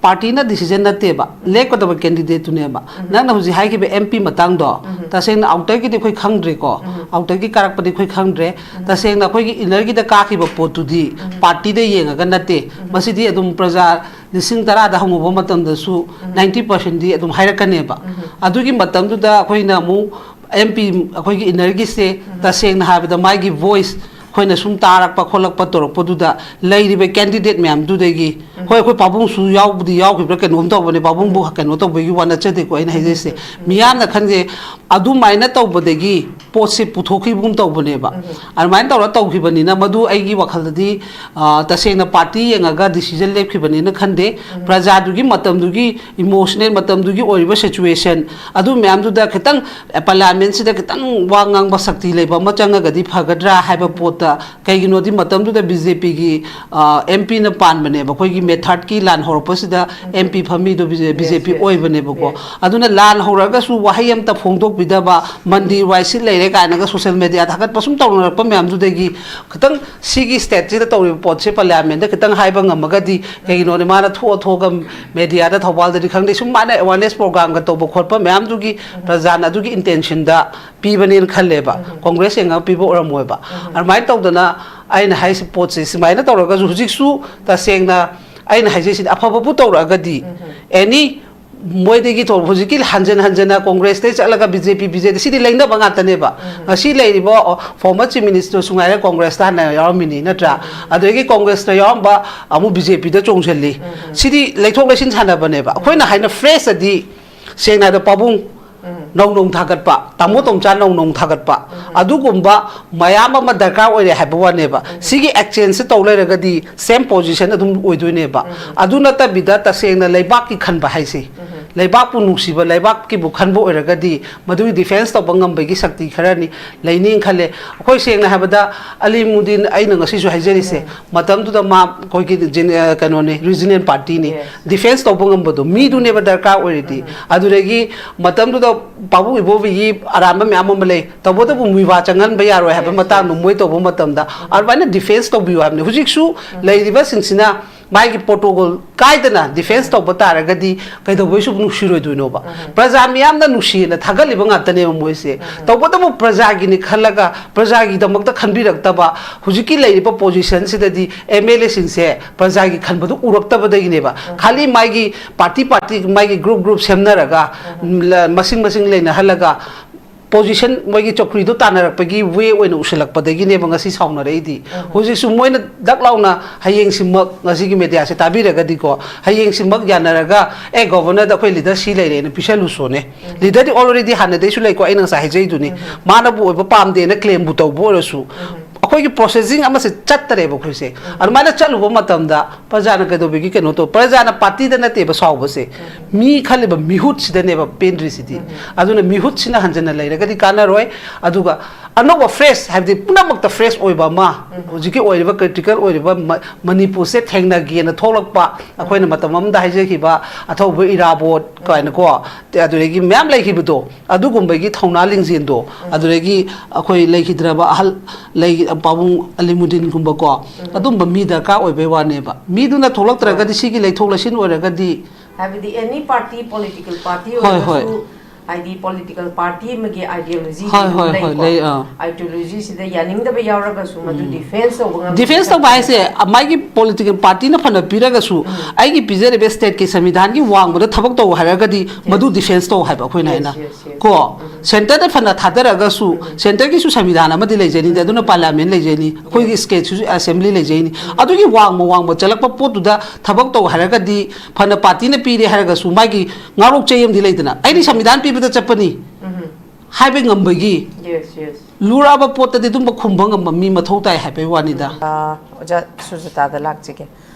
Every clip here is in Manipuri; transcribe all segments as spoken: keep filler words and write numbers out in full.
ꯄꯥꯔꯇꯤꯅ ꯗꯤꯁꯤꯖꯟ ꯅꯠꯇꯦꯕ, ꯂꯦꯞꯀꯗꯕ ꯀꯦꯟꯗꯤꯗꯦꯠꯇꯨꯅꯦꯕ꯫ ꯅꯪꯅ ꯍꯧꯖꯤꯛ ꯍꯥꯏꯈꯤꯕ ꯑꯦꯝ ꯄꯤ ꯃꯇꯥꯡꯗꯣ, ꯇꯁꯦꯡꯅ ꯑꯥꯎꯇꯔꯒꯤꯗꯤ ꯑꯩꯈꯣꯏ ꯈꯪꯗ꯭ꯔꯦꯀꯣ, ꯑꯥꯎꯇꯔꯒꯤ ꯀꯥꯔꯛꯄꯗꯤ ꯑꯩꯈꯣꯏ ꯈꯪꯗ꯭ꯔꯦ꯫ ꯇꯁꯦꯡꯅ ꯑꯩꯈꯣꯏꯒꯤ ꯏꯅꯔꯒꯤꯗ ꯀꯥꯈꯤꯕ ꯄꯣꯠꯇꯨꯗꯤ ꯄꯥꯔꯇꯤꯗ ꯌꯦꯡꯉꯒ ꯅꯠꯇꯦ꯫ ꯃꯁꯤꯗꯤ ꯑꯗꯨꯝ ꯄ꯭ꯔꯖꯥ ꯂꯤꯁꯤꯡ ꯇꯔꯥꯗ ꯍꯪꯉꯨꯕ ꯃꯇꯝꯗꯁꯨ ꯅꯥꯏꯟꯇꯤ ꯄꯥꯔꯁꯦꯟꯗꯤ ꯑꯗꯨꯝ ꯍꯥꯏꯔꯛꯀꯅꯦꯕ꯫ ꯑꯗꯨꯒꯤ ꯃꯇꯝꯗꯨꯗ ꯑꯩꯈꯣꯏꯅ ꯑꯃꯨꯛ ꯑꯦꯝ ꯄꯤ, ꯑꯩꯈꯣꯏꯒꯤ ꯏꯅꯔꯒꯤꯁꯦ, ꯇꯁꯦꯡꯅ ꯍꯥꯏꯕꯗ ꯃꯥꯒꯤ ꯚꯣꯏꯁ ꯑꯩꯈꯣꯏꯅ ꯁꯨꯝ ꯇꯥꯔꯛꯄ ꯈꯣꯠꯂꯛꯄ ꯇꯧꯔꯛꯄꯗꯨꯗ, ꯂꯩꯔꯤꯕ ꯀꯦꯟꯗꯤꯗꯦꯠ ꯃꯌꯥꯝꯗꯨꯗꯒꯤ, ꯍꯣꯏ, ꯑꯩꯈꯣꯏ ꯄꯥꯕꯨꯡꯁꯨ ꯌꯥꯎꯕꯨꯗꯤ ꯌꯥꯎꯈꯤꯕ꯭ꯔꯥ ꯀꯩꯅꯣꯝ ꯇꯧꯕꯅꯦ, ꯄꯥꯕꯨꯡꯕꯨ ꯀꯩꯅꯣ ꯇꯧꯕꯒꯤ ꯋꯥ ꯅꯠꯆꯗꯦꯀꯣ ꯑꯩꯅ ꯍꯥꯏꯖꯩꯁꯦ꯫ ꯃꯤꯌꯥꯝꯅ ꯈꯟꯖꯩ ꯑꯗꯨꯃꯥꯏꯅ ꯇꯧꯕꯗꯒꯤ ꯄꯣꯠꯁꯦ ꯄꯨꯊꯣꯛꯈꯤꯕꯒꯨꯝ ꯇꯧꯕꯅꯦꯕ꯫ ꯑꯗꯨꯃꯥꯏꯅ ꯇꯧꯔ ꯇꯧꯈꯤꯕꯅꯤꯅ, ꯃꯗꯨ ꯑꯩꯒꯤ ꯋꯥꯈꯜꯗꯗꯤ, ꯑ, ꯇꯁꯦꯡꯅ ꯄꯥꯔꯇꯤ ꯌꯦꯡꯉꯒ ꯗꯤꯁꯤꯖꯟ ꯂꯦꯞꯈꯤꯕꯅꯤꯅ ꯈꯟꯗꯦ꯫ ꯄ꯭ꯔꯖꯥꯗꯨꯒꯤ ꯃꯇꯝꯗꯨꯒꯤ ꯏꯃꯣꯁꯅꯦꯜ, ꯃꯇꯝꯗꯨꯒꯤ ꯑꯣꯏꯔꯤꯕ ꯁꯤꯆꯨꯋꯦꯁꯟ, ꯑꯗꯨ ꯃꯌꯥꯝꯗꯨꯗ ꯈꯤꯇꯪ, ꯑ, ꯄꯥꯔꯂꯤꯌꯥꯃꯦꯟꯁꯤꯗ ꯈꯤꯇꯪ ꯋꯥ ꯉꯥꯡꯕ ꯁꯛꯇꯤ ꯂꯩꯕ ꯑꯃ ꯆꯪꯉꯒꯗꯤ ꯐꯒꯗ꯭ꯔꯥ ꯍꯥꯏꯕ ꯄꯣꯠꯇ, ꯀꯩꯒꯤꯅꯣꯗꯤ ꯃꯇꯝꯗꯨꯗ ꯕꯤ ꯖꯦ ꯄꯤꯒꯤ, ꯑ, ꯑꯦꯝ ꯄꯤꯅ ꯄꯥꯟꯕꯅꯦꯕ꯫ ꯑꯩꯈꯣꯏꯒꯤ ꯃꯦꯊꯥꯔꯠꯀꯤ ꯂꯥꯟ ꯍꯧꯔꯛꯄꯁꯤꯗ ꯑꯦꯝ ꯄꯤ ꯐꯝꯃꯤꯗꯣ ꯕꯤ ꯖꯦ ꯄꯤ ꯑꯣꯏꯕꯅꯦꯕꯀꯣ꯫ ꯑꯗꯨꯅ ꯂꯥꯟ ꯍꯧꯔꯛꯑꯒꯁꯨ ꯋꯥꯍꯩ ꯑꯃꯇ ꯐꯣꯡꯗꯣꯛꯄꯤꯗꯕ, ꯃꯟꯗꯤꯔ ꯋꯥꯏ ꯁꯤꯠ ꯂꯩꯔꯦ ꯀꯥꯏꯅꯒ ꯁꯣꯁꯦꯜ ꯃꯦꯗꯤꯌꯥ ꯊꯥꯒꯠꯄ ꯁꯨꯝ ꯇꯧꯅꯔꯛꯄ ꯃꯌꯥꯝꯗꯨꯗꯒꯤ ꯈꯤꯇꯪ ꯁꯤꯒꯤ ꯁ꯭ꯇꯦꯠꯁꯤꯗ ꯇꯧꯔꯤꯕ ꯄꯣꯠꯁꯦ ꯄꯥꯔꯂꯤꯌꯥꯃꯦꯟꯗ ꯈꯤꯇꯪ ꯍꯥꯏꯕ ꯉꯝꯃꯒꯗꯤ, ꯀꯩꯒꯤꯅꯣꯗꯤ ꯃꯥꯅ ꯊꯣꯛꯑ ꯊꯣꯛꯑꯒ ꯃꯦꯗꯤꯌꯥꯗ, ꯊꯧꯕꯥꯜꯗꯗꯤ ꯈꯪꯗꯦ, ꯁꯨꯝ ꯃꯥꯅ ꯑꯦꯋꯥꯔꯅꯦꯁ ꯄ꯭ꯔꯣꯒ꯭ꯔꯥꯝꯒ ꯇꯧꯕ ꯈꯣꯠꯄ ꯃꯌꯥꯝꯗꯨꯒꯤ ꯄ꯭ꯔꯖꯥꯅ ꯑꯗꯨꯒꯤ ꯏꯟꯇꯦꯟꯁꯟꯗ ꯄꯤꯕꯅꯦꯅ ꯈꯜꯂꯦꯕ꯫ ꯀꯣꯡꯒ꯭ꯔꯦꯁ ꯌꯦꯡꯉꯒ ꯄꯤꯕ ꯑꯣꯏꯔꯝꯃꯣꯏꯕ꯫ ꯑꯗꯨꯃꯥꯏꯅ ꯇꯧꯗꯅ ꯑꯩꯅ ꯍꯥꯏꯁꯤ ꯄꯣꯠꯁꯦ ꯁꯨꯃꯥꯏꯅ ꯇꯧꯔꯒꯁꯨ ꯍꯧꯖꯤꯛꯁꯨ ꯇꯁꯦꯡꯅ ꯑꯩꯅ ꯍꯥꯏꯖꯩꯁꯤꯗꯤ ꯑꯐꯕꯕꯨ ꯇꯧꯔꯛꯑꯒꯗꯤ ꯑꯦꯅꯤ ꯃꯣꯏꯗꯒꯤ ꯊꯣꯛ-, ꯍꯧꯖꯤꯛꯀꯤ ꯍꯟꯖꯟ ꯍꯟꯖꯟꯅ ꯀꯣꯡꯒ꯭ꯔꯦꯁꯇꯩ ꯆꯠꯂꯒ ꯕꯤ ꯖꯦ ꯄꯤ, ꯕꯤ ꯖꯦ ꯄꯤ, ꯁꯤꯗꯤ ꯂꯩꯅꯕ ꯉꯥꯛꯇꯅꯦꯕ꯫ ꯉꯁꯤ ꯂꯩꯔꯤꯕ, ꯑꯣ, ꯐꯣꯔꯃꯔ ꯆꯤꯐ ꯃꯤꯅꯤꯁꯇꯔꯁꯨ ꯉꯥꯏꯔꯦ, ꯀꯣꯡꯒ꯭ꯔꯦꯁꯇ ꯍꯥꯟꯅ ꯌꯥꯎꯔꯝꯃꯤꯅꯤ, ꯅꯠꯇ꯭ꯔꯥ? ꯑꯗꯒꯤ ꯀꯣꯡꯒ꯭ꯔꯦꯁꯇ ꯌꯥꯎꯔꯝꯕ ꯑꯃꯨꯛ ꯕꯤ ꯖꯦ ꯄꯤꯗ ꯆꯣꯡꯁꯤꯜꯂꯤ꯫ ꯁꯤꯗꯤ ꯂꯩꯊꯣꯛ ꯂꯩꯁꯤꯟ ꯁꯥꯟꯅꯕꯅꯦꯕ꯫ ꯑꯩꯈꯣꯏꯅ ꯍꯥꯏꯅ ꯐ꯭ꯔꯦꯁꯇꯗꯤ, ꯁꯦꯡꯅ ꯍꯥꯏꯗ, ꯄꯥꯕꯨꯡ ꯅꯧ ꯅꯧ ꯊꯥꯒꯠꯄ, ꯇꯥꯃꯣ ꯇꯣꯝꯆꯥ ꯅꯧ ꯅꯧ ꯊꯥꯒꯠꯄ, ꯑꯗꯨꯒꯨꯝꯕ ꯃꯌꯥꯝ ꯑꯃ ꯗꯔꯀꯥꯔ ꯑꯣꯏꯔꯦ ꯍꯥꯏꯕ ꯋꯥꯅꯦꯕ꯫ ꯁꯤꯒꯤ ꯑꯦꯛꯆꯦꯟꯖꯁꯦ ꯇꯧ ꯂꯩꯔꯒꯗꯤ ꯁꯦꯝ ꯄꯣꯖꯤꯁꯟ ꯑꯗꯨꯝ ꯑꯣꯏꯗꯣꯏꯅꯦꯕ꯫ ꯑꯗꯨ ꯅꯠꯇꯕꯤꯗ ꯇꯁꯦꯡꯅ ꯂꯩꯕꯥꯛꯀꯤ ꯈꯟꯕ ꯍꯥꯏꯁꯦ, ꯂꯩꯕꯥꯛꯄꯨ ꯅꯨꯡꯁꯤꯕ, ꯂꯩꯕꯥꯛꯀꯤꯕꯨ ꯈꯟꯕ ꯑꯣꯏꯔꯒꯗꯤ ꯃꯗꯨꯒꯤ ꯗꯤꯐꯦꯟꯁ ꯇꯧꯕ ꯉꯝꯕꯒꯤ ꯁꯛꯇꯤ ꯈꯔꯅꯤ ꯂꯩꯅꯤꯅ ꯈꯜꯂꯦ꯫ ꯑꯩꯈꯣꯏ ꯁꯦꯡꯅ ꯍꯥꯏꯕꯗ ꯑꯂꯤꯃꯨꯗꯤꯟ, ꯑꯩꯅ ꯉꯁꯤꯁꯨ ꯍꯥꯏꯖꯔꯤꯁꯦ, ꯃꯇꯝꯗꯨꯗ ꯃꯥ ꯑꯩꯈꯣꯏꯒꯤ ꯖꯦꯅꯦ-, ꯑ, ꯀꯩꯅꯣꯅꯦ, ꯔꯤꯖꯅꯦꯜ ꯄꯥꯔꯇꯤꯅꯤ꯫ ꯗꯤꯐꯦꯟꯁ ꯇꯧꯕ ꯉꯝꯕꯗꯣ ꯃꯤꯗꯨꯅꯦꯕ ꯗꯔꯀꯥꯔ ꯑꯣꯏꯔꯤꯗꯤ꯫ ꯑꯗꯨꯗꯒꯤ ꯃꯇꯝꯗꯨꯗ ꯄꯥꯕꯨꯡ ꯏꯕꯣꯕꯤꯒꯤ ꯑꯔꯥꯟꯕ ꯃꯌꯥꯝ ꯑꯃ ꯂꯩ, ꯇꯧꯕꯇꯕꯨ ꯃꯨꯏꯕꯥ ꯆꯪꯍꯟꯕ ꯌꯥꯔꯣꯏ ꯍꯥꯏꯕ ꯃꯇꯥꯡꯗꯣ ꯃꯣꯏ ꯇꯧꯕ ꯃꯇꯝꯗ ꯑꯗꯨꯃꯥꯏꯅ ꯗꯤꯐꯦꯟꯁ ꯇꯧꯕꯤꯌꯨ ꯍꯥꯏꯕꯅꯤ꯫ ꯍꯧꯖꯤꯛꯁꯨ ꯂꯩꯔꯤꯕꯁꯤꯡꯁꯤꯅ ꯃꯥꯒꯤ ꯄ꯭ꯔꯣꯇꯣꯀꯣꯜ ꯀꯥꯏꯗꯅ ꯗꯤꯐꯦꯟꯁ ꯇꯧꯕ ꯇꯥꯔꯒꯗꯤ ꯀꯩꯗꯧꯕꯩꯁꯨ ꯅꯨꯡꯁꯤꯔꯣꯏꯗꯣꯏꯅꯣꯕ? ꯎꯝ꯫ ꯄ꯭ꯔꯖꯥ ꯃꯤꯌꯥꯝꯅ ꯅꯨꯡꯁꯤꯅ ꯊꯥꯒꯠꯂꯤꯕ ꯉꯥꯛꯇꯅꯦꯕ ꯃꯣꯏꯁꯦ꯫ ꯎꯝ꯫ ꯇꯧꯕꯇꯕꯨ ꯄ꯭ꯔꯖꯥꯒꯤꯅꯤ ꯈꯜꯂꯒ, ꯄ꯭ꯔꯖꯥꯒꯤꯗꯃꯛꯇ ꯈꯟꯕꯤꯔꯛꯇꯕ, ꯍꯧꯖꯤꯛꯀꯤ ꯂꯩꯔꯤꯕ ꯄꯣꯖꯤꯁꯟꯁꯤꯗꯗꯤ ꯑꯦꯝ ꯑꯦꯜ ꯑꯦꯁꯤꯡꯁꯦ ꯄ꯭ꯔꯖꯥꯒꯤ ꯈꯟꯕꯗꯨ ꯎꯔꯛꯇꯕꯗꯒꯤꯅꯦꯕ꯫ ꯎꯝ꯫ ꯈꯥꯂꯤ ꯃꯥꯒꯤ ꯄꯥꯔꯇꯤ ꯄꯥꯔꯇꯤ, ꯃꯥꯒꯤ ꯒ꯭ꯔꯨꯞ ꯒ꯭ꯔꯨꯞ ꯁꯦꯝꯅꯔꯒ, ꯎꯝ꯫ ꯂ-, ꯃꯁꯤꯡ ꯃꯁꯤꯡ ꯂꯩꯅꯍꯜꯂꯒ, ꯄꯣꯖꯤꯁꯟ, ꯃꯣꯏꯒꯤ ꯆꯧꯀ꯭ꯔꯤꯗꯣ ꯇꯥꯟꯅꯔꯛꯄꯒꯤ ꯋꯦ ꯑꯣꯏꯅ ꯎꯁꯤꯜꯂꯛꯄꯗꯒꯤꯅꯦꯕ ꯉꯁꯤ ꯁꯥꯎꯅꯔꯛꯏꯗꯤ꯫ ꯎꯝ꯫ ꯍꯧꯖꯤꯛꯁꯨ ꯃꯣꯏꯅ ꯗꯛ ꯂꯥꯎꯅ ꯍꯌꯦꯡꯁꯤꯃꯛ, ꯉꯁꯤꯒꯤ ꯃꯦꯗꯤꯌꯥꯁꯦ ꯇꯥꯕꯤꯔꯒꯗꯤꯀꯣ, ꯍꯌꯦꯡꯁꯤꯃꯛ ꯌꯥꯅꯔꯒ, "ꯑꯦ, ꯒꯣꯚꯔꯅꯔꯗ ꯑꯩꯈꯣꯏ ꯂꯤꯗꯔ ꯁꯤ ꯂꯩꯔꯦꯅ ꯄꯤꯁꯜꯂꯨꯁꯣꯅꯦ"꯫ ꯎꯝ꯫ ꯂꯤꯗꯔꯗꯤ already ꯍꯥꯟꯅꯗꯩꯁꯨ ꯂꯩꯀꯣ, ꯑꯩꯅ ꯉꯁꯥꯏ ꯍꯥꯏꯖꯩꯗꯨꯅꯤ꯫ ꯎꯝ꯫ ꯃꯥꯅꯕꯨ ꯑꯣꯏꯕ ꯄꯥꯝꯗꯦꯅ ꯀ꯭ꯂꯦꯝꯕꯨ ꯇꯧꯕ ꯑꯣꯏꯔꯁꯨ, ꯎꯝ꯫ ꯑꯩꯈꯣꯏꯒꯤ ꯄ꯭ꯔꯣꯁꯦꯁꯤꯡ ꯑꯃꯁꯦ ꯆꯠꯇꯔꯦꯕ ꯑꯩꯈꯣꯏꯁꯦ꯫ ꯎꯝ꯫ ꯑꯗꯨꯃꯥꯏꯅ ꯆꯠꯂꯨꯕ ꯃꯇꯝꯗ ꯄ꯭ꯔꯖꯥꯅ ꯀꯩꯗꯧꯕꯤꯒꯦ? ꯀꯩꯅꯣ ꯇꯧ, ꯄ꯭ꯔꯖꯥꯅ ꯄꯥꯔꯇꯤꯗ ꯅꯠꯇꯦꯕ ꯁꯥꯎꯕꯁꯦ, ꯎꯝ꯫ ꯃꯤ ꯈꯜꯂꯤꯕ ꯃꯤꯍꯨꯠꯁꯤꯗꯅꯦꯕ ꯄꯦꯟꯗ꯭ꯔꯤꯁꯤꯗꯤ꯫ ꯎꯝ꯫ ꯑꯗꯨꯅ ꯃꯤꯍꯨꯠꯁꯤꯅ ꯍꯟꯖꯟꯅ ꯂꯩꯔꯒꯗꯤ ꯀꯥꯟꯅꯔꯣꯏ꯫ ꯑꯗꯨꯒ ꯑꯅꯧꯕ, ꯐ꯭ꯔꯦꯁ, ꯍꯥꯏꯕꯗꯤ ꯄꯨꯝꯅꯃꯛꯇ ꯐ꯭ꯔꯦꯁ ꯑꯣꯏꯕ ꯑꯃ, ꯎꯝ꯫ ꯍꯧꯖꯤꯛꯀꯤ ꯑꯣꯏꯔꯤꯕ ꯀ꯭ꯔꯤꯇꯤꯀꯦꯜ ꯑꯣꯏꯔꯤꯕ ꯃ-, ꯃꯅꯤꯄꯨꯔꯁꯦ ꯊꯦꯡꯅꯒꯦꯅ ꯊꯣꯛꯂꯛꯄ, ꯑꯩꯈꯣꯏꯅ ꯃꯇꯝ ꯑꯃꯗ ꯍꯥꯏꯖꯈꯤꯕ ꯑꯊꯧꯕ ꯏꯔꯥꯕꯣꯠ ꯀꯥꯏꯅꯀꯣ, ꯑꯗꯨꯗꯒꯤ ꯃꯌꯥꯝ ꯂꯩꯈꯤꯕꯗꯣ, ꯑꯗꯨꯒꯨꯝꯕꯒꯤ ꯊꯧꯅꯥ ꯂꯤꯡꯖꯦꯜꯗꯣ, ꯎꯝ꯫ ꯑꯗꯨꯗꯒꯤ ꯑꯩꯈꯣꯏ ꯂꯩꯈꯤꯗ꯭ꯔꯕ ꯑꯍꯜ, ꯂꯩ, ꯄꯥꯕꯨꯡ ꯑꯂꯤꯃꯨꯗꯤꯟꯒꯨꯝꯕꯀꯣ, ꯎꯝ꯫ ꯑꯗꯨꯝꯕ ꯃꯤ ꯗꯔꯀꯥꯔ ꯑꯣꯏꯕꯩ ꯋꯥꯅꯦꯕ꯫ ꯃꯤꯗꯨꯅ ꯊꯣꯛꯂꯛꯇ꯭ꯔꯒꯗꯤ, ꯍꯣꯏ꯫ ꯁꯤꯒꯤ ꯂꯩꯊꯣꯛ ꯂꯩꯁꯤꯟ ꯑꯣꯏꯔꯒꯗꯤ, ꯍꯥꯏꯕꯗꯤ ꯑꯦꯅꯤ ꯄꯥꯔꯇꯤ, ꯄꯣꯂꯤꯇꯤꯀꯦꯜ ꯄꯥꯔꯇꯤ ꯍꯣꯏ, ꯍꯣꯏ꯫ ꯑꯣꯏꯔꯒꯁꯨ, ꯍꯥꯏꯗꯤ ꯄꯣꯂꯤꯇꯤꯀꯦꯜ ꯄꯥꯔꯇꯤ ꯑꯃꯒꯤ ꯑꯥꯏꯗꯤꯌꯣꯂꯣꯖꯤ ꯍꯣꯏ, ꯑꯗꯨꯝ ꯍꯣꯏ, ꯍꯣꯏ, ꯂꯩꯀꯣ꯫ ꯂꯩ, ꯑꯥ꯫ ꯑꯥꯏꯗꯤꯌꯣꯂꯣꯖꯤꯁꯤꯗ ꯌꯥꯅꯤꯡꯗꯕ ꯌꯥꯎꯔꯒꯁꯨ ꯃꯗꯨ ꯎꯝ꯫ ꯗꯤꯐꯦꯟꯁ ꯇꯧꯕ ꯉꯝꯕ ꯗꯤꯐꯦꯟꯁ ꯇꯧꯕ ꯍꯥꯏꯁꯦ, ꯃꯥꯒꯤ ꯄꯣꯂꯤꯇꯤꯀꯦꯜ ꯄꯥꯔꯇꯤꯅ ꯐꯅ ꯄꯤꯔꯒꯁꯨ, ꯎꯝ꯫ ꯑꯩꯒꯤ ꯄꯤꯖꯔꯤꯕ ꯁ꯭ꯇꯦꯠꯀꯤ ꯁꯪꯕꯤꯙꯥꯟꯒꯤ ꯋꯥꯡꯃꯗ ꯊꯕꯛ ꯇꯧ ꯍꯥꯏꯔꯒꯗꯤ, ꯌꯦꯁ꯫ ꯃꯗꯨ ꯗꯤꯐꯦꯟꯁ ꯇꯧ ꯍꯥꯏꯕ ꯑꯩꯈꯣꯏꯅ ꯌꯦꯁ, ꯍꯥꯏꯅ꯫ Yes, yes. ꯀꯣ? ꯎꯝ꯫ ꯁꯦꯟꯇꯔꯗ ꯐꯅ ꯊꯥꯗꯔꯒꯁꯨ, ꯎꯝ꯫ ꯁꯦꯟꯇꯔꯒꯤꯁꯨ ꯁꯪꯕꯤꯙꯥꯟ ꯑꯃꯗꯤ ꯂꯩꯖꯩꯅꯤꯗꯤ, ꯎꯝ꯫ ꯑꯗꯨꯅ ꯄꯥꯔꯂꯤꯌꯥꯃꯦꯟ ꯂꯩꯖꯩꯅꯤ, ꯑꯩꯈꯣꯏꯒꯤ ꯌꯦꯁ꯫ ꯁ꯭ꯇꯦꯠꯁꯤꯁꯨ ꯑꯦꯁꯦꯝꯕ꯭ꯂꯤ ꯂꯩꯖꯩꯅꯤ꯫ ꯎꯝ꯫ ꯑꯗꯨꯒꯤ ꯋꯥꯡꯃ ꯋꯥꯡꯃ ꯆꯠꯂꯛꯄ ꯄꯣꯠꯇꯨꯗ ꯊꯕꯛ ꯇꯧ ꯍꯥꯏꯔꯒꯗꯤ, ꯐꯅ ꯄꯥꯔꯇꯤꯅ ꯄꯤꯔꯦ ꯍꯥꯏꯔꯒꯁꯨ, ꯃꯥꯒꯤ ꯉꯥꯛꯂꯣꯛ ꯆꯩ ꯑꯃꯗꯤ ꯂꯩꯗꯅ, "ꯑꯩꯗꯤ ꯁꯪꯕꯤꯙꯥꯟ ꯄꯤꯕꯗ ꯆꯠꯄꯅꯤ" ꯎꯝ꯫ ꯍꯥꯏꯕ ꯉꯝꯕꯒꯤ, ꯌꯦꯁ, ꯌꯦꯁ꯫ ꯂꯨꯔꯛꯑꯕ ꯄꯣꯠꯇꯗꯤ ꯑꯗꯨꯝꯕ ꯈꯨꯝꯕ ꯉꯝꯕ ꯃꯤ ꯃꯊꯧ ꯇꯥꯏ ꯍꯥꯏꯕꯒꯤ ꯋꯥꯅꯤꯗ꯫ ꯑꯥ, ꯑꯣꯖꯥ ꯁꯨꯖꯇꯥꯗ ꯂꯥꯛꯆꯒꯦ꯫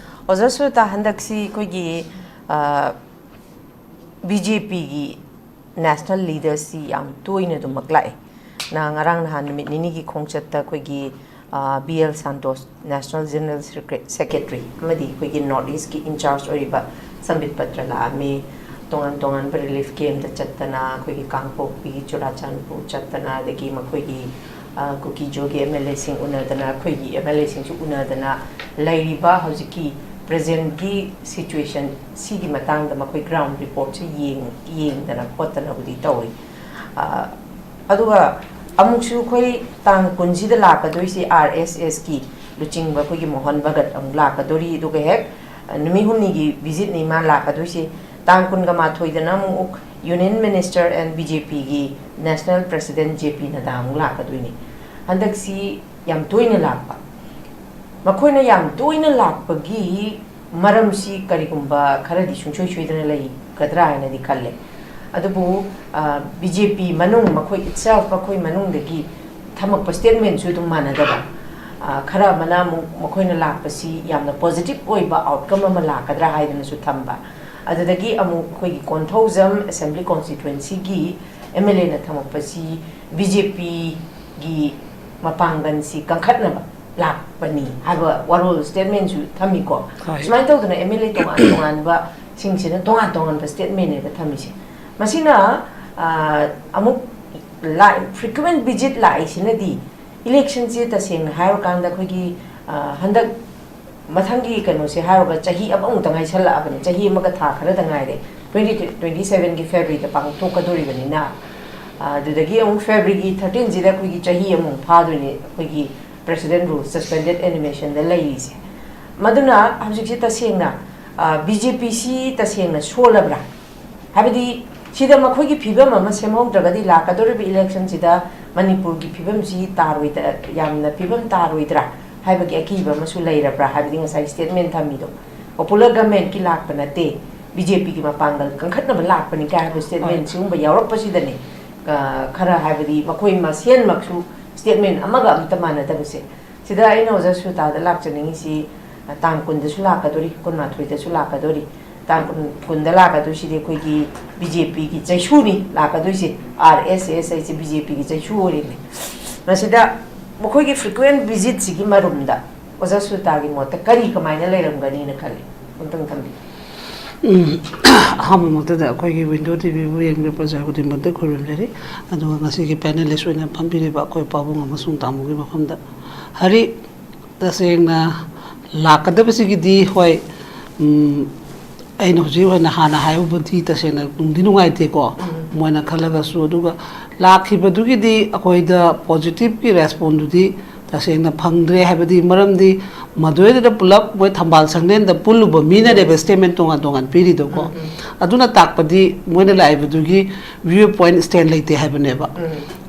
ꯑꯣꯖꯥ ꯁꯨꯖꯇꯥ, ꯍꯟꯗꯛꯁꯤ ꯑꯩꯈꯣꯏꯒꯤ, ꯑꯥ, ꯕꯤ ꯖꯦ ꯄꯤꯒꯤ ꯅꯦꯁꯅꯦꯜ ꯂꯤꯗꯔꯁꯤ ꯌꯥꯝ ꯇꯣꯏꯅ ꯑꯗꯨꯃꯛ ꯂꯥꯛꯑꯦ꯫ ꯅ-, ꯉꯔꯥꯡ ꯅꯍꯥꯟ ꯅꯨꯃꯤꯠ ꯅꯤꯅꯤꯒꯤ ꯈꯣꯡꯆꯠꯇ ꯑꯩꯈꯣꯏꯒꯤ, ꯑꯥ, B L Santosh, national general ꯁꯦꯀ꯭ꯔꯦ-, ꯁꯦꯀ꯭ꯔꯦꯇꯔꯤ ꯑꯃꯗꯤ ꯑꯩꯈꯣꯏꯒꯤ ꯅꯣꯔꯠ ꯏꯁꯀꯤ ꯏꯟꯆꯥꯔꯖ ꯑꯣꯏꯔꯤꯕ ꯁꯝꯕꯤꯠ ꯄꯇ꯭ꯔ ꯂꯥꯛꯑꯝꯃꯤ꯫ ꯇꯣꯉꯥꯟ ꯇꯣꯉꯥꯟꯕ ꯔꯤꯂꯤꯐ ꯀꯦꯝꯗ ꯆꯠꯇꯅ, ꯑꯩꯈꯣꯏꯒꯤ ꯀꯥꯡꯄꯣꯛꯄꯤ, ꯆꯨꯔꯥꯆꯥꯟꯄꯨꯔ ꯆꯠꯇꯅ, ꯑꯗꯒꯤ ꯃꯈꯣꯏꯒꯤ, ꯑ, ꯀꯨꯀꯤꯖꯣꯒꯤ ꯑꯦꯝ ꯑꯦꯜ ꯑꯦꯁꯤꯡ ꯎꯅꯗꯅ, ꯑꯩꯈꯣꯏꯒꯤ ꯑꯦꯝ ꯑꯦꯜ ꯑꯦꯁꯤꯡꯁꯨ ꯎꯅꯗꯅ ꯂꯩꯔꯤꯕ ꯍꯧꯖꯤꯛꯀꯤ ꯄ꯭ꯔꯦꯖꯦꯟꯒꯤ ꯁꯤꯆꯨꯋꯦꯁꯟ ꯁꯤꯒꯤ ꯃꯇꯥꯡꯗ ꯃꯈꯣꯏ ꯒ꯭ꯔꯥꯎꯟ ꯔꯤꯄꯣꯔꯠꯁꯦ ꯌꯦꯡ ꯌꯦꯡꯗꯅ ꯈꯣꯠꯇꯅꯕꯨꯗꯤ ꯇꯧꯏ꯫ ꯑꯗꯨꯒ ꯑꯃꯨꯛꯁꯨ ꯑꯩꯈꯣꯏ ꯇꯥꯡ ꯀꯨꯟꯁꯤꯗ ꯂꯥꯛꯀꯗꯣꯏꯁꯤ ꯑꯥꯔ ꯑꯦꯁ ꯑꯦꯁꯀꯤ ꯂꯨꯆꯤꯡꯕ ꯑꯩꯈꯣꯏꯒꯤ ꯃꯣꯍꯟ ꯚꯒꯠ ꯑꯃꯨꯛ ꯂꯥꯛꯀꯗꯣꯔꯤ꯫ ꯑꯗꯨꯒ ꯍꯦꯛ ꯅꯨꯃꯤꯠ ꯍꯨꯝꯅꯤꯒꯤ ꯚꯤꯖꯤꯠꯅꯤ ꯃꯥ ꯂꯥꯛꯀꯗꯣꯏꯁꯤ꯫ ꯇꯥꯡ ꯀꯨꯟꯒ ꯃꯥꯊꯣꯏꯗꯅ ꯑꯃꯨꯛ union minister and B J ꯄꯤꯒꯤ national president J P Nadda ꯑꯃꯨꯛ ꯂꯥꯛꯀꯗꯣꯏꯅꯤ꯫ ꯍꯟꯗꯛꯁꯤ ꯌꯥꯝ ꯇꯣꯏꯅ ꯂꯥꯛꯄ꯫ ꯃꯈꯣꯏꯅ ꯌꯥꯝ ꯇꯣꯏꯅ ꯂꯥꯛꯄꯒꯤ ꯃꯔꯝꯁꯤ ꯀꯔꯤꯒꯨꯝꯕ ꯈꯔꯗꯤ ꯁꯨꯡꯁꯣꯏ ꯁꯣꯏꯗꯅ ꯂꯩꯒꯗ꯭ꯔꯥ ꯍꯥꯏꯅꯗꯤ ꯈꯜꯂꯦ꯫ ꯑꯗꯨꯕꯨ ꯕꯤ ꯖꯦ ꯄꯤ ꯃꯅꯨꯡ, ꯃꯈꯣꯏ ꯏꯠꯁꯦꯜꯐ, ꯃꯈꯣꯏ ꯃꯅꯨꯡꯗꯒꯤ ꯊꯝꯃꯛꯄ ꯁ꯭ꯇꯦꯠꯃꯦꯟꯁꯨ ꯑꯗꯨꯝ ꯃꯥꯟꯅꯗꯕ꯫ ꯈꯔ ꯑꯃꯅ ꯑꯃꯨꯛ ꯃꯈꯣꯏꯅ ꯂꯥꯛꯄꯁꯤ ꯌꯥꯝꯅ ꯄꯣꯖꯤꯇꯤꯚ ꯑꯣꯏꯕ ꯑꯥꯎꯠꯀꯝ ꯑꯃ ꯂꯥꯛꯀꯗ꯭ꯔꯥ ꯍꯥꯏꯗꯅꯁꯨ ꯊꯝꯕ꯫ ꯑꯗꯨꯗꯒꯤ ꯑꯃꯨꯛ ꯑꯩꯈꯣꯏꯒꯤ ꯀꯣꯟꯊꯧꯖꯝ ꯑꯦꯁꯦꯝꯕ꯭ꯂꯤ ꯀꯣꯟꯁꯇꯤꯇ꯭ꯋꯦꯟꯁꯤꯒꯤ ꯑꯦꯝ ꯑꯦꯜ ꯑꯦꯅ ꯊꯝꯃꯛꯄꯁꯤ ꯕꯤ ꯖꯦ ꯄꯤꯒꯤ ꯃꯄꯥꯡꯒꯜꯁꯤ ꯀꯟꯈꯠꯅꯕ ꯂꯥꯛꯄꯅꯤ ꯍꯥꯏꯕ ꯋꯥꯔꯣꯜ ꯁ꯭ꯇꯦꯠꯃꯦꯟꯁꯨ ꯊꯝꯃꯤꯀꯣ꯫ ꯍꯣꯏ꯫ ꯁꯨꯃꯥꯏꯅ ꯇꯧꯗꯅ ꯑꯦꯝ ꯑꯦꯜ ꯑꯦ ꯇꯣꯉꯥꯟ ꯇꯣꯉꯥꯟꯕꯁꯤꯡꯁꯤꯅ ꯇꯣꯉꯥꯟ ꯇꯣꯉꯥꯟꯕ ꯁ꯭ꯇꯦꯠꯃꯦꯟꯅꯦꯕ ꯊꯝꯃꯤꯁꯦ꯫ ꯃꯁꯤꯅ ꯑꯃꯨꯛ ꯂꯥꯛ ꯐ꯭ꯔꯤꯀ꯭ꯋꯦꯟ ꯚꯤꯖꯤꯠ ꯂꯥꯛꯏꯁꯤꯅꯗꯤ ꯏꯂꯦꯛꯁꯟꯁꯦ ꯇꯁꯦꯡꯅ ꯍꯥꯏꯔꯀꯥꯟꯗ ꯑꯩꯈꯣꯏꯒꯤ ꯍꯟꯗꯛ ꯃꯊꯪꯒꯤ ꯀꯩꯅꯣꯁꯦ ꯍꯥꯏꯔꯒ ꯆꯍꯤ ꯑꯃꯃꯨꯛꯇ ꯉꯥꯏꯁꯜꯂꯛꯑꯕꯅꯤ꯫ ꯆꯍꯤ ꯑꯃꯒ ꯊꯥ ꯈꯔꯗ ꯉꯥꯏꯔꯦ꯫ ꯇ꯭ꯋꯦꯟꯇꯤ ꯇ꯭ꯋꯦꯟꯇꯤ ꯁꯚꯦꯟꯒꯤ ꯐꯦꯕ꯭ꯔꯨꯋꯥꯔꯤꯗ ꯄꯥꯡꯊꯣꯛꯀꯗꯣꯔꯤꯕꯅꯤꯅ, ꯑꯗꯨꯗꯒꯤ ꯑꯃꯨꯛ ꯐꯦꯕ꯭ꯔꯨꯋꯥꯔꯤꯒꯤ ꯊꯥꯔꯇꯤꯟꯁꯤꯗ ꯑꯩꯈꯣꯏꯒꯤ ꯆꯍꯤ ꯑꯃꯃꯨꯛ ꯐꯥꯗꯣꯏꯅꯤ ꯑꯩꯈꯣꯏꯒꯤ ꯄ꯭ꯔꯦꯁꯤꯗꯦꯟ ꯔꯨꯜ ꯁꯁꯄꯦꯟꯗꯦꯠ ꯑꯦꯅꯤꯃꯦꯁꯟꯗ ꯂꯩꯔꯤꯁꯦ꯫ ꯃꯗꯨꯅ ꯍꯧꯖꯤꯛꯁꯤ ꯇꯁꯦꯡꯅ ꯕꯤ ꯖꯦ ꯄꯤꯁꯤ ꯇꯁꯦꯡꯅ ꯁꯣꯜꯂꯕ꯭ꯔꯥ? ꯍꯥꯏꯕꯗꯤ ꯁꯤꯗ ꯃꯈꯣꯏꯒꯤ ꯐꯤꯕꯝ ꯑꯃ ꯁꯦꯝꯍꯧꯗ꯭ꯔꯒꯗꯤ ꯂꯥꯛꯀꯗꯧꯔꯤꯕ ꯏꯂꯦꯛꯁꯟꯁꯤꯗ ꯃꯅꯤꯄꯨꯔꯒꯤ ꯐꯤꯕꯝꯁꯤ ꯇꯥꯔꯣꯏꯗ-, ꯌꯥꯝꯅ ꯐꯤꯕꯝ ꯇꯥꯔꯣꯏꯗ꯭ꯔꯥ ꯍꯥꯏꯕꯒꯤ ꯑꯀꯤꯕ ꯑꯃꯁꯨ ꯂꯩꯔꯕ꯭ꯔꯥ ꯍꯥꯏꯕꯗꯤ ꯉꯁꯥꯏ ꯁ꯭ꯇꯦꯠꯃꯦꯟ ꯊꯝꯃꯤꯗꯣ ꯄꯣꯄꯨꯂꯔ ꯒꯃꯦꯟꯠꯀꯤ ꯂꯥꯛꯄ ꯅꯠꯇꯦ, ꯕꯤ ꯖꯦ ꯄꯤꯒꯤ ꯃꯄꯥꯡꯒꯜ ꯀꯟꯈꯠꯅꯕ ꯂꯥꯛꯄꯅꯤ ꯀꯥꯏ ꯍꯥꯏꯕ ꯁ꯭ꯇꯦꯠꯃꯦꯟ ꯍꯣꯏ꯫ ꯁꯤꯒꯨꯝꯕ ꯌꯥꯎꯔꯛꯄꯁꯤꯗꯅꯤ, ꯑ, ꯈꯔ ꯍꯥꯏꯕꯗꯤ ꯃꯈꯣꯏ ꯃꯁꯦꯟꯃꯛꯁꯨ ꯁ꯭ꯇꯦꯠꯃꯦꯟ ꯑꯃꯒ ꯑꯝꯇ ꯃꯥꯟꯅꯗꯕꯁꯦ꯫ ꯁꯤꯗ ꯑꯩꯅ ꯑꯣꯖꯥ ꯁꯨꯇꯥꯗ ꯂꯥꯛꯆꯅꯤꯡꯉꯤꯁꯤ, ꯑ, ꯇꯥꯡ ꯀꯨꯟꯗꯁꯨ ꯂꯥꯛꯀꯗꯣꯔꯤ, ꯀꯨꯟꯃꯥꯊꯣꯏꯗꯁꯨ ꯂꯥꯛꯀꯗꯣꯔꯤ꯫ ꯇꯥꯡ ꯀꯨꯟ, ꯀꯨꯟꯗ ꯂꯥꯛꯀꯗꯣꯏꯁꯤꯗꯤ ꯑꯩꯈꯣꯏꯒꯤ ꯕꯤ ꯖꯦ ꯄꯤꯒꯤ ꯆꯩꯁꯨꯅꯤ ꯂꯥꯛꯀꯗꯣꯏꯁꯦ꯫ ꯑꯥꯔ ꯑꯦꯁ ꯑꯦꯁ ꯍꯥꯏꯁꯦ ꯕꯤ ꯖꯦ ꯄꯤꯒꯤ ꯆꯩꯁꯨ ꯑꯣꯏꯔꯤꯅꯤ꯫ ꯃꯁꯤꯗ ꯃꯈꯣꯏꯒꯤ ꯐ꯭ꯔꯤꯀ꯭ꯋꯦꯟ ꯚꯤꯖꯤꯠꯁꯤꯒꯤ ꯃꯔꯨꯝꯗ ꯑꯣꯖꯥ ꯁꯨꯇꯥꯒꯤ ꯃꯣꯠꯇ ꯀꯔꯤ ꯀꯃꯥꯏꯅ ꯂꯩꯔꯝꯒꯅꯤꯅ ꯈꯜꯂꯤ? ꯑꯃꯨꯛꯇꯪ ꯊꯝꯕꯤꯌꯨ꯫ ꯎꯝ, ꯑꯍꯥꯟꯕꯃꯛꯇꯗ ꯑꯩꯈꯣꯏꯒꯤ ꯋꯤꯟꯗꯣ ꯇꯤ ꯚꯤꯕꯨ ꯌꯦꯡꯕ ꯄ꯭ꯔꯖꯥ ꯈꯨꯗꯤꯡꯃꯛꯇ ꯈꯨꯔꯨꯝꯖꯔꯤ꯫ ꯑꯗꯨꯒ ꯉꯁꯤꯒꯤ ꯄꯦꯅꯦꯂꯤꯁ ꯑꯣꯏꯅ ꯐꯝꯕꯤꯔꯤꯕ ꯑꯩꯈꯣꯏ ꯄꯥꯕꯨꯡ ꯑꯃꯁꯨꯡ ꯇꯥꯃꯣꯒꯤ ꯃꯐꯝꯗ ꯍꯥꯏꯔꯤ, ꯇꯁꯦꯡꯅ ꯂꯥꯛꯀꯗꯕꯁꯤꯒꯤꯗꯤ ꯍꯣꯏ, ꯎꯝ, ꯑꯩꯅ ꯍꯧꯖꯤꯛ ꯑꯣꯏꯅ ꯍꯥꯟꯅ ꯍꯥꯏꯕꯕꯨꯗꯤ ꯇꯁꯦꯡꯅ ꯅꯨꯡꯗꯤ ꯅꯨꯡꯉꯥꯏꯇꯦꯀꯣ, ꯃꯣꯏꯅ ꯈꯜꯂꯒꯁꯨ꯫ ꯑꯗꯨꯒ ꯂꯥꯛꯈꯤꯕꯗꯨꯒꯤꯗꯤ ꯑꯩꯈꯣꯏꯗ ꯄꯣꯖꯤꯇꯤꯚꯀꯤ ꯔꯦꯁꯄꯣꯟꯗꯨꯗꯤ ꯇꯁꯦꯡꯅ ꯐꯪꯗ꯭ꯔꯦ꯫ ꯍꯥꯏꯕꯗꯤ ꯃꯔꯝꯗꯤ ꯃꯗꯨꯗꯩꯗꯨꯗ ꯄꯨꯂꯞ ꯃꯣꯏ ꯊꯝꯕꯥꯜ ꯁꯪꯂꯦꯟꯗ ꯄꯨꯜꯂꯨꯕ ꯃꯤꯅꯅꯦꯕ ꯁ꯭ꯇꯦꯠꯃꯦꯟ ꯇꯣꯉꯥꯟ ꯇꯣꯉꯥꯟ ꯄꯤꯔꯤꯗꯣꯀꯣ꯫ ꯑꯗꯨꯅ ꯇꯥꯛꯄꯗꯤ ꯃꯣꯏꯅ ꯂꯥꯛꯏꯕꯗꯨꯒꯤ ꯚ꯭ꯌꯨ ꯄꯣꯏꯟ ꯁ꯭ꯇꯦꯟ ꯂꯩꯇꯦ ꯍꯥꯏꯕꯅꯦꯕ꯫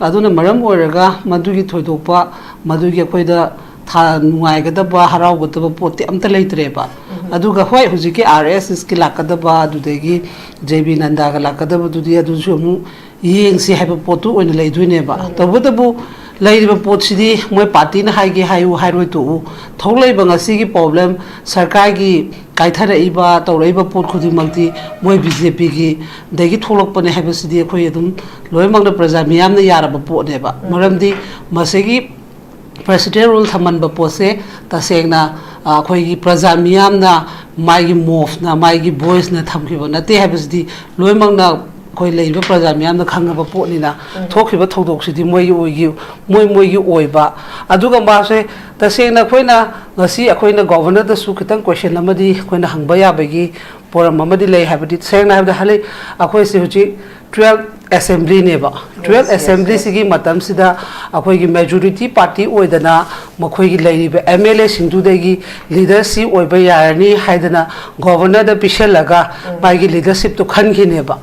ꯑꯗꯨꯅ ꯃꯔꯝ ꯑꯣꯏꯔꯒ ꯃꯗꯨꯒꯤ ꯊꯣꯏꯗꯣꯛꯄ, ꯃꯗꯨꯒꯤ ꯑꯩꯈꯣꯏꯗ ꯊꯥ-, ꯅꯨꯡꯉꯥꯏꯒꯗꯕ, ꯍꯔꯥꯎꯒꯗꯕ ꯄꯣꯠꯇꯤ ꯑꯝꯇ ꯂꯩꯇ꯭ꯔꯦꯕ꯫ ꯑꯗꯨꯒ ꯍꯣꯏ, ꯍꯧꯖꯤꯛꯀꯤ ꯑꯥꯔ ꯑꯦꯁ ꯑꯦꯁꯀꯤ ꯂꯥꯛꯀꯗꯕ, ꯑꯗꯨꯗꯒꯤ ꯖꯦ ꯕꯤ ꯅꯟꯗꯥꯒ ꯂꯥꯛꯀꯗꯕꯗꯨꯗꯤ ꯑꯗꯨꯁꯨ ꯑꯃꯨꯛ ꯌꯦꯡꯁꯤ ꯍꯥꯏꯕ ꯄꯣꯠꯇꯨ ꯑꯣꯏꯅ ꯂꯩꯗꯣꯏꯅꯦꯕ꯫ ꯇꯧꯕꯇꯕꯨ ꯂꯩꯔꯤꯕ ꯄꯣꯠꯁꯤꯗꯤ ꯃꯣꯏ ꯄꯥꯔꯇꯤꯅ ꯍꯥꯏꯒꯦ ꯍꯥꯏꯌꯨ, ꯍꯥꯏꯔꯣꯏ ꯇꯣꯛꯎ, ꯊꯣꯛꯂꯛꯏꯕ ꯉꯁꯤꯒꯤ ꯄ꯭ꯔꯣꯕ꯭ꯂꯦꯝ, ꯁꯔꯀꯥꯔꯒꯤ ꯀꯥꯏꯊꯔꯛꯏꯕ, ꯇꯧꯔꯛꯏꯕ ꯄꯣꯠ ꯈꯨꯗꯤꯡꯃꯛꯇꯤ ꯃꯣꯏ ꯕꯤ ꯖꯦ ꯄꯤꯒꯤ ꯗꯒꯤ ꯊꯣꯛꯂꯛꯄꯅꯦ ꯍꯥꯏꯕꯁꯤꯗꯤ ꯑꯩꯈꯣꯏ ꯑꯗꯨꯝ ꯂꯣꯏꯅꯃꯛꯅ ꯄ꯭ꯔꯖꯥ ꯃꯤꯌꯥꯝꯅ ꯌꯥꯔꯕ ꯄꯣꯠꯅꯦꯕ꯫ ꯃꯔꯝꯗꯤ ꯃꯁꯤꯒꯤ ꯄ꯭ꯔꯦꯁꯤꯗꯦꯟ ꯔꯨꯜ ꯊꯝꯍꯟꯕ ꯄꯣꯠꯁꯦ ꯇꯁꯦꯡꯅ, ꯑ, ꯑꯩꯈꯣꯏꯒꯤ ꯄ꯭ꯔꯖꯥ ꯃꯤꯌꯥꯝꯅ, ꯃꯥꯒꯤ ꯃꯣꯐꯅ, ꯃꯥꯒꯤ ꯚꯣꯏꯁꯅ ꯊꯝꯈꯤꯕ ꯅꯠꯇꯦ ꯍꯥꯏꯕꯁꯤꯗꯤ ꯂꯣꯏꯅꯃꯛꯅ ꯑꯩꯈꯣꯏ ꯂꯩꯔꯤꯕ ꯄ꯭ꯔꯖꯥ ꯃꯤꯌꯥꯝꯅ ꯈꯪꯉꯕ ꯄꯣꯠꯅꯤꯅ, ꯊꯣꯛꯈꯤꯕ ꯊꯧꯗꯣꯛꯁꯤꯗꯤ ꯃꯣꯏꯒꯤ ꯑꯣꯏꯒꯤ-, ꯃꯣꯏ ꯃꯣꯏꯒꯤ ꯑꯣꯏꯕ꯫ ꯑꯗꯨꯒ ꯃꯥꯁꯦ ꯇꯁꯦꯡꯅ ꯑꯩꯈꯣꯏꯅ ꯉꯁꯤ ꯑꯩꯈꯣꯏꯅ ꯒꯣꯚꯔꯅꯔꯗꯁꯨ ꯈꯤꯇꯪ ꯀꯣꯏꯁꯟ ꯑꯃꯗꯤ ꯑꯩꯈꯣꯏꯅ ꯍꯪꯕ ꯌꯥꯕꯒꯤ ꯄꯣꯔꯝ ꯑꯃꯗꯤ ꯂꯩ꯫ ꯍꯥꯏꯕꯗꯤ ꯁꯦꯡꯅ ꯍꯥꯏꯕꯗ ꯍꯜꯂꯤ, ꯑꯩꯈꯣꯏꯁꯦ ꯍꯧꯖꯤꯛ ꯇꯨꯋꯦꯜꯐ ꯑꯦꯁꯦꯝꯕ꯭ꯂꯤꯅꯦꯕ꯫ ꯇꯨꯋꯦꯜꯐ ꯑꯦꯁꯦꯝꯕ꯭ꯂꯤꯁꯤꯒꯤ ꯃꯇꯝꯁꯤꯗ ꯑꯩꯈꯣꯏꯒꯤ ꯃꯦꯖꯣꯔꯤꯇꯤ ꯄꯥꯔꯇꯤ ꯑꯣꯏꯗꯅ ꯃꯈꯣꯏꯒꯤ ꯂꯩꯔꯤꯕ ꯑꯦꯝ ꯑꯦꯜ ꯑꯦꯁꯤꯡꯗꯨꯗꯒꯤ ꯂꯤꯗꯔꯁꯤꯞ ꯑꯣꯏꯕ ꯌꯥꯔꯅꯤ ꯍꯥꯏꯗꯅ ꯒꯣꯚꯔꯅꯔꯗ ꯄꯤꯁꯜꯂꯒ ꯃꯥꯒꯤ ꯂꯤꯗꯔꯁꯤꯞꯇꯨ ꯈꯟꯈꯤꯅꯦꯕ꯫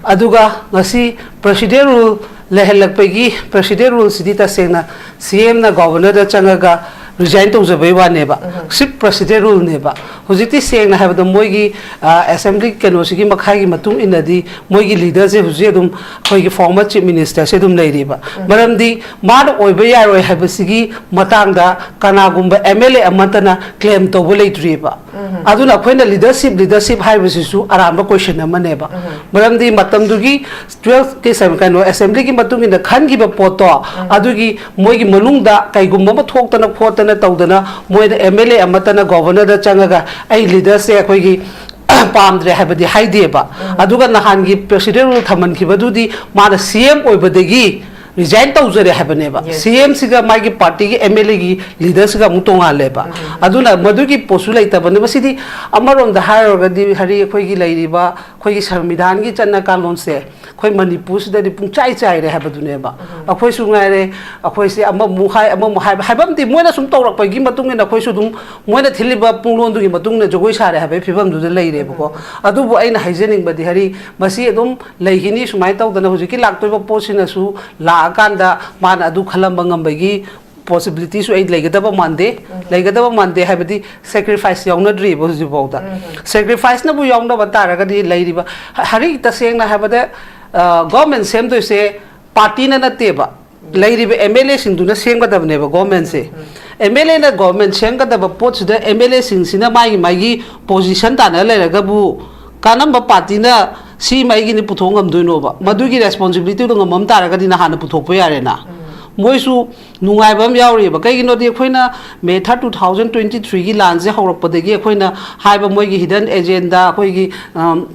ꯑꯗꯨꯒ ꯉꯁꯤ ꯄ꯭ꯔꯦꯁꯤꯗꯦꯟ ꯔꯨꯜ ꯂꯩꯍꯜꯂꯛꯄꯒꯤ, ꯄ꯭ꯔꯦꯁꯤꯗꯦꯟ ꯔꯨꯜꯁꯤꯗꯤ ꯇꯁꯦꯡꯅ ꯁꯤ ꯑꯦꯝꯅ ꯒꯣꯚꯔꯅꯔꯗ ꯆꯪꯉꯒ ꯔꯤꯖꯥꯏꯟ ꯇꯧꯖꯕꯩ ꯋꯥꯅꯦꯕ꯫ ꯁꯤꯞ ꯄ꯭ꯔꯦꯁꯤꯗꯦꯟ ꯔꯨꯜꯅꯦꯕ꯫ ꯍꯧꯖꯤꯛꯇꯤ ꯁꯦꯡꯅ ꯍꯥꯏꯕꯗ ꯃꯣꯏꯒꯤ, ꯑ, ꯑꯦꯁꯦꯝꯕ꯭ꯂꯤ ꯀꯩꯅꯣꯁꯤꯒꯤ ꯃꯈꯥꯒꯤ ꯃꯇꯨꯡ ꯏꯟꯅꯗꯤ ꯃꯣꯏꯒꯤ ꯂꯤꯗꯔꯁꯦ ꯍꯧꯖꯤꯛ ꯑꯗꯨꯝ ꯑꯩꯈꯣꯏꯒꯤ ꯐꯣꯔꯃꯔ ꯆꯤꯐ ꯃꯤꯅꯤꯁꯇꯔꯁꯦ ꯑꯗꯨꯝ ꯂꯩꯔꯤꯕ꯫ ꯃꯔꯝꯗꯤ ꯃꯥꯅ ꯑꯣꯏꯕ ꯌꯥꯔꯣꯏ ꯍꯥꯏꯕꯁꯤꯒꯤ ꯃꯇꯥꯡꯗ ꯀꯅꯥꯒꯨꯝꯕ ꯑꯦꯝ ꯑꯦꯜ ꯑꯦ ꯑꯃꯠꯇꯅ ꯀ꯭ꯂꯦꯝ ꯇꯧꯕ ꯂꯩꯇ꯭ꯔꯤꯕ꯫ ꯑꯗꯨꯅ ꯑꯩꯈꯣꯏꯅ ꯂꯤꯗꯔꯁꯤꯞ, ꯂꯤꯗꯔꯁꯤꯞ ꯍꯥꯏꯕꯁꯤꯁꯨ ꯑꯔꯥꯟꯕ ꯀꯣꯏꯁꯟ ꯑꯃꯅꯦꯕ꯫ ꯃꯔꯝꯗꯤ ꯃꯇꯝꯗꯨꯒꯤ ꯇꯨꯋꯦꯜꯐꯀꯤ ꯁꯦꯝ-, ꯀꯩꯅꯣ, ꯑꯦꯁꯦꯝꯕ꯭ꯂꯤꯒꯤ ꯃꯇꯨꯡ ꯏꯟꯅ ꯈꯟꯈꯤꯕ ꯄꯣꯠꯇꯣ, ꯑꯗꯨꯒꯤ ꯃꯣꯏꯒꯤ ꯃꯅꯨꯡꯗ ꯀꯩꯒꯨꯝꯕ ꯑꯃ ꯊꯣꯛꯇꯅ ꯈꯣꯠꯇꯅ ꯇꯧꯗꯅ ꯃꯣꯏꯅ ꯑꯦꯝ ꯑꯦꯜ ꯑꯦ ꯑꯃꯠꯇꯅ ꯒꯣꯚꯔꯅꯔꯗ ꯆꯪꯉꯒ ꯑꯩ ꯂꯤꯗꯔꯁꯦ ꯑꯩꯈꯣꯏꯒꯤ ꯄꯥꯝꯗ꯭ꯔꯦ ꯍꯥꯏꯕꯗꯤ ꯍꯥꯏꯗꯦꯕ꯫ ꯑꯗꯨꯒ ꯅꯍꯥꯟꯒꯤ ꯄ꯭ꯔꯦꯁꯤꯗꯦꯟ ꯔꯨꯜ ꯊꯝꯍꯟꯈꯤꯕꯗꯨꯗꯤ ꯃꯥꯅ ꯁꯤ ꯑꯦꯝ ꯑꯣꯏꯕꯗꯒꯤ ꯔꯤꯖꯥꯏꯟ ꯇꯧꯖꯔꯦ ꯍꯥꯏꯕꯅꯦꯕ꯫ Yes. ꯁꯤ ꯑꯦꯝꯁꯤꯒ ꯃꯥꯒꯤ ꯄꯥꯔꯇꯤꯒꯤ ꯑꯦꯝ ꯑꯦꯜ ꯑꯦꯒꯤ ꯂꯤꯗꯔꯁꯤꯒ ꯑꯃꯨꯛ ꯇꯣꯡꯉꯥꯜꯂꯦꯕ꯫ ꯎꯝ꯫ ꯑꯗꯨꯅ ꯃꯗꯨꯒꯤ ꯄꯣꯠꯁꯨ ꯂꯩꯇꯕꯅꯦ꯫ ꯃꯁꯤꯗꯤ ꯑꯃꯔꯣꯝꯗ ꯍꯥꯏꯔꯨꯔꯒꯗꯤ ꯍꯥꯏꯗꯤ ꯑꯩꯈꯣꯏꯒꯤ ꯂꯩꯔꯤꯕ ꯑꯩꯈꯣꯏꯒꯤ ꯁꯪꯕꯤꯙꯥꯟꯒꯤ ꯆꯠꯅ ꯀꯥꯡꯂꯣꯟꯁꯦ ꯑꯩꯈꯣꯏ ꯃꯅꯤꯄꯨꯔꯁꯤꯗꯗꯤ ꯄꯨꯡꯆꯥꯏ ꯆꯥꯏꯔꯦ ꯍꯥꯏꯕꯗꯨꯅꯦꯕ꯫ ꯎꯝ꯫ ꯑꯩꯈꯣꯏꯁꯨ ꯉꯥꯏꯔꯦ, ꯑꯩꯈꯣꯏꯁꯦ ꯑꯃꯃꯨꯛ ꯍꯥꯏ, ꯑꯃꯃꯨꯛ ꯍꯥꯏꯕ, ꯍꯥꯏꯕꯝꯗꯤ ꯃꯣꯏꯅ ꯁꯨꯝ ꯇꯧꯔꯛꯄꯒꯤ ꯃꯇꯨꯡ ꯏꯟꯅ ꯑꯩꯈꯣꯏꯁꯨ ꯑꯗꯨꯝ ꯃꯣꯏꯅ ꯊꯤꯜꯂꯤꯕ ꯄꯨꯡꯂꯣꯟꯗꯨꯒꯤ ꯃꯇꯨꯡ ꯏꯟꯅ ꯖꯒꯣꯏ ꯁꯥꯔꯦ ꯍꯥꯏꯕꯒꯤ ꯐꯤꯕꯝꯗꯨꯗ ꯂꯩꯔꯦꯕꯀꯣ꯫ ꯎꯝ꯫ ꯑꯗꯨꯕꯨ ꯑꯩꯅ ꯍꯥꯏꯖꯅꯤꯡꯕꯗꯤ ꯍꯥꯏꯗꯤ ꯃꯁꯤ ꯑꯗꯨꯝ ꯂꯩꯈꯤꯅꯤ꯫ ꯁꯨꯃꯥꯏꯅ ꯇꯧꯗꯅ ꯍꯧꯖꯤꯛꯀꯤ ꯂꯥꯛꯇꯣꯏꯕ ꯄꯣꯠꯁꯤꯅꯁꯨ ꯂꯥꯛꯑꯀꯥꯟꯗ ꯃꯥꯅ ꯑꯗꯨ ꯈꯜꯂꯝꯕ ꯉꯝꯕꯒꯤ ꯄꯣꯁꯤꯕꯤꯂꯤꯇꯤꯁꯨ ꯑꯩ ꯂꯩꯒꯗꯕ ꯃꯥꯟꯗꯦ꯫ ꯎꯝ꯫ ꯂꯩꯒꯗꯕ ꯃꯥꯟꯗꯦ ꯍꯥꯏꯕꯗꯤ ꯁꯦꯀ꯭ꯔꯤꯐꯥꯏꯁ ꯌꯥꯎꯅꯗ꯭ꯔꯤꯕ ꯍꯧꯖꯤꯛꯐꯥꯎꯗ꯫ ꯎꯝ꯫ ꯁꯦꯀ꯭ꯔꯤꯐꯥꯏꯁꯅꯕꯨ ꯌꯥꯎꯅꯕ ꯇꯥꯔꯒꯗꯤ ꯂꯩꯔꯤꯕ ꯍ-, ꯍꯔꯤ ꯇꯁꯦꯡꯅ ꯍꯥꯏꯕꯗ, ꯑ, ꯒꯣꯔꯃꯦꯟ ꯁꯦꯝꯗꯣꯏꯁꯦ ꯄꯥꯔꯇꯤꯅ ꯅꯠꯇꯦꯕ꯫ ꯎꯝ꯫ ꯂꯩꯔꯤꯕ ꯑꯦꯝ ꯑꯦꯜ ꯑꯦꯁꯤꯡꯗꯨꯅ ꯁꯦꯝꯒꯗꯕꯅꯦꯕ ꯒꯣꯔꯃꯦꯟꯁꯦ꯫ ꯎꯝ꯫ ꯑꯦꯝ ꯑꯦꯜ ꯑꯦꯅ ꯒꯣꯔꯃꯦꯟ ꯁꯦꯝꯒꯗꯕ ꯄꯣꯠꯁꯤꯗ ꯑꯦꯝ ꯑꯦꯜ ꯑꯦꯁꯤꯡꯁꯤꯅ ꯃꯥꯒꯤ ꯃꯥꯒꯤ ꯄꯣꯖꯤꯁꯟ ꯇꯥꯟꯅ ꯂꯩꯔꯒꯕꯨ ꯀꯔꯝꯕ ꯄꯥꯔꯇꯤꯅ ꯁꯤ ꯑꯩꯒꯤꯅꯤ ꯄꯨꯊꯣꯛ ꯉꯝꯗꯣꯏꯅꯣꯕ? ꯃꯗꯨꯒꯤ ꯔꯦꯁꯄꯣꯟꯁꯤꯕꯤꯂꯤꯇꯤꯗꯣ ꯉꯝꯃꯝ ꯇꯥꯔꯒꯗꯤ ꯅꯍꯥꯟꯅ ꯄꯨꯊꯣꯛꯄ ꯌꯥꯔꯦꯅ꯫ ꯎꯝ꯫ ꯃꯣꯏꯁꯨ ꯅꯨꯡꯉꯥꯏꯕ ꯑꯃ ꯌꯥꯎꯔꯤꯑꯕ꯫ ꯀꯩꯒꯤꯅꯣꯗꯤ ꯑꯩꯈꯣꯏꯅ ꯃꯦ ꯊꯥꯔꯠ, ꯇꯨ ꯊꯥꯎꯖꯟ ꯇ꯭ꯋꯦꯟꯇꯤ ꯊ꯭ꯔꯤꯒꯤ ꯂꯥꯟꯁꯦ ꯍꯧꯔꯛꯄꯗꯒꯤ ꯑꯩꯈꯣꯏꯅ ꯍꯥꯏꯕ ꯃꯣꯏꯒꯤ ꯍꯤꯗꯟ ꯑꯦꯖꯦꯟꯗꯥ, ꯑꯩꯈꯣꯏꯒꯤ, ꯑꯝ,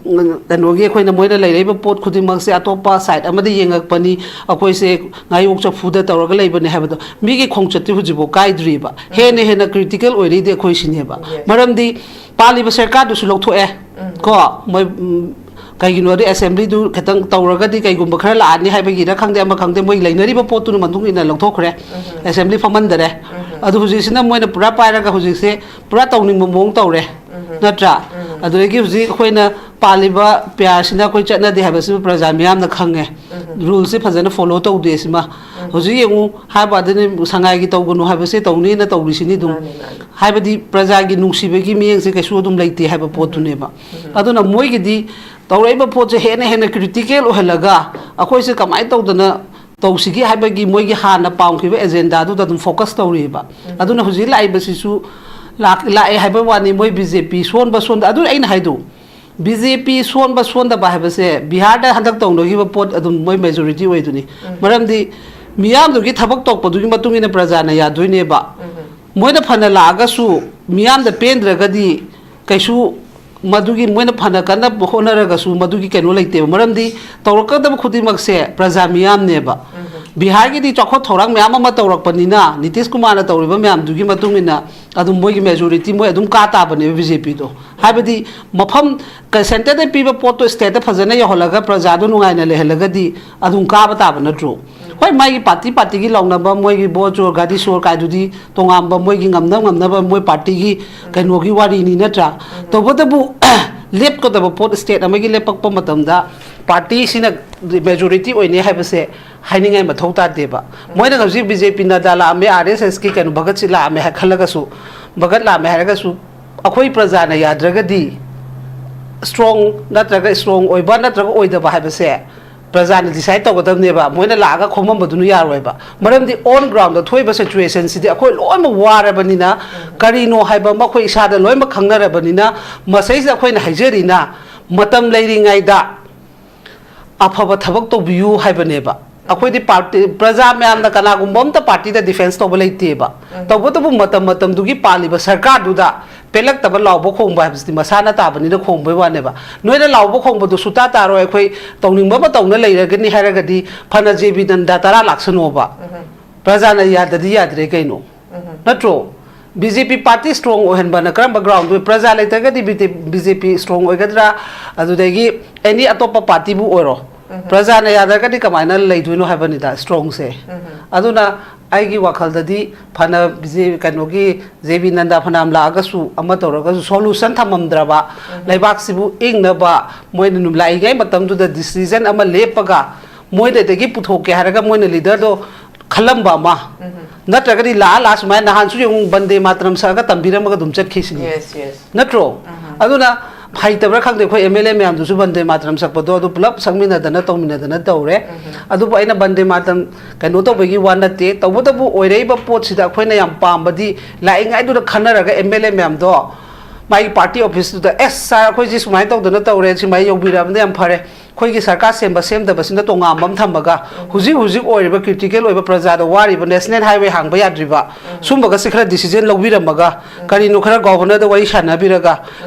ꯀꯩꯅꯣꯒꯤ ꯑꯩꯈꯣꯏꯅ ꯃꯣꯏꯅ ꯂꯩꯔꯛꯏꯕ ꯄꯣꯠ ꯈꯨꯗꯤꯡꯃꯛꯁꯦ ꯑꯇꯣꯞꯄ ꯁꯥꯏꯠ ꯑꯃꯗ ꯌꯦꯡꯉꯛꯄꯅꯤ, ꯑꯩꯈꯣꯏꯁꯦ ꯉꯥꯌꯣꯛ ꯆꯐꯨꯗ ꯇꯧꯔꯒ ꯂꯩꯕꯅꯦ ꯍꯥꯏꯕꯗꯣ ꯃꯤꯒꯤ ꯈꯣꯡꯆꯠꯇꯤ ꯍꯧꯖꯤꯛꯐꯥꯎ ꯀꯥꯏꯗ꯭ꯔꯤꯕ꯫ ꯍꯦꯟꯅ ꯍꯦꯟꯅ ꯀ꯭ꯔꯤꯇꯤꯀꯦꯜ ꯑꯣꯏꯔꯤꯗꯤ ꯑꯩꯈꯣꯏ ꯁꯤꯅꯦꯕ꯫ Yes. ꯃꯔꯝꯗꯤ ꯄꯥꯜꯂꯤꯕ ꯁꯔꯀꯥꯔꯗꯨꯁꯨ ꯂꯧꯊꯣꯛꯑꯦ꯫ ꯎꯝ꯫ ꯀꯣ, ꯃꯣꯏ, ꯎꯝ, ꯀꯩꯒꯤꯅꯣꯗꯤ ꯑꯦꯁꯦꯝꯕ꯭ꯂꯤꯗꯨ ꯈꯤꯇꯪ ꯇꯧꯔꯒꯗꯤ ꯀꯩꯒꯨꯝꯕ ꯈꯔ ꯂꯥꯛꯑꯅꯤ ꯍꯥꯏꯕꯒꯤꯔ ꯈꯪꯗꯦ, ꯑꯃ ꯈꯪꯗꯦ, ꯃꯣꯏ ꯂꯩꯅꯔꯤꯕ ꯄꯣꯠꯇꯨꯅ ꯃꯇꯨꯡ ꯏꯟꯅ ꯂꯧꯊꯣꯛꯈ꯭ꯔꯦ꯫ ꯎꯝ꯫ ꯑꯦꯁꯦꯝꯕ꯭ꯂꯤ ꯐꯝꯍꯟꯗꯔꯦ꯫ ꯎꯝ꯫ ꯑꯗꯨ ꯍꯧꯖꯤꯛꯁꯤꯅ ꯃꯣꯏꯅ ꯄꯨꯔꯥ ꯄꯥꯏꯔꯒ ꯍꯧꯖꯤꯛꯁꯦ ꯄꯨꯔꯥ ꯇꯧꯅꯤꯡꯕ ꯃꯑꯣꯡ ꯇꯧꯔꯦ꯫ ꯎꯝ꯫ ꯅꯠꯇ꯭ꯔꯥ? ꯎꯝ꯫ ꯑꯗꯨꯗꯒꯤ ꯍꯧꯖꯤꯛ ꯑꯩꯈꯣꯏꯅ ꯄꯥꯜꯂꯤꯕ ꯄꯤꯌꯥꯔꯁꯤꯅ ꯑꯩꯈꯣꯏ ꯆꯠꯅꯗꯦ ꯍꯥꯏꯕꯁꯤꯃ ꯄ꯭ꯔꯖꯥ ꯃꯤꯌꯥꯝꯅ ꯈꯪꯉꯦ꯫ ꯎꯝ꯫ ꯔꯨꯜꯁꯦ ꯐꯖꯅ ꯐꯣꯂꯣ ꯇꯧꯗꯦ ꯁꯤꯃ꯫ ꯎꯝ꯫ ꯍꯧꯖꯤꯛ ꯌꯦꯡꯉꯨ, ꯍꯥꯏꯕ ꯑꯗꯨꯅꯤ, ꯁꯉꯥꯏꯒꯤ ꯇꯧꯒꯅꯨ ꯍꯥꯏꯕꯁꯦ ꯇꯧꯅꯤꯅ ꯇꯧꯔꯤꯁꯤꯅꯤ ꯑꯗꯨꯝ꯫ ꯃꯥꯅꯦ, ꯃꯥꯅꯦ꯫ ꯍꯥꯏꯕꯗꯤ ꯄ꯭ꯔꯖꯥꯒꯤ ꯅꯨꯡꯁꯤꯕꯒꯤ ꯃꯤꯠꯌꯦꯡꯁꯦ ꯀꯩꯁꯨ ꯑꯗꯨꯝ ꯂꯩꯇꯦ ꯍꯥꯏꯕ ꯄꯣꯠꯇꯨꯅꯦꯕ꯫ ꯎꯝ꯫ ꯑꯗꯨꯅ ꯃꯣꯏꯒꯤꯗꯤ ꯇꯧꯔꯛꯏꯕ ꯄꯣꯠꯁꯦ ꯍꯦꯟꯅ ꯍꯦꯟꯅ ꯀ꯭ꯔꯤꯇꯤꯀꯦꯜ ꯑꯣꯏꯍꯜꯂꯒ ꯑꯩꯈꯣꯏꯁꯦ ꯀꯃꯥꯏꯅ ꯇꯧꯗꯅ ꯇꯧꯁꯤꯒꯦ ꯍꯥꯏꯕꯒꯤ ꯃꯣꯏꯒꯤ ꯍꯥꯟꯅ ꯄꯥꯝꯈꯤꯕ ꯑꯦꯖꯦꯟꯗꯥꯗꯨꯗ ꯑꯗꯨꯝ ꯐꯣꯀꯁ ꯇꯧꯔꯤꯑꯕ꯫ ꯎꯝ꯫ ꯑꯗꯨꯅ ꯍꯧꯖꯤꯛ ꯂꯥꯛꯏꯕꯁꯤꯁꯨ ꯂꯥꯛ-, ꯂꯥꯛꯑꯦ ꯍꯥꯏꯕ ꯋꯥꯅꯤ, ꯃꯣꯏ ꯕꯤ ꯖꯦ ꯄꯤ ꯁꯣꯟꯕ ꯁꯣꯟꯗ, ꯑꯗꯨ ꯑꯩꯅ ꯍꯥꯏꯗꯣ, ꯕꯤ ꯖꯦ ꯄꯤ ꯁꯣꯟꯕ ꯁꯣꯟꯗꯕ ꯍꯥꯏꯕꯁꯦ ꯕꯤꯍꯥꯔꯗ ꯍꯟꯗꯛ ꯇꯧꯅꯈꯤꯕ ꯄꯣꯠ ꯑꯗꯨꯝ ꯃꯣꯏ ꯃꯦꯖꯣꯔꯤꯇꯤ ꯑꯣꯏꯗꯨꯅꯤ꯫ ꯎꯝ꯫ ꯃꯔꯝꯗꯤ ꯃꯤꯌꯥꯝꯗꯨꯒꯤ ꯊꯕꯛ ꯇꯧꯔꯛꯄꯗꯨꯒꯤ ꯃꯇꯨꯡ ꯏꯟꯅ ꯄ꯭ꯔꯖꯥꯅ ꯌꯥꯗꯣꯏꯅꯦꯕ꯫ ꯎꯝ꯫ ꯃꯣꯏꯅ ꯐꯅ ꯂꯥꯛꯑꯒꯁꯨ ꯃꯤꯌꯥꯝꯗ ꯄꯦꯟꯗ꯭ꯔꯒꯗꯤ ꯀꯩꯁꯨ ꯃꯗꯨꯒꯤ ꯃꯣꯏꯅ ꯐꯅ ꯀꯟꯅ ꯍꯣꯠꯅꯔꯒꯁꯨ ꯃꯗꯨꯒꯤ ꯀꯩꯅꯣ ꯂꯩꯇꯦꯕ꯫ ꯃꯔꯝꯗꯤ ꯇꯧꯔꯛꯀꯗꯕ ꯈꯨꯗꯤꯡꯃꯛꯁꯦ ꯄ꯭ꯔꯖꯥ ꯃꯤꯌꯥꯝꯅꯦꯕ꯫ ꯕꯤꯍꯥꯔꯒꯤꯗꯤ ꯆꯥꯎꯈꯠ ꯊꯧꯔꯥꯡ ꯃꯌꯥꯝ ꯑꯃ ꯇꯧꯔꯛꯄꯅꯤꯅ, ꯅꯤꯇꯤꯁ ꯀꯨꯃꯥꯔꯅ ꯇꯧꯔꯤꯕ ꯃꯌꯥꯝꯗꯨꯒꯤ ꯃꯇꯨꯡ ꯏꯟꯅ ꯑꯗꯨꯝ ꯃꯣꯏꯒꯤ majority ꯃꯣꯏ ꯑꯗꯨꯝ ꯀꯥ ꯇꯥꯕꯅꯦꯕ ꯕꯤ ꯖꯦ ꯄꯤꯗꯣ꯫ ꯍꯥꯏꯕꯗꯤ ꯃꯐꯝ ꯀ-, centre ꯗ ꯄꯤꯕ ꯄꯣꯠꯇꯣ state ꯇ ꯐꯖꯅ ꯌꯧꯍꯜꯂꯒ ꯄ꯭ꯔꯖꯥꯗꯣ ꯅꯨꯡꯉꯥꯏꯅ ꯂꯩꯍꯜꯂꯒꯗꯤ ꯑꯗꯨꯝ ꯀꯥꯕ ꯇꯥꯕ ꯅꯠꯇ꯭ꯔꯣ? ꯍꯣꯏ, ꯃꯥꯒꯤ party party ꯒꯤ ꯂꯥꯎꯅꯕ, ꯃꯣꯏꯒꯤ ꯕꯣꯠ ꯆꯣꯔ, ꯒꯥꯔꯤ ꯆꯣꯔ ꯀꯥꯏꯗꯨꯗꯤ ꯇꯣꯉꯥꯟꯕ ꯃꯣꯏꯒꯤ ꯉꯝꯅ ꯉꯝꯅꯕ ꯃꯣꯏ party ꯒꯤ ꯀꯩꯅꯣꯒꯤ ꯋꯥꯔꯤꯅꯤ ꯅꯠꯇ꯭ꯔꯥ? ꯇꯧꯕꯇꯕꯨ ꯂꯦꯞꯀꯗꯕ ꯄꯣꯠ state ꯑꯃꯒꯤ ꯂꯦꯞꯄꯛꯄ ꯃꯇꯝꯗ party ꯁꯤꯅ majority ꯑꯣꯏꯅꯤ ꯍꯥꯏꯕꯁꯦ ꯍꯥꯏꯅꯤꯡꯉꯥꯏ ꯃꯊꯧ ꯇꯥꯗꯦꯕ꯫ ꯃꯣꯏꯅ ꯍꯧꯖꯤꯛ ꯕꯤ ꯖꯦ ꯄꯤ ꯅꯗꯥ ꯂꯥꯛꯑꯝꯃꯦ, ꯑꯥꯔ ꯑꯦꯁ ꯑꯦꯁ ꯀꯤ ꯀꯩꯅꯣ ꯚꯒꯠꯁꯤ ꯂꯥꯛꯑꯝꯃꯦ ꯍꯥꯏ ꯈꯜꯂꯒꯁꯨ, ꯚꯒꯠ ꯂꯥꯛꯑꯝꯃꯦ ꯍꯥꯏꯔꯒꯁꯨ, ꯑꯩꯈꯣꯏ ꯄ꯭ꯔꯖꯥꯅ ꯌꯥꯗ꯭ꯔꯒꯗꯤ strong ꯅꯠꯇ꯭ꯔꯒ strong ꯑꯣꯏꯕ ꯅꯠꯇ꯭ꯔꯒ ꯑꯣꯏꯗꯕ ꯍꯥꯏꯕꯁꯦ ꯄ꯭ꯔꯖꯥꯅ decide ꯇꯧꯒꯗꯕꯅꯦꯕ꯫ ꯃꯣꯏꯅ ꯂꯥꯛꯑꯒ ꯈꯣꯝꯃꯝꯕꯗꯨꯅ ꯌꯥꯔꯣꯏꯕ꯫ ꯃꯔꯝꯗꯤ on ground ꯗ ꯊꯣꯛꯏꯕ situation ꯁꯤꯗꯤ ꯑꯩꯈꯣꯏ ꯂꯣꯏꯅꯃꯛ ꯋꯥꯔꯕꯅꯤꯅ, ꯀꯔꯤꯅꯣ ꯍꯥꯏꯕ ꯑꯃ ꯑꯩꯈꯣꯏ ꯏꯁꯥꯗ ꯂꯣꯏꯅꯃꯛ ꯈꯪꯅꯔꯕꯅꯤꯅ, ꯃꯁꯩꯁꯤꯗ ꯑꯩꯈꯣꯏꯅ ꯍꯥꯏꯖꯔꯤꯅ, ꯃꯇꯝ ꯂꯩꯔꯤꯉꯩꯗ ꯑꯐꯕ ꯊꯕꯛ ꯇꯧꯕꯤꯌꯨ ꯍꯥꯏꯕꯅꯦꯕ꯫ ꯑꯩꯈꯣꯏꯗꯤ party, ꯄ꯭ꯔꯖꯥ ꯃꯌꯥꯝꯅ ꯀꯅꯥꯒꯨꯝꯕ ꯑꯝꯇ party ꯗ defence ꯇꯧꯕ ꯂꯩꯇꯦꯕ꯫ ꯇꯧꯕꯇꯕꯨ ꯃꯇꯝ ꯃꯇꯝꯗꯨꯒꯤ ꯄꯥꯜꯂꯤꯕ ꯁꯔꯀꯥꯔꯗꯨꯗ ꯄꯦꯜꯂꯛꯇꯕ ꯂꯥꯎꯕ ꯈꯣꯡꯕ ꯍꯥꯏꯕꯁꯤꯗꯤ ꯃꯁꯥꯅ ꯇꯥꯕꯅꯤꯅ ꯈꯣꯡꯕꯩ ꯋꯥꯅꯦꯕ꯫ ꯅꯣꯏꯅ ꯂꯥꯎꯕ ꯈꯣꯡꯕꯗꯨ ꯁꯨꯇꯥ ꯇꯥꯔꯣꯏ, ꯑꯩꯈꯣꯏ ꯇꯧꯅꯤꯡꯕ ꯑꯃ ꯇꯧꯅ ꯂꯩꯔꯒꯅꯤ ꯍꯥꯏꯔꯒꯗꯤ ꯐꯅ ꯖꯦ ꯕꯤ ꯅꯟꯗꯥ ꯇꯔꯥ ꯂꯥꯛꯁꯅꯣꯕ꯫ ꯄ꯭ꯔꯖꯥꯅ ꯌꯥꯗꯗꯤ ꯌꯥꯗ꯭ꯔꯦ ꯀꯩꯅꯣ? ꯅꯠꯇ꯭ꯔꯣ? ꯕꯤ ꯖꯦ ꯄꯤ party strong ꯑꯣꯏꯍꯟꯕꯅ ꯀꯔꯝꯕ ground? ꯄ꯭ꯔꯖꯥ ꯂꯩꯇ꯭ꯔꯒꯗꯤ ꯕꯤ ꯖꯦ ꯄꯤ strong ꯑꯣꯏꯒꯗ꯭ꯔꯥ? ꯑꯗꯨꯗꯒꯤ any ꯑꯇꯣꯞꯄ party ꯕꯨ ꯑꯣꯏꯔꯣ, ꯄ꯭ꯔꯖꯥꯅ ꯌꯥꯗ꯭ꯔꯒꯗꯤ ꯀꯃꯥꯏꯅ ꯂꯩꯗꯣꯏꯅꯣ ꯍꯥꯏꯕꯅꯤꯗ strong ꯁꯦ꯫ ꯑꯗꯨꯅ ꯑꯩꯒꯤ ꯋꯥꯈꯜꯗꯗꯤ ꯐꯅ ꯕꯤ ꯖꯦ, ꯀꯩꯅꯣꯒꯤ ꯖꯦ ꯕꯤ ꯅꯟꯗꯥ ꯐꯅꯌꯥꯝ ꯂꯥꯛꯑꯒꯁꯨ, ꯑꯃ ꯇꯧꯔꯒꯁꯨ, solution ꯊꯝꯃꯝꯗ꯭ꯔꯕ, ꯂꯩꯕꯥꯛꯁꯤꯕꯨ ꯏꯪꯅꯕ ꯃꯣꯏꯅ ꯅꯨ-, ꯂꯥꯛꯏꯉꯩ ꯃꯇꯝꯗꯨꯗ decision ꯑꯃ ꯂꯦꯞꯄꯒ, ꯃꯣꯏꯗꯒꯤ ꯄꯨꯊꯣꯛꯀꯦ ꯍꯥꯏꯔꯒ ꯃꯣꯏꯅ leader ꯗꯣ ꯈꯜꯂꯝꯕ ꯑꯃ, ꯅꯠꯇ꯭ꯔꯒꯗꯤ ꯂꯥꯛꯑ ꯂꯥꯛꯑ ꯁꯨꯃꯥꯏꯅ ꯅꯍꯥꯟꯁꯨ ꯌꯦꯡꯉꯨ, ꯕꯟꯗꯦ ꯃꯥꯇꯔꯝ ꯁꯛꯑꯒ ꯇꯝꯕꯤꯔꯝꯃꯒ ꯑꯗꯨꯝ ꯆꯠꯈꯤꯁꯤꯅꯤ꯫ Yes, yes. ꯅꯠꯇ꯭ꯔꯣ? ꯑꯗꯨꯅ ꯍꯩꯇꯕ꯭ꯔꯥ ꯈꯪꯗꯦ, ꯑꯩꯈꯣꯏ ꯑꯦꯝ ꯑꯦꯜ ꯑꯦ ꯃꯌꯥꯝꯗꯨꯁꯨ ꯕꯟꯗꯦ ꯃꯥꯇꯔꯝ ꯁꯛꯄꯗꯣ ꯑꯗꯨ ꯄꯨꯂꯞ ꯁꯛꯃꯤꯟꯅꯗꯅ ꯇꯧꯃꯤꯟꯅꯗꯅ ꯇꯧꯔꯦ꯫ ꯑꯗꯨꯕꯨ ꯑꯩꯅ ꯕꯟꯗꯦ ꯃꯥꯇꯔꯝ ꯀꯩꯅꯣ ꯇꯧꯕꯒꯤ ꯋꯥ ꯅꯠꯇꯦ꯫ ꯇꯧꯕꯇꯕꯨ ꯑꯣꯏꯔꯛꯏꯕ ꯄꯣꯠꯁꯤꯗ ꯑꯩꯈꯣꯏꯅ ꯌꯥꯝ ꯄꯥꯝꯕꯗꯤ ꯂꯥꯛꯏꯉꯩꯗꯨꯗ ꯈꯟꯅꯔꯒ ꯑꯦꯝ ꯑꯦꯜ ꯑꯦ ꯃꯌꯥꯝꯗꯣ ꯃꯥꯒꯤ ꯄꯥꯔꯇꯤ ꯑꯣꯐꯤꯁꯇꯨꯗ, "ꯑꯦꯁ ꯁꯥꯔ, ꯑꯩꯈꯣꯏꯁꯤ ꯁꯨꯃꯥꯏꯅ ꯇꯧꯗꯅ ꯇꯧꯔꯦ, ꯁꯨꯃꯥꯏꯅ ꯌꯧꯕꯤꯔꯛꯑꯕꯅꯤꯅ ꯌꯥꯝ ꯐꯔꯦ, ꯑꯩꯈꯣꯏꯒꯤ ꯁꯔꯀꯥꯔ ꯁꯦꯝꯕ ꯁꯦꯝꯗꯕꯁꯤꯅ ꯇꯣꯉꯥꯟꯕ ꯑꯃ ꯊꯝꯃꯒ, ꯍꯧꯖꯤꯛ ꯍꯧꯖꯤꯛ ꯑꯣꯏꯔꯤꯕ ꯀ꯭ꯔꯤꯇꯤꯀꯦꯜ ꯑꯣꯏꯕ ꯄ꯭ꯔꯖꯥꯗ ꯋꯥꯔꯤꯕ ꯅꯦꯁꯅꯦꯜ ꯍꯥꯏꯋꯦ ꯍꯥꯡꯕ ꯌꯥꯗ꯭ꯔꯤꯕ, ꯁꯨꯝꯕꯒꯁꯦ ꯈꯔ ꯗꯤꯁꯤꯖꯟ ꯂꯧꯕꯤꯔꯝꯃꯒ, ꯀꯔꯤꯅꯣ ꯈꯔ ꯒꯣꯚꯔꯅꯔꯗ ꯋꯥꯔꯤ ꯁꯥꯟꯅꯕꯤꯔꯒ,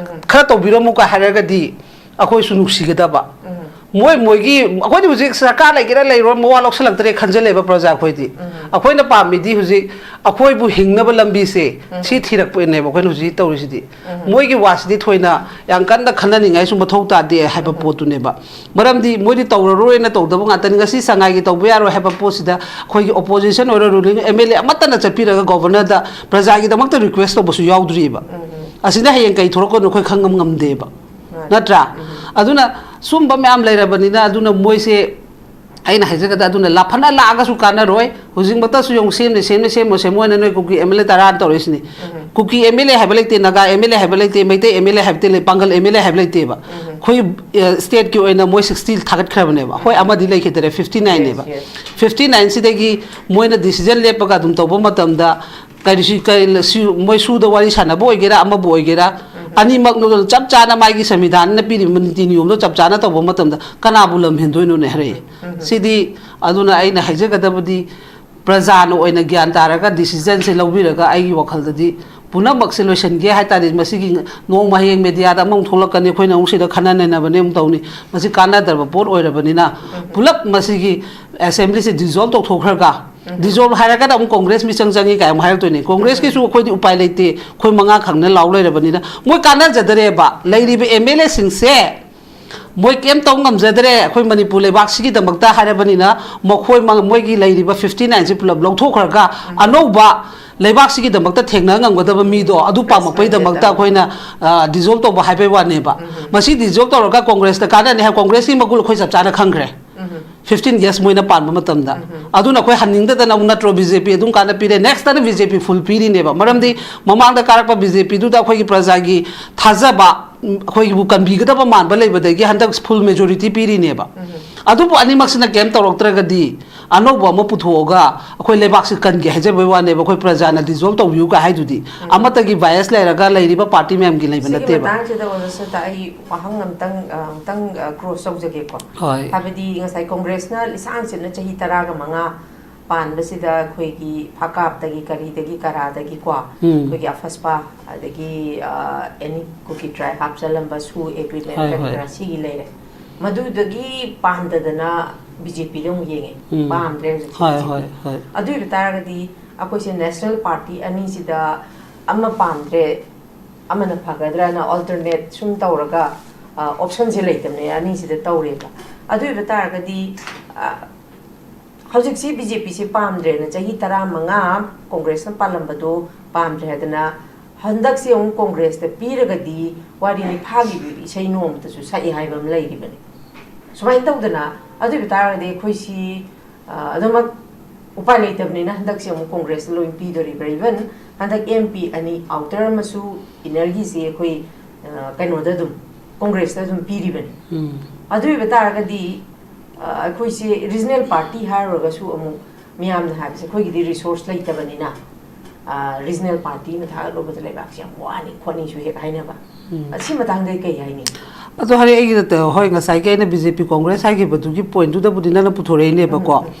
ꯈꯔ ꯇꯧꯕꯤꯔꯝꯃꯨꯀ ꯍꯥꯏꯔꯒꯗꯤ ꯑꯩꯈꯣꯏꯁꯨ ꯅꯨꯡꯁꯤꯒꯗꯕ"꯫ ꯃꯣꯏ ꯃꯣꯏꯒꯤ, ꯑꯩꯈꯣꯏꯗꯤ ꯍꯧꯖꯤꯛ ꯁꯔꯀꯥꯔ ꯂꯩꯒꯦꯔꯥ ꯂꯩꯔꯣꯏ ꯃꯋꯥ ꯂꯧꯁꯤꯜꯂꯛꯇ꯭ꯔꯦ ꯈꯟꯖꯜꯂꯦꯕ ꯄ꯭ꯔꯖꯥ ꯑꯩꯈꯣꯏꯗꯤ꯫ ꯑꯩꯈꯣꯏꯅ ꯄꯥꯝꯃꯤꯗꯤ ꯍꯧꯖꯤꯛ ꯑꯩꯈꯣꯏꯕꯨ ꯍꯤꯡꯅꯕ ꯂꯝꯕꯤꯁꯦ ꯁꯤ ꯊꯤꯔꯛꯄꯅꯦꯕ ꯑꯩꯈꯣꯏꯅ ꯍꯧꯖꯤꯛ ꯇꯧꯔꯤꯁꯤꯗꯤ꯫ ꯃꯣꯏꯒꯤ ꯋꯥꯁꯤꯗꯤ ꯊꯣꯏꯅ ꯌꯥꯝ ꯀꯟꯅ ꯈꯟꯅꯅꯤꯡꯉꯥꯏꯁꯨ ꯃꯊꯧ ꯇꯥꯗꯦ ꯍꯥꯏꯕ ꯄꯣꯠꯇꯨꯅꯦꯕ꯫ ꯃꯔꯝꯗꯤ ꯃꯣꯏꯗꯤ ꯇꯧꯔꯔꯣꯏꯅ ꯇꯧꯗꯕ ꯉꯥꯛꯇꯅꯤ꯫ ꯉꯁꯤ ꯁꯉꯥꯏꯒꯤ ꯇꯧꯕ ꯌꯥꯔꯣꯏ ꯍꯥꯏꯕ ꯄꯣꯠꯁꯤꯗ ꯑꯩꯈꯣꯏꯒꯤ ꯑꯣꯄꯣꯖꯤꯁꯟ ꯑꯣꯏꯔꯣ, ꯔꯨꯂꯤꯡ ꯑꯦꯝ ꯑꯦꯜ ꯑꯦ ꯑꯃꯠꯇꯅ ꯆꯠꯄꯤꯔꯒ ꯒꯣꯚꯔꯅꯔꯗ ꯄ꯭ꯔꯖꯥꯒꯤꯗꯃꯛꯇ ꯔꯤꯀ꯭ꯋꯦꯁ ꯇꯧꯕꯁꯨ ꯌꯥꯎꯗ꯭ꯔꯤꯕ꯫ ꯑꯁꯤꯅ ꯍꯌꯦꯡ ꯀꯩ ꯊꯣꯛꯂꯛꯀꯅꯣ ꯑꯩꯈꯣꯏ ꯈꯪꯉꯝ ꯉꯝꯗꯦꯕ꯫ ꯅꯠꯇ꯭ꯔꯥ? ꯑꯗꯨꯅ ꯁꯨꯝꯕ ꯃꯌꯥꯝ ꯂꯩꯔꯕꯅꯤꯅ, ꯑꯗꯨꯅ ꯃꯣꯏꯁꯦ, ꯑꯩꯅ ꯍꯥꯏꯖꯒꯗ, ꯑꯗꯨꯅ ꯂꯥ-, ꯐꯅ ꯂꯥꯛꯑꯒꯁꯨ ꯀꯥꯟꯅꯔꯣꯏ꯫ ꯍꯧꯖꯤꯛꯃꯛꯇꯁꯨ ꯌꯦꯡꯉꯨ, ꯁꯦꯝꯅꯤ, ꯁꯦꯝꯅꯤ, ꯁꯦꯝꯃꯣ, ꯁꯦꯝꯃꯣ ꯍꯥꯏꯅ ꯅꯣꯏ ꯀꯨꯀꯤ ꯑꯦꯝ ꯑꯦꯜ ꯑꯦ ꯇꯔꯥꯅ ꯇꯧꯔꯛꯏꯁꯤꯅꯤ꯫ ꯀꯨꯀꯤ ꯑꯦꯝ ꯑꯦꯜ ꯑꯦ ꯍꯥꯏꯕ ꯂꯩꯇꯦ, ꯅꯥꯒꯥ ꯑꯦꯝ ꯑꯦꯜ ꯑꯦ ꯍꯥꯏꯕ ꯂꯩꯇꯦ, ꯃꯩꯇꯩ ꯑꯦꯝ ꯑꯦꯜ ꯑꯦ ꯍꯥꯏꯕ ꯂꯩꯇꯦ, ꯄꯥꯡꯒꯜ ꯑꯦꯝ ꯑꯦꯜ ꯑꯦ ꯍꯥꯏꯕ ꯂꯩꯇꯦꯕ꯫ ꯑꯩꯈꯣꯏ, ꯑ, ꯁ꯭ꯇꯦꯠꯀꯤ ꯑꯣꯏꯅ ꯃꯣꯏ ꯁꯤꯛꯁꯇꯤ ꯊꯥꯒꯠꯈ꯭ꯔꯕꯅꯦꯕ꯫ ꯍꯣꯏ, ꯑꯃꯗꯤ ꯂꯩꯈꯤꯗꯔꯦ, ꯐꯤꯐꯇꯤ ꯅꯥꯏꯟꯅꯦꯕ꯫ ꯐꯤꯐꯇꯤ ꯅꯥꯏꯟꯁꯤꯗꯒꯤ ꯃꯣꯏꯅ ꯗꯤꯁꯤꯖꯟ ꯂꯦꯞꯄꯒ ꯑꯗꯨꯝ ꯇꯧꯕ ꯃꯇꯝꯗ, ꯀꯔꯤ ꯁꯤ-, ꯀꯔꯤ ꯁꯤ-, ꯃꯣꯏ ꯁꯨꯗ ꯋꯥꯔꯤ ꯁꯥꯟꯅꯕ ꯑꯣꯏꯒꯦꯔꯥ, ꯑꯃꯕꯨ ꯑꯣꯏꯒꯦꯔꯥ, ꯑꯅꯤꯃꯛ ꯆꯞ ꯆꯥꯅ ꯃꯥꯒꯤ ꯁꯪꯕꯤꯙꯥꯟꯅ ꯄꯤꯔꯤꯕ ꯅꯤꯇꯤ ꯅꯤꯌꯣꯝꯗꯣ ꯆꯞ ꯆꯥꯅ ꯇꯧꯕ ꯃꯇꯝꯗ ꯀꯅꯥꯕꯨ ꯂꯝ ꯍꯦꯟꯗꯣꯏꯅꯣꯅꯦ ꯍꯥꯏꯔꯛꯏ꯫ ꯁꯤꯗꯤ, ꯑꯗꯨꯅ ꯑꯩꯅ ꯍꯥꯏꯖꯒꯗꯕꯗꯤ, ꯄ꯭ꯔꯖꯥꯅ ꯑꯣꯏꯅ ꯒ꯭ꯌꯥꯟ ꯇꯥꯔꯒ ꯗꯤꯁꯤꯖꯟꯁꯦ ꯂꯧꯕꯤꯔꯒ, ꯑꯩꯒꯤ ꯋꯥꯈꯜꯗꯗꯤ ꯄꯨꯝꯅꯃꯛꯁꯦ ꯂꯣꯏꯁꯤꯟꯒꯦ ꯍꯥꯏ ꯇꯥꯔꯗꯤ, ꯃꯁꯤꯒꯤ ꯅꯣꯡꯃ ꯍꯌꯦꯡ ꯃꯦꯗꯤꯌꯥꯗ ꯑꯃꯨꯛ ꯊꯣꯛꯂꯛꯀꯅꯤ, ꯑꯩꯈꯣꯏꯅ ꯑꯃꯨꯛ ꯁꯤꯗ ꯈꯟꯅ ꯅꯩꯅꯕꯅꯦ ꯑꯃꯨꯛ ꯇꯧꯅꯤ꯫ ꯃꯁꯤ ꯀꯥꯟꯅꯗ꯭ꯔꯕ ꯄꯣꯠ ꯑꯣꯏꯔꯕꯅꯤꯅ, ꯄꯨꯂꯞ ꯃꯁꯤꯒꯤ ꯑꯦꯁꯦꯝꯕ꯭ꯂꯤꯁꯦ ꯗꯤꯖꯣꯜꯕ ꯇꯧꯊꯣꯛꯈ꯭ꯔꯒ, ꯗꯤꯖꯣꯜꯕ ꯍꯥꯏꯔꯒꯅ ꯑꯃꯨꯛ ꯀꯣꯡꯒ꯭ꯔꯦꯁ ꯃꯤꯆꯪ ꯆꯪꯉꯤ ꯀꯥꯏ ꯑꯃꯨꯛ ꯍꯥꯏꯔꯛꯇꯣꯏꯅꯤ꯫ ꯀꯣꯡꯒ꯭ꯔꯦꯁꯀꯤꯁꯨ ꯑꯩꯈꯣꯏꯗꯤ ꯎꯄꯥꯏ ꯂꯩꯇꯦ, ꯑꯩꯈꯣꯏ ꯃꯉꯥ ꯈꯛꯅ ꯂꯥꯎ ꯂꯩꯔꯕꯅꯤꯅ꯫ ꯃꯣꯏ ꯀꯥꯟꯅꯖꯗꯔꯦꯕ, ꯂꯩꯔꯤꯕ ꯑꯦꯝ ꯑꯦꯜ ꯑꯦꯁꯤꯡꯁꯦ ꯃꯣꯏ ꯀꯩꯝ ꯇꯧ ꯉꯝꯖꯗ꯭ꯔꯦ꯫ ꯑꯩꯈꯣꯏ ꯃꯅꯤꯄꯨꯔ ꯂꯩꯕꯥꯛꯁꯤꯒꯤꯗꯃꯛꯇ ꯍꯥꯏꯔꯕꯅꯤꯅ, ꯃꯈꯣꯏ ꯃ-, ꯃꯣꯏꯒꯤ ꯂꯩꯔꯤꯕ ꯐꯤꯐꯇꯤ ꯅꯥꯏꯟꯁꯤ ꯄꯨꯂꯞ ꯂꯧꯊꯣꯛꯈ꯭ꯔꯒ, ꯑꯅꯧꯕ ꯂꯩꯕꯥꯛꯁꯤꯒꯤꯗꯃꯛꯇ ꯊꯦꯡꯅ ꯉꯝꯒꯗꯕ ꯃꯤꯗꯣ ꯑꯗꯨ ꯄꯥꯝꯃꯛꯄꯒꯤꯗꯃꯛꯇ ꯑꯩꯈꯣꯏꯅ, ꯑ, ꯗꯤꯖꯣꯜꯕ ꯇꯧꯕ ꯍꯥꯏꯕꯩ ꯋꯥꯅꯦꯕ꯫ ꯃꯁꯤ ꯗꯤꯖꯣꯜꯕ ꯇꯧꯔꯒ ꯀꯣꯡꯒ꯭ꯔꯦꯁꯇ ꯀꯥꯟꯅꯅꯤ ꯍꯥꯏ, ꯀꯣꯡꯒ꯭ꯔꯦꯁꯀꯤ ꯃꯒꯨꯟ ꯑꯩꯈꯣꯏ ꯆꯞ ꯆꯥꯅ ꯈꯪꯈ꯭ꯔꯦ꯫ ꯐꯤꯐꯇꯤꯟ ꯌꯔꯁ ꯃꯣꯏꯅ ꯄꯥꯟꯕ ꯃꯇꯝꯗ꯫ ꯑꯗꯨꯅ ꯑꯩꯈꯣꯏ ꯍꯟꯅꯤꯡꯗꯗꯅ ꯑꯃꯨꯛ ꯅꯠꯇ꯭ꯔꯣ ꯕꯤ ꯖꯦ ꯄꯤ ꯑꯗꯨꯝ ꯀꯥꯟꯗ ꯄꯤꯔꯦ, ꯅꯦꯛꯁꯇꯅ ꯕꯤ ꯖꯦ ꯄꯤ ꯐꯨꯜ ꯄꯤꯔꯤꯅꯦꯕ꯫ ꯃꯔꯝꯗꯤ ꯃꯃꯥꯡꯗ ꯀꯥꯔꯛꯄ ꯕꯤ ꯖꯦ ꯄꯤꯗꯨꯗ ꯑꯩꯈꯣꯏꯒꯤ ꯄ꯭ꯔꯖꯥꯒꯤ ꯊꯥꯖꯕ, ꯎꯝ, ꯑꯩꯈꯣꯏꯒꯤꯕꯨ ꯀꯟꯕꯤꯒꯗꯕ ꯃꯥꯟꯕ ꯂꯩꯕꯗꯒꯤ ꯍꯟꯗꯛ ꯐꯨꯜ ꯃꯦꯖꯣꯔꯤꯇꯤ ꯄꯤꯔꯤꯅꯦꯕ꯫ ꯑꯗꯨꯕꯨ ꯑꯅꯤꯃꯛꯁꯤꯅ ꯀꯩꯝ ꯇꯧꯔꯛꯇ꯭ꯔꯒꯗꯤ ꯑꯅꯧꯕ ꯑꯃ ꯄꯨꯊꯣꯛꯑꯒ ꯑꯩꯈꯣꯏ ꯂꯩꯕꯥꯛꯁꯤ ꯀꯟꯒꯦ ꯍꯥꯏꯖꯕꯩ ꯋꯥꯅꯦꯕ, ꯑꯩꯈꯣꯏ ꯄ꯭ꯔꯖꯥꯅ dissolve ꯇꯧꯕꯤꯌꯨ ꯀꯥꯏ ꯍꯥꯏꯗꯨꯗꯤ ꯑꯃꯠꯇꯒꯤ bias ꯂꯩꯔꯒ ꯂꯩꯔꯤꯕ party ꯃꯌꯥꯝꯒꯤ ꯂꯩꯕ ꯁꯤꯒꯤ ꯅꯠꯇꯦꯕ꯫ ꯃꯇꯥꯡꯁꯤꯗ ꯑꯣꯖꯥ ꯁꯤꯗ ꯑꯩ ꯋꯥꯍꯪ ꯑꯝꯇꯪ, ꯑ, ꯑꯃꯨꯛꯇꯪ, ꯑ, cross ꯇꯧꯖꯒꯦꯀꯣ꯫ ꯍꯣꯏ꯫ ꯍꯥꯏꯕꯗꯤ ꯉꯁꯥꯏ ꯀꯣꯡꯒ꯭ꯔꯦꯁꯅ ꯂꯤꯁꯥꯡ ꯁꯤꯠꯅ ꯆꯍꯤ ꯇꯔꯥꯒ ꯃꯉꯥ ꯄꯥꯟꯕꯁꯤꯗ ꯑꯩꯈꯣꯏꯒꯤ ꯐꯥꯀꯥꯞꯇꯒꯤ ꯀꯔꯤꯗꯒꯤ ꯀꯔꯥꯗꯒꯤꯀꯣ, ꯎꯝ꯫ ꯑꯩꯈꯣꯏꯒꯤ ꯑꯐꯁꯄꯥ, ꯑꯗꯒꯤ, ꯑ, any ꯀꯨꯀꯤ tribe ꯍꯥꯞꯆꯜꯂꯝꯕ ꯁꯨ agreement ꯍꯣꯏ, ꯀꯔꯤ ꯍꯣꯏ꯫ ꯀꯔꯥ ꯁꯤꯒꯤ ꯂꯩꯔꯦ꯫ ꯃꯗꯨꯗꯒꯤ ꯄꯥꯟꯗꯗꯅ BJPꯗ ꯑꯃꯨꯛ ꯌꯦꯡꯉꯦ꯫ ꯎꯝ꯫ ꯄꯥꯝꯗ꯭ꯔꯦ ꯍꯧꯖꯤꯛꯁꯦ ꯍꯣꯏ, BJP꯫ ꯍꯣꯏ, ꯍꯣꯏ꯫ ꯑꯗꯨ ꯑꯣꯏꯕ ꯇꯥꯔꯒꯗꯤ ꯑꯩꯈꯣꯏꯁꯦ national party ꯑꯅꯤꯁꯤꯗ ꯑꯃ ꯄꯥꯝꯗ꯭ꯔꯦ, ꯑꯃꯅ ꯐꯒꯗ꯭ꯔꯅ alternate ꯁꯨꯝ ꯇꯧꯔꯒ, ꯑ, optionꯁꯦ ꯂꯩꯇꯕꯅꯦ, ꯑꯅꯤꯁꯤꯗ ꯇꯧꯔꯦꯕ꯫ ꯑꯗꯨ ꯑꯣꯏꯕ ꯇꯥꯔꯒꯗꯤ, ꯑ, ꯍꯧꯖꯤꯛꯁꯤ BJPꯁꯦ ꯄꯥꯝꯗ꯭ꯔꯦꯅ ꯆꯍꯤ ꯇꯔꯥꯃꯉꯥ ꯀꯣꯡꯒ꯭ꯔꯦꯁꯅ ꯄꯥꯜꯂꯝꯕꯗꯣ ꯄꯥꯝꯗ꯭ꯔꯦ ꯍꯥꯏꯗꯅ ꯍꯟꯗꯛꯁꯦ ꯑꯃꯨꯛ ꯀꯣꯡꯒ꯭ꯔꯦꯁꯇ ꯄꯤꯔꯒꯗꯤ ꯋꯥꯔꯤꯅꯤ ꯐꯥꯈꯤꯕ ꯏꯁꯩ ꯅꯣꯡꯃꯇꯁꯨ ꯁꯛꯏ ꯍꯥꯏꯕ ꯑꯃ ꯂꯩꯔꯤꯕꯅꯤ꯫ ꯁꯨꯃꯥꯏꯅ ꯇꯧꯗꯅ ꯑꯗꯨ ꯑꯣꯏꯕ ꯇꯥꯔꯒꯗꯤ ꯑꯩꯈꯣꯏꯁꯤ, ꯑ, ꯑꯗꯨꯃꯛ ꯎꯄꯥꯏ ꯂꯩꯇꯕꯅꯤꯅ ꯍꯟꯗꯛꯁꯦ ꯑꯃꯨꯛ ꯀꯣꯡꯒ꯭ꯔꯦꯁꯇ ꯂꯣꯏ ꯄꯤꯗꯣꯔꯤꯕ꯭ꯔꯥ? Even ꯍꯟꯗꯛ MP ꯑꯅꯤ outer ꯑꯃꯁꯨ innerꯒꯤꯁꯦ ꯑꯩꯈꯣꯏ, ꯑ, ꯀꯩꯅꯣꯗ ꯑꯗꯨꯝ ꯀꯣꯡꯒ꯭ꯔꯦꯁꯇ ꯑꯗꯨꯝ ꯄꯤꯔꯤꯕꯅꯤ꯫ ꯎꯝ꯫ ꯑꯗꯨ ꯑꯣꯏꯕ ꯇꯥꯔꯒꯗꯤ, ꯑ, ꯑꯩꯈꯣꯏꯁꯦ regional party ꯍꯥꯏꯔꯨꯔꯒꯁꯨ ꯑꯃꯨꯛ ꯃꯤꯌꯥꯝꯅ ꯍꯥꯏꯕꯁꯦ ꯑꯩꯈꯣꯏꯒꯤꯗꯤ resource ꯂꯩꯇꯕꯅꯤꯅ, ꯑ, regional party ꯑꯃ ꯊꯥꯒꯠꯂꯨꯕꯗ ꯂꯩꯕꯥꯛꯁꯦ ꯌꯥꯝ ꯋꯥꯅꯤ ꯈꯣꯠꯅꯤꯁꯨ ꯍꯦꯛ ꯍꯥꯏꯅꯕ꯫ ꯎꯝ꯫ ꯑꯁꯤ ꯃꯇꯥꯡꯗ ꯀꯩ ꯍꯥꯏꯅꯤꯡꯉꯤ? ꯑꯗꯣ ꯍꯥꯏꯔꯦ ꯑꯩꯒꯤꯗ ꯇ-, ꯍꯣꯏ, ꯉꯁꯥꯏꯒꯤ ꯑꯩꯅ BJP ꯀꯣꯡꯒ꯭ꯔꯦꯁ ꯍꯥꯏꯈꯤꯕꯗꯨꯒꯤ pointꯗꯨꯗꯕꯨꯗꯤ ꯅꯪꯅ ꯄꯨꯊꯣꯔꯛꯏꯅꯦꯕꯀꯣ꯫ ꯎꯝ, ꯎꯝ꯫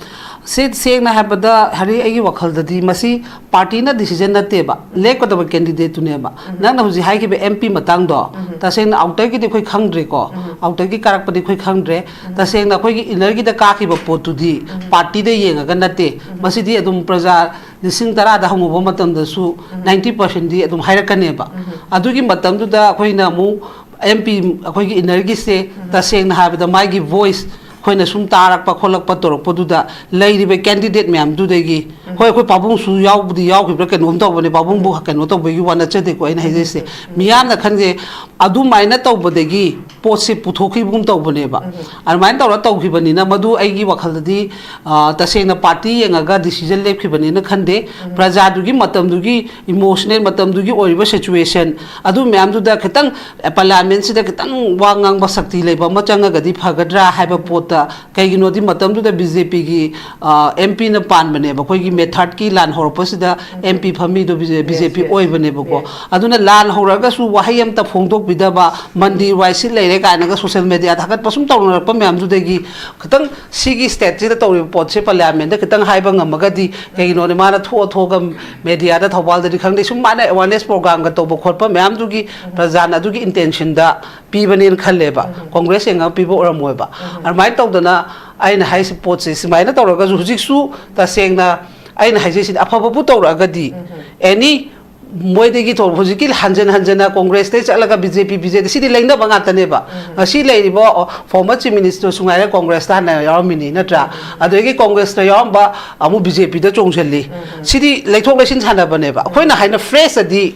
ꯁꯤ ꯁꯦꯡꯅ ꯍꯥꯏꯕꯗ ꯍꯥꯏꯔꯦ ꯑꯩꯒꯤ ꯋꯥꯈꯜꯗꯗꯤ ꯃꯁꯤ partyꯅ decision ꯅꯠꯇꯦꯕ, ꯂꯦꯞꯀꯗꯕ candidateꯇꯨꯅꯦꯕ꯫ ꯎꯝ꯫ ꯅꯪꯅ ꯍꯧꯖꯤꯛ ꯍꯥꯏꯈꯤꯕ MP ꯃꯇꯥꯡꯗꯣ, ꯎꯝ꯫ ꯇꯁꯦꯡꯅ outerꯒꯤꯗꯤ ꯑꯩꯈꯣꯏ ꯈꯪꯗ꯭ꯔꯦꯀꯣ, ꯎꯝ꯫ Outerꯒꯤ ꯀꯥꯔꯛꯄꯗꯤ ꯑꯩꯈꯣꯏ ꯈꯪꯗ꯭ꯔꯦ꯫ ꯎꯝ꯫ ꯇꯁꯦꯡꯅ ꯑꯩꯈꯣꯏꯒꯤ innerꯒꯤꯗ ꯀꯥꯈꯤꯕ ꯄꯣꯠꯇꯨꯗꯤ ꯎꯝ꯫ Partyꯗ ꯌꯦꯡꯉꯒ ꯅꯠꯇꯦ꯫ ꯎꯝ꯫ ꯃꯁꯤꯗꯤ ꯑꯗꯨꯝ ꯄ꯭ꯔꯖꯥ ꯂꯤꯁꯤꯡ ꯇꯔꯥꯗ ꯍꯪꯉꯨꯕ ꯃꯇꯝꯗꯁꯨ ꯎꯝ꯫ Ninety percentꯗꯤ ꯑꯗꯨꯝ ꯍꯥꯏꯔꯛꯀꯅꯦꯕ꯫ ꯎꯝ꯫ ꯑꯗꯨꯒꯤ ꯃꯇꯝꯗꯨꯗ ꯑꯩꯈꯣꯏꯅ ꯑꯃꯨꯛ MP ꯑꯩꯈꯣꯏꯒꯤ innerꯒꯤꯁꯦ ꯎꯝ꯫ ꯇꯁꯦꯡꯅ ꯍꯥꯏꯕꯗ ꯃꯥꯒꯤ voice ꯑꯩꯈꯣꯏꯅ ꯁꯨꯝ ꯇꯥꯔꯛꯄ ꯈꯣꯠꯂꯛꯄ ꯇꯧꯔꯛꯄꯗꯨꯗ ꯂꯩꯔꯤꯕ candidate ꯃꯌꯥꯝꯗꯨꯗꯒꯤ ꯍꯣꯏ, ꯑꯩꯈꯣꯏ ꯄꯥꯕꯨꯡꯁꯨ ꯌꯥꯎꯕꯨꯗꯤ ꯌꯥꯎꯈꯤꯕ꯭ꯔꯥ ꯀꯩꯅꯣꯝ ꯇꯧꯕꯅꯦ, ꯄꯥꯕꯨꯡꯕꯨ ꯀꯩꯅꯣ ꯇꯧꯕꯒꯤ ꯋꯥ ꯅꯠꯆꯗꯦꯀꯣ ꯑꯩꯅ ꯍꯥꯏꯖꯩꯁꯦ꯫ ꯃꯤꯌꯥꯝꯅ ꯈꯟꯖꯩ, ꯑꯗꯨꯃꯥꯏꯅ ꯇꯧꯕꯗꯒꯤ ꯄꯣꯠꯁꯦ ꯄꯨꯊꯣꯛꯈꯤꯕꯒꯨꯝ ꯇꯧꯕꯅꯦꯕ꯫ ꯑꯗꯨꯃꯥꯏꯅ ꯇꯧꯔ ꯇꯧꯈꯤꯕꯅꯤꯅ ꯃꯗꯨ ꯑꯩꯒꯤ ꯋꯥꯈꯜꯗꯗꯤ, ꯑ, ꯇꯁꯦꯡꯅ ꯄꯥꯔꯇꯤ ꯌꯦꯡꯉꯒ ꯗꯤꯁꯤꯖꯟ ꯂꯦꯞꯈꯤꯕꯅꯦꯅ ꯈꯟꯗꯦ꯫ ꯄ꯭ꯔꯖꯥꯗꯨꯒꯤ ꯃꯇꯝꯗꯨꯒꯤ ꯏꯃꯣꯁꯅꯦꯜ, ꯃꯇꯝꯗꯨꯒꯤ ꯑꯣꯏꯔꯤꯕ ꯁꯤꯆꯨꯋꯦꯁꯟ ꯑꯗꯨ ꯃꯌꯥꯝꯗꯨꯗ ꯈꯤꯇꯪ, ꯑ, ꯄꯥꯔꯂꯤꯌꯥꯃꯦꯟꯁꯤꯗ ꯈꯤꯇꯪ ꯋꯥ ꯉꯥꯡꯕ ꯁꯛꯇꯤ ꯂꯩꯕ ꯑꯃ ꯆꯪꯉꯒꯗꯤ ꯐꯒꯗ꯭ꯔꯥ ꯍꯥꯏꯕ ꯄꯣꯠꯇ, ꯀꯩꯒꯤꯅꯣꯗꯤ ꯃꯇꯝꯗꯨꯗ ꯕꯤ ꯖꯦ ꯄꯤꯒꯤ, ꯑ, ꯑꯦꯝ ꯄꯤꯅ ꯄꯥꯟꯕꯅꯦꯕ, ꯑꯩꯈꯣꯏꯒꯤ ꯃꯦ ꯊꯥꯔꯠꯀꯤ ꯂꯥꯟ ꯍꯧꯔꯛꯄꯁꯤꯗ ꯑꯦꯝ ꯄꯤ ꯐꯝꯃꯤꯗꯣ ꯕꯤ ꯖꯦ ꯄꯤ ꯑꯣꯏꯕꯅꯦꯕꯀꯣ꯫ ꯑꯗꯨꯅ ꯂꯥꯟ ꯍꯧꯔꯛꯑꯒꯁꯨ ꯋꯥꯍꯩ ꯑꯝꯇ ꯐꯣꯡꯗꯣꯛꯄꯤꯗꯕ, ꯃꯟꯗꯤꯔ ꯋꯥꯏ ꯁꯤꯠ ꯂꯩꯔꯦ ꯀꯥꯏꯅꯒ ꯁꯣꯁꯦꯜ ꯃꯦꯗꯤꯌꯥ ꯊꯥꯒꯠꯄ ꯁꯨꯝ ꯇꯧꯅꯔꯛꯄ ꯃꯌꯥꯝꯗꯨꯗꯒꯤ ꯈꯤꯇꯪ ꯁꯤꯒꯤ ꯁ꯭ꯇꯦꯠꯁꯤꯗ ꯇꯧꯔꯤꯕ ꯄꯣꯠꯁꯦ ꯄꯥꯔꯂꯤꯌꯥꯃꯦꯟꯗ ꯈꯤꯇꯪ ꯍꯥꯏꯕ ꯉꯝꯃꯒꯗꯤ, ꯀꯩꯒꯤꯅꯣꯗꯤ ꯃꯥꯅ ꯊꯣꯛꯑ ꯊꯣꯛꯑꯒ ꯃꯦꯗꯤꯌꯥꯗ, ꯊꯧꯕꯥꯜꯗꯗꯤ ꯈꯪꯗꯦ, ꯁꯨꯝ ꯃꯥꯅ ꯑꯦꯋꯥꯔꯅꯦꯁ ꯄ꯭ꯔꯣꯒ꯭ꯔꯥꯝꯒ ꯇꯧꯕ ꯈꯣꯠꯄ ꯃꯌꯥꯝꯗꯨꯒꯤ ꯄ꯭ꯔꯖꯥꯅ ꯑꯗꯨꯒꯤ ꯏꯟꯇꯦꯟꯁꯟꯗ ꯄꯤꯕꯅꯦꯅ ꯈꯜꯂꯦꯕ꯫ ꯀꯣꯡꯒ꯭ꯔꯦꯁ ꯌꯦꯡꯉꯒ ꯄꯤꯕ ꯑꯣꯏꯔꯝꯃꯣꯏꯕ꯫ ꯑꯗꯨꯃꯥꯏꯅ ꯇꯧꯗꯅ ꯑꯩꯅ ꯍꯥꯏꯁꯤ ꯄꯣꯠꯁꯦ ꯁꯨꯃꯥꯏꯅ ꯇꯧꯔꯒꯁꯨ ꯍꯧꯖꯤꯛꯁꯨ ꯇꯁꯦꯡꯅ ꯑꯩꯅ ꯍꯥꯏꯖꯩꯁꯤꯗꯤ ꯑꯐꯕꯕꯨ ꯇꯧꯔꯛꯑꯒꯗꯤ ꯑꯦꯅꯤ ꯃꯣꯏꯗꯒꯤ ꯊꯣꯛ-, ꯍꯧꯖꯤꯛꯀꯤ ꯍꯟꯖꯟ ꯍꯟꯖꯟꯅ ꯀꯣꯡꯒ꯭ꯔꯦꯁꯇꯩ ꯆꯠꯂꯒ ꯕꯤ ꯖꯦ ꯄꯤ, ꯕꯤ ꯖꯦ ꯄꯤ ꯁꯤꯗꯤ ꯂꯩꯅꯕ ꯉꯥꯛꯇꯅꯦꯕ꯫ ꯉꯁꯤ ꯂꯩꯔꯤꯕ ꯐꯣꯔꯃꯔ ꯆꯤꯐ ꯃꯤꯅꯤꯁꯇꯔꯁꯨ ꯉꯥꯏꯔꯦ ꯀꯣꯡꯒ꯭ꯔꯦꯁꯇ ꯍꯥꯟꯅ ꯌꯥꯎꯔꯝꯃꯤꯅꯤ ꯅꯠꯇ꯭ꯔꯥ? ꯑꯗꯨꯗꯒꯤ ꯀꯣꯡꯒ꯭ꯔꯦꯁꯇ ꯌꯥꯎꯔꯝꯕ ꯑꯃꯨꯛ ꯕꯤ ꯖꯦ ꯄꯤꯗ ꯆꯣꯡꯁꯤꯜꯂꯤ꯫ ꯁꯤꯗꯤ ꯂꯩꯊꯣꯛ ꯂꯩꯁꯤꯟ ꯁꯥꯟꯅꯕꯅꯦꯕ꯫ ꯑꯩꯈꯣꯏꯅ ꯍꯥꯏꯅ ꯐ꯭ꯔꯦꯁꯇꯗꯤ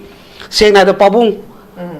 ꯁꯦꯡꯅ ꯍꯥꯏꯕꯗ ꯄꯥꯕꯨꯡ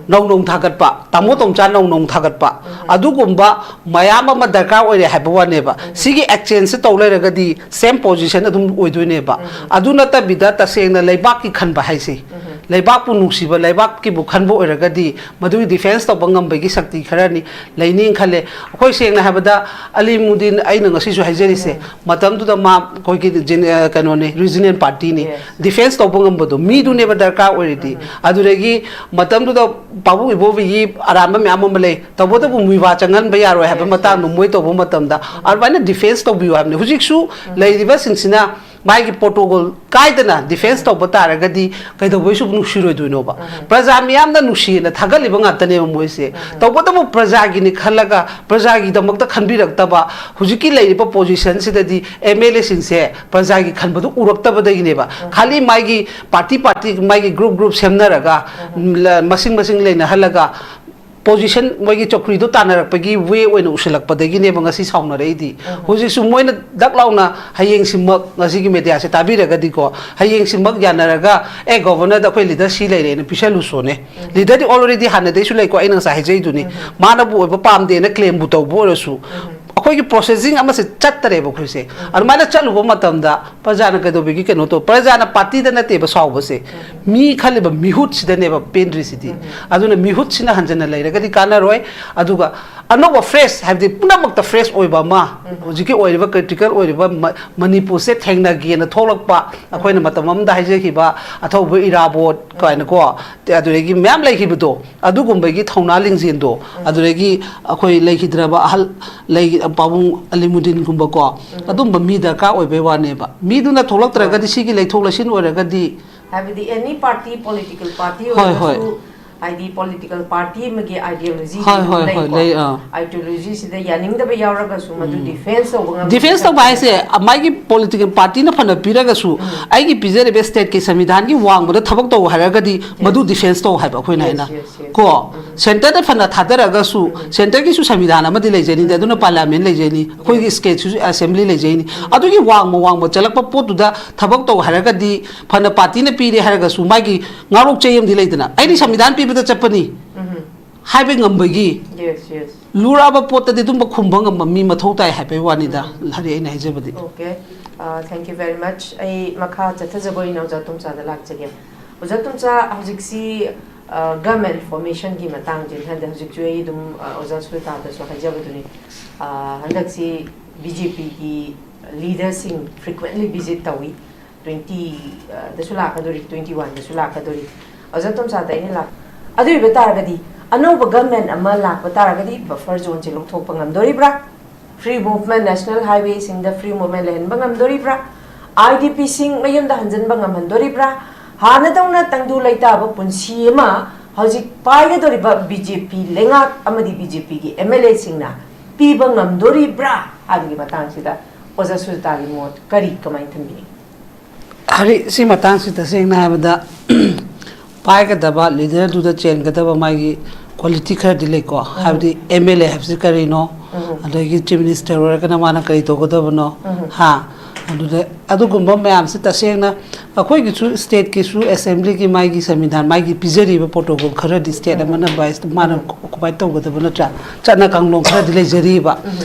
ꯅꯧ ꯅꯧ ꯊꯥꯒꯠꯄ, ꯇꯥꯃꯣ ꯇꯣꯝꯆꯥ ꯅꯧ ꯅꯧ ꯊꯥꯒꯠꯄ, ꯑꯗꯨꯒꯨꯝꯕ ꯃꯌꯥꯝ ꯑꯃ ꯗꯔꯀꯥꯔ ꯑꯣꯏꯔꯦ ꯍꯥꯏꯕ ꯋꯥꯅꯦꯕ꯫ ꯁꯤꯒꯤ ꯑꯦꯛꯆꯦꯟꯖꯁꯦ ꯇꯧ ꯂꯩꯔꯒꯗꯤ ꯁꯦꯝ ꯄꯣꯖꯤꯁꯟ ꯑꯗꯨꯝ ꯑꯣꯏꯗꯣꯏꯅꯦꯕ꯫ ꯑꯗꯨ ꯅꯠꯇꯕꯤꯗ ꯇꯁꯦꯡꯅ ꯂꯩꯕꯥꯛꯀꯤ ꯈꯟꯕ ꯍꯥꯏꯁꯦ, ꯂꯩꯕꯥꯛꯄꯨ ꯅꯨꯡꯁꯤꯕ, ꯂꯩꯕꯥꯛꯀꯤꯕꯨ ꯈꯟꯕ ꯑꯣꯏꯔꯒꯗꯤ ꯃꯗꯨꯒꯤ ꯗꯤꯐꯦꯟꯁ ꯇꯧꯕ ꯉꯝꯕꯒꯤ ꯁꯛꯇꯤ ꯈꯔꯅꯤ ꯂꯩꯅꯤꯅ ꯈꯜꯂꯦ꯫ ꯑꯩꯈꯣꯏ ꯁꯦꯡꯅ ꯍꯥꯏꯕꯗ ꯑꯂꯤꯃꯨꯗꯤꯟ, ꯑꯩꯅ ꯉꯁꯤꯁꯨ ꯍꯥꯏꯖꯔꯤꯁꯦ, ꯃꯇꯝꯗꯨꯗ ꯃꯥ ꯑꯩꯈꯣꯏꯒꯤ ꯖꯦꯅꯦ-, ꯑ, ꯀꯩꯅꯣꯅꯦ, ꯔꯤꯖꯅꯦꯜ ꯄꯥꯔꯇꯤꯅꯤ꯫ ꯗꯤꯐꯦꯟꯁ ꯇꯧꯕ ꯉꯝꯕꯗꯣ ꯃꯤꯗꯨꯅꯦꯕ ꯗꯔꯀꯥꯔ ꯑꯣꯏꯔꯤꯗꯤ꯫ ꯑꯗꯨꯗꯒꯤ ꯃꯇꯝꯗꯨꯗ ꯄꯥꯕꯨꯡ ꯏꯕꯣꯕꯤꯒꯤ ꯑꯔꯥꯟꯕ ꯃꯌꯥꯝ ꯑꯃ ꯂꯩ, ꯇꯧꯕꯇꯕꯨ ꯃꯨꯏꯕꯥ ꯆꯪꯍꯟꯕ ꯌꯥꯔꯣꯏ ꯍꯥꯏꯕ ꯃꯇꯥꯡꯗꯣ ꯃꯣꯏ ꯇꯧꯕ ꯃꯇꯝꯗ ꯑꯗꯨꯃꯥꯏꯅ ꯗꯤꯐꯦꯟꯁ ꯇꯧꯕꯤꯌꯨ ꯍꯥꯏꯕꯅꯤ꯫ ꯍꯧꯖꯤꯛꯁꯨ ꯂꯩꯔꯤꯕꯁꯤꯡꯁꯤꯅ ꯃꯥꯒꯤ ꯄ꯭ꯔꯣꯇꯣꯀꯣꯜ ꯀꯥꯏꯗꯅ ꯗꯤꯐꯦꯟꯁ ꯇꯧꯕ ꯇꯥꯔꯒꯗꯤ ꯀꯩꯗꯧꯕꯩꯁꯨ ꯅꯨꯡꯁꯤꯔꯣꯏꯗꯣꯏꯅꯣꯕ? ꯄ꯭ꯔꯖꯥ ꯃꯤꯌꯥꯝꯅ ꯅꯨꯡꯁꯤꯌꯦꯅ ꯊꯥꯒꯠꯂꯤꯕ ꯉꯥꯛꯇꯅꯦꯕ ꯃꯣꯏꯁꯦ꯫ ꯇꯧꯕꯇꯕꯨ ꯄ꯭ꯔꯖꯥꯒꯤꯅꯤ ꯈꯜꯂꯒ, ꯄ꯭ꯔꯖꯥꯒꯤꯗꯃꯛꯇ ꯈꯟꯕꯤꯔꯛꯇꯕ ꯍꯧꯖꯤꯛꯀꯤ ꯂꯩꯔꯤꯕ ꯄꯣꯖꯤꯁꯟꯁꯤꯗꯗꯤ ꯑꯦꯝ ꯑꯦꯜ ꯑꯦꯁꯤꯡꯁꯦ ꯄ꯭ꯔꯖꯥꯒꯤ ꯈꯟꯕꯗꯨ ꯎꯔꯛꯇꯕꯗꯒꯤꯅꯦꯕ꯫ ꯈꯥꯂꯤ ꯃꯥꯒꯤ ꯄꯥꯔꯇꯤ ꯄꯥꯔꯇꯤ, ꯃꯥꯒꯤ ꯒ꯭ꯔꯨꯞ ꯒ꯭ꯔꯨꯞ ꯁꯦꯝꯅꯔꯒ, ꯂ-, ꯃꯁꯤꯡ ꯃꯁꯤꯡ ꯂꯩꯅꯍꯜꯂꯒ ꯄꯣꯖꯤꯁꯟ, ꯃꯣꯏꯒꯤ ꯆꯧꯀ꯭ꯔꯤꯗꯣ ꯇꯥꯟꯅꯔꯛꯄꯒꯤ ꯋꯦ ꯑꯣꯏꯅ ꯎꯁꯤꯜꯂꯛꯄꯗꯒꯤꯅꯦꯕ ꯉꯁꯤ ꯁꯥꯎꯅꯔꯛꯏꯗꯤ꯫ ꯎꯝ꯫ ꯍꯧꯖꯤꯛꯁꯨ ꯃꯣꯏꯅ ꯗꯛ ꯂꯥꯎꯅ ꯍꯌꯦꯡꯁꯤꯃꯛ, ꯉꯁꯤꯒꯤ ꯃꯦꯗꯤꯌꯥꯁꯦ ꯇꯥꯕꯤꯔꯒꯗꯤꯀꯣ, ꯍꯌꯦꯡꯁꯤꯃꯛ ꯌꯥꯅꯔꯒ, "ꯑꯦ, ꯒꯣꯚꯔꯅꯔꯗ ꯑꯩꯈꯣꯏ ꯂꯤꯗꯔ ꯁꯤ ꯂꯩꯔꯦꯅ ꯄꯤꯁꯜꯂꯨꯁꯣꯅꯦ"꯫ ꯎꯝ꯫ ꯂꯤꯗꯔꯗꯤ already ꯍꯥꯟꯅꯗꯩꯁꯨ ꯂꯩꯀꯣ, ꯑꯩꯅ ꯉꯁꯥꯏ ꯍꯥꯏꯖꯩꯗꯨꯅꯤ꯫ ꯎꯝ꯫ ꯃꯥꯅꯕꯨ ꯑꯣꯏꯕ ꯄꯥꯝꯗꯦꯅ ꯀ꯭ꯂꯦꯝꯕꯨ ꯇꯧꯕ ꯑꯣꯏꯔꯁꯨ, ꯎꯝ꯫ ꯑꯩꯈꯣꯏꯒꯤ ꯄ꯭ꯔꯣꯁꯦꯁꯤꯡ ꯑꯃꯁꯦ ꯆꯠꯇꯔꯦꯕ ꯑꯩꯈꯣꯏꯁꯦ꯫ ꯎꯝ꯫ ꯑꯗꯨꯃꯥꯏꯅ ꯆꯠꯂꯨꯕ ꯃꯇꯝꯗ ꯄ꯭ꯔꯖꯥꯅ ꯀꯩꯗꯧꯕꯤꯒꯦ? ꯀꯩꯅꯣ ꯇꯧ, ꯄ꯭ꯔꯖꯥꯅ ꯄꯥꯔꯇꯤꯗ ꯅꯠꯇꯦꯕ ꯁꯥꯎꯕꯁꯦ, ꯎꯝ꯫ ꯃꯤ ꯈꯜꯂꯤꯕ ꯃꯤꯍꯨꯠꯁꯤꯗꯅꯦꯕ ꯄꯦꯟꯗ꯭ꯔꯤꯁꯤꯗꯤ꯫ ꯎꯝ꯫ ꯑꯗꯨꯅ ꯃꯤꯍꯨꯠꯁꯤꯅ ꯍꯟꯖꯟꯅ ꯂꯩꯔꯒꯗꯤ ꯀꯥꯟꯅꯔꯣꯏ꯫ ꯑꯗꯨꯒ ꯑꯅꯧꯕ ꯐ꯭ꯔꯦꯁ, ꯍꯥꯏꯕꯗꯤ ꯄꯨꯝꯅꯃꯛꯇ ꯐ꯭ꯔꯦꯁ ꯑꯣꯏꯕ ꯑꯃ, ꯎꯝ꯫ ꯍꯧꯖꯤꯛꯀꯤ ꯑꯣꯏꯔꯤꯕ ꯀ꯭ꯔꯤꯇꯤꯀꯦꯜ ꯑꯣꯏꯔꯤꯕ ꯃ-, ꯃꯅꯤꯄꯨꯔꯁꯦ ꯊꯦꯡꯅꯒꯦꯅ ꯊꯣꯛꯂꯛꯄ, ꯑꯩꯈꯣꯏꯅ ꯃꯇꯝ ꯑꯃꯗ ꯍꯥꯏꯖꯈꯤꯕ ꯑꯊꯧꯕ ꯏꯔꯥꯕꯣꯠ ꯀꯥꯏꯅꯀꯣ, ꯑꯗꯨꯗꯒꯤ ꯃꯌꯥꯝ ꯂꯩꯈꯤꯕꯗꯣ, ꯑꯗꯨꯒꯨꯝꯕꯒꯤ ꯊꯧꯅꯥ ꯂꯤꯡꯖꯦꯜꯗꯣ, ꯎꯝ꯫ ꯑꯗꯨꯗꯒꯤ ꯑꯩꯈꯣꯏ ꯂꯩꯈꯤꯗ꯭ꯔꯕ ꯑꯍꯜ, ꯂꯩ-, ꯄꯥꯕꯨꯡ ꯑꯂꯤꯃꯨꯗꯤꯟꯒꯨꯝꯕꯀꯣ, ꯎꯝ꯫ ꯑꯗꯨꯝꯕ ꯃꯤ ꯗꯔꯀꯥꯔ ꯑꯣꯏꯕꯩ ꯋꯥꯅꯦꯕ꯫ ꯃꯤꯗꯨꯅ ꯊꯣꯛꯂꯛꯇ꯭ꯔꯒꯗꯤ, ꯍꯣꯏ꯫ ꯁꯤꯒꯤ ꯂꯩꯊꯣꯛ ꯂꯩꯁꯤꯟ ꯑꯣꯏꯔꯒꯗꯤ, ꯍꯥꯏꯕꯗꯤ any party, political party ꯍꯣꯏ, ꯍꯣꯏ꯫ ꯑꯣꯏꯔꯒꯁꯨ, ꯍꯥꯏꯗꯤ political party ꯑꯃꯒꯤ ideology ꯍꯣꯏ, ꯑꯗꯨꯝ ꯍꯣꯏ, ꯍꯣꯏ, ꯂꯩꯀꯣ꯫ ꯂꯩ, ꯑꯥ꯫ Ideology ꯁꯤꯗ ꯌꯥꯅꯤꯡꯗꯕ ꯌꯥꯎꯔꯒꯁꯨ ꯃꯗꯨ ꯎꯝ꯫ Defense ꯇꯧꯕ ꯉꯝꯕ ꯗꯤꯐꯦꯟꯁ ꯇꯧꯕ ꯍꯥꯏꯁꯦ, ꯃꯥꯒꯤ ꯄꯣꯂꯤꯇꯤꯀꯦꯜ ꯄꯥꯔꯇꯤꯅ ꯐꯅ ꯄꯤꯔꯒꯁꯨ, ꯎꯝ꯫ ꯑꯩꯒꯤ ꯄꯤꯖꯔꯤꯕ ꯁ꯭ꯇꯦꯠꯀꯤ ꯁꯪꯕꯤꯙꯥꯟꯒꯤ ꯋꯥꯡꯃꯗ ꯊꯕꯛ ꯇꯧ ꯍꯥꯏꯔꯒꯗꯤ, ꯌꯦꯁ꯫ ꯃꯗꯨ ꯗꯤꯐꯦꯟꯁ ꯇꯧ ꯍꯥꯏꯕ ꯑꯩꯈꯣꯏꯅ ꯌꯦꯁ, ꯍꯥꯏꯅ꯫ Yes, yes. ꯀꯣ? ꯎꯝ꯫ ꯁꯦꯟꯇꯔꯗ ꯐꯅ ꯊꯥꯗꯔꯒꯁꯨ, ꯎꯝ꯫ ꯁꯦꯟꯇꯔꯒꯤꯁꯨ ꯁꯪꯕꯤꯙꯥꯟ ꯑꯃꯗꯤ ꯂꯩꯖꯩꯅꯤꯗ, ꯑꯗꯨꯅ ꯄꯥꯔꯂꯤꯌꯥꯃꯦꯟ ꯂꯩꯖꯩꯅꯤ, ꯑꯩꯈꯣꯏꯒꯤ ꯌꯦꯁ꯫ ꯁ꯭ꯇꯦꯠꯁꯨ ꯑꯦꯁꯦꯝꯕ꯭ꯂꯤ ꯂꯩꯖꯩꯅꯤ꯫ ꯎꯝ꯫ ꯑꯗꯨꯒꯤ ꯋꯥꯡꯃ ꯋꯥꯡꯃ ꯆꯠꯂꯛꯄ ꯄꯣꯠꯇꯨꯗ ꯊꯕꯛ ꯇꯧ ꯍꯥꯏꯔꯒꯗꯤ, ꯐꯅ ꯄꯥꯔꯇꯤꯅ ꯄꯤꯔꯦ ꯍꯥꯏꯔꯒꯁꯨ, ꯃꯥꯒꯤ ꯉꯥꯛꯂꯣꯛ ꯆꯩ ꯑꯃꯗꯤ ꯂꯩꯗꯅ, "ꯑꯩꯗꯤ ꯁꯪꯕꯤꯙꯥꯟ ꯄꯤꯕꯗ ꯆꯠꯄꯅꯤ" ꯎꯝ꯫ ꯍꯥꯏꯕ ꯉꯝꯕꯒꯤ, ꯌꯦꯁ, ꯌꯦꯁ꯫ ꯂꯨꯔꯛꯑꯕ ꯄꯣꯠꯇꯗꯤ ꯑꯗꯨꯝꯕ ꯈꯨꯝꯕ ꯉꯝꯕ ꯃꯤ ꯃꯊꯧ ꯇꯥꯏ ꯍꯥꯏꯕꯒꯤ ꯋꯥꯅꯤꯗ, ꯎꯝ꯫ ꯍꯥꯏꯗꯤ ꯑꯩꯅ ꯍꯥꯏꯖꯕꯗꯤ꯫ Okay. Uh, thank you very much. ꯑꯩ ꯃꯈꯥ ꯆꯠꯊꯖꯕ ꯑꯣꯏꯅ ꯑꯣꯖꯥ ꯇꯣꯝꯆꯥꯗ ꯂꯥꯛꯆꯒꯦ꯫ ꯑꯣꯖꯥ ꯇꯣꯝꯆꯥ, ꯍꯧꯖꯤꯛꯁꯤ, uh, government formationꯒꯤ ꯃꯇꯥꯡꯁꯦ, ꯍꯥꯏꯗꯤ ꯍꯧꯖꯤꯛꯁꯨ ꯑꯩ ꯑꯗꯨꯝ, uh, ꯑꯣꯖꯥ ꯁꯨꯔꯇꯥꯗꯁꯨ ꯍꯥꯏꯖꯕꯗꯨꯅꯤ꯫ Uh, ꯍꯟꯗꯛꯁꯤ BJPꯒꯤ leaderꯁꯤꯡ frequently visit ꯇꯧꯏ꯫ Twenty, ꯑ, ꯗꯁꯨ ꯂꯥꯛꯀꯗꯣꯔꯤ, twenty oneꯗꯁꯨ ꯂꯥꯛꯀꯗꯣꯔꯤ꯫ ꯑꯣꯖꯥ ꯇꯣꯝꯆꯥꯗ ꯑꯩꯅ ꯂꯥꯛ-, ꯑꯗꯨ ꯑꯣꯏꯕ ꯇꯥꯔꯒꯗꯤ ꯑꯅꯧꯕ government ꯑꯃ ꯂꯥꯛꯄ ꯇꯥꯔꯒꯗꯤ buffer zoneꯁꯦ ꯂꯧꯊꯣꯛꯄ ꯉꯝꯗꯣꯔꯤꯕ꯭ꯔꯥ? Free movement, national highwayꯁꯤꯡꯗ free movement ꯂꯩꯍꯟꯕ ꯉꯝꯗꯣꯔꯤꯕ꯭ꯔꯥ? IDPꯁꯤꯡ ꯃꯌꯨꯝꯗ ꯍꯟꯖꯤꯟꯕ ꯉꯝꯍꯟꯗꯣꯔꯤꯕ꯭ꯔꯥ? ꯍꯥꯟꯅꯗꯧꯅ ꯇꯪꯗꯨ ꯂꯩꯇꯥꯕ ꯄꯨꯟꯁꯤ ꯑꯃ ꯍꯧꯖꯤꯛ ꯄꯥꯏꯒꯗꯧꯔꯤꯕ BJP ꯂꯩꯉꯥꯛ ꯑꯃꯗꯤ BJPꯒꯤ MLAꯁꯤꯡꯅ ꯄꯤꯕ ꯉꯝꯗꯣꯔꯤꯕ꯭ꯔꯥ ꯍꯥꯏꯕꯒꯤ ꯃꯇꯥꯡꯁꯤꯗ ꯑꯣꯖꯥ ꯁꯨꯖꯇꯥꯒꯤ ꯃꯣꯠ ꯀꯔꯤ, ꯀꯃꯥꯏꯅ ꯊꯝꯕꯤꯅꯤꯡꯏ? ꯍꯧꯖꯤꯛ ꯁꯤ ꯃꯇꯥꯡꯁꯤ ꯇꯁꯦꯡꯅ ꯍꯥꯏꯕꯗ, ꯄꯥꯏꯒꯗꯕ ꯂꯤꯗꯔꯗꯨꯗ ꯆꯦꯟꯒꯗꯕ ꯃꯥꯒꯤ ꯀ꯭ꯋꯥꯂꯤꯇꯤ ꯈꯔꯗꯤ ꯂꯩꯀꯣ꯫ ꯍꯥꯏꯕꯗꯤ ꯑꯦꯝ ꯑꯦꯜ ꯑꯦ ꯍꯥꯏꯕꯁꯤ ꯀꯔꯤꯅꯣ, ꯑꯗꯒꯤ ꯆꯤꯐ ꯃꯤꯅꯤꯁꯇꯔ ꯑꯣꯏꯔꯒꯅ ꯃꯥꯅ ꯀꯔꯤ ꯇꯧꯒꯗꯕꯅꯣ, ꯍꯥ, ꯑꯗꯨꯗ ꯑꯗꯨꯒꯨꯝꯕ ꯃꯌꯥꯝꯁꯤ ꯇꯁꯦꯡꯅ ꯑꯩꯈꯣꯏꯒꯤꯁꯨ ꯁ꯭ꯇꯦꯠꯀꯤꯁꯨ ꯑꯦꯁꯦꯝꯕ꯭ꯂꯤꯒꯤ ꯃꯥꯒꯤ ꯁꯪꯕꯤꯙꯥꯟ, ꯃꯥꯒꯤ ꯄꯤꯖꯔꯤꯕ ꯄ꯭ꯔꯣꯇꯣꯀꯣꯜ ꯈꯔꯗꯤ ꯁ꯭ꯇꯦꯠ ꯑꯃꯅ ꯚꯥꯏꯁ ꯃꯥꯅ ꯑꯣꯀꯨꯄꯥꯏ ꯇꯧꯒꯗꯕ ꯅꯠꯇ꯭ꯔꯥ? ꯆꯠꯅ ꯀꯥꯡꯂꯣꯟ ꯈꯔꯗꯤ ꯂꯩꯖꯔꯤꯕ,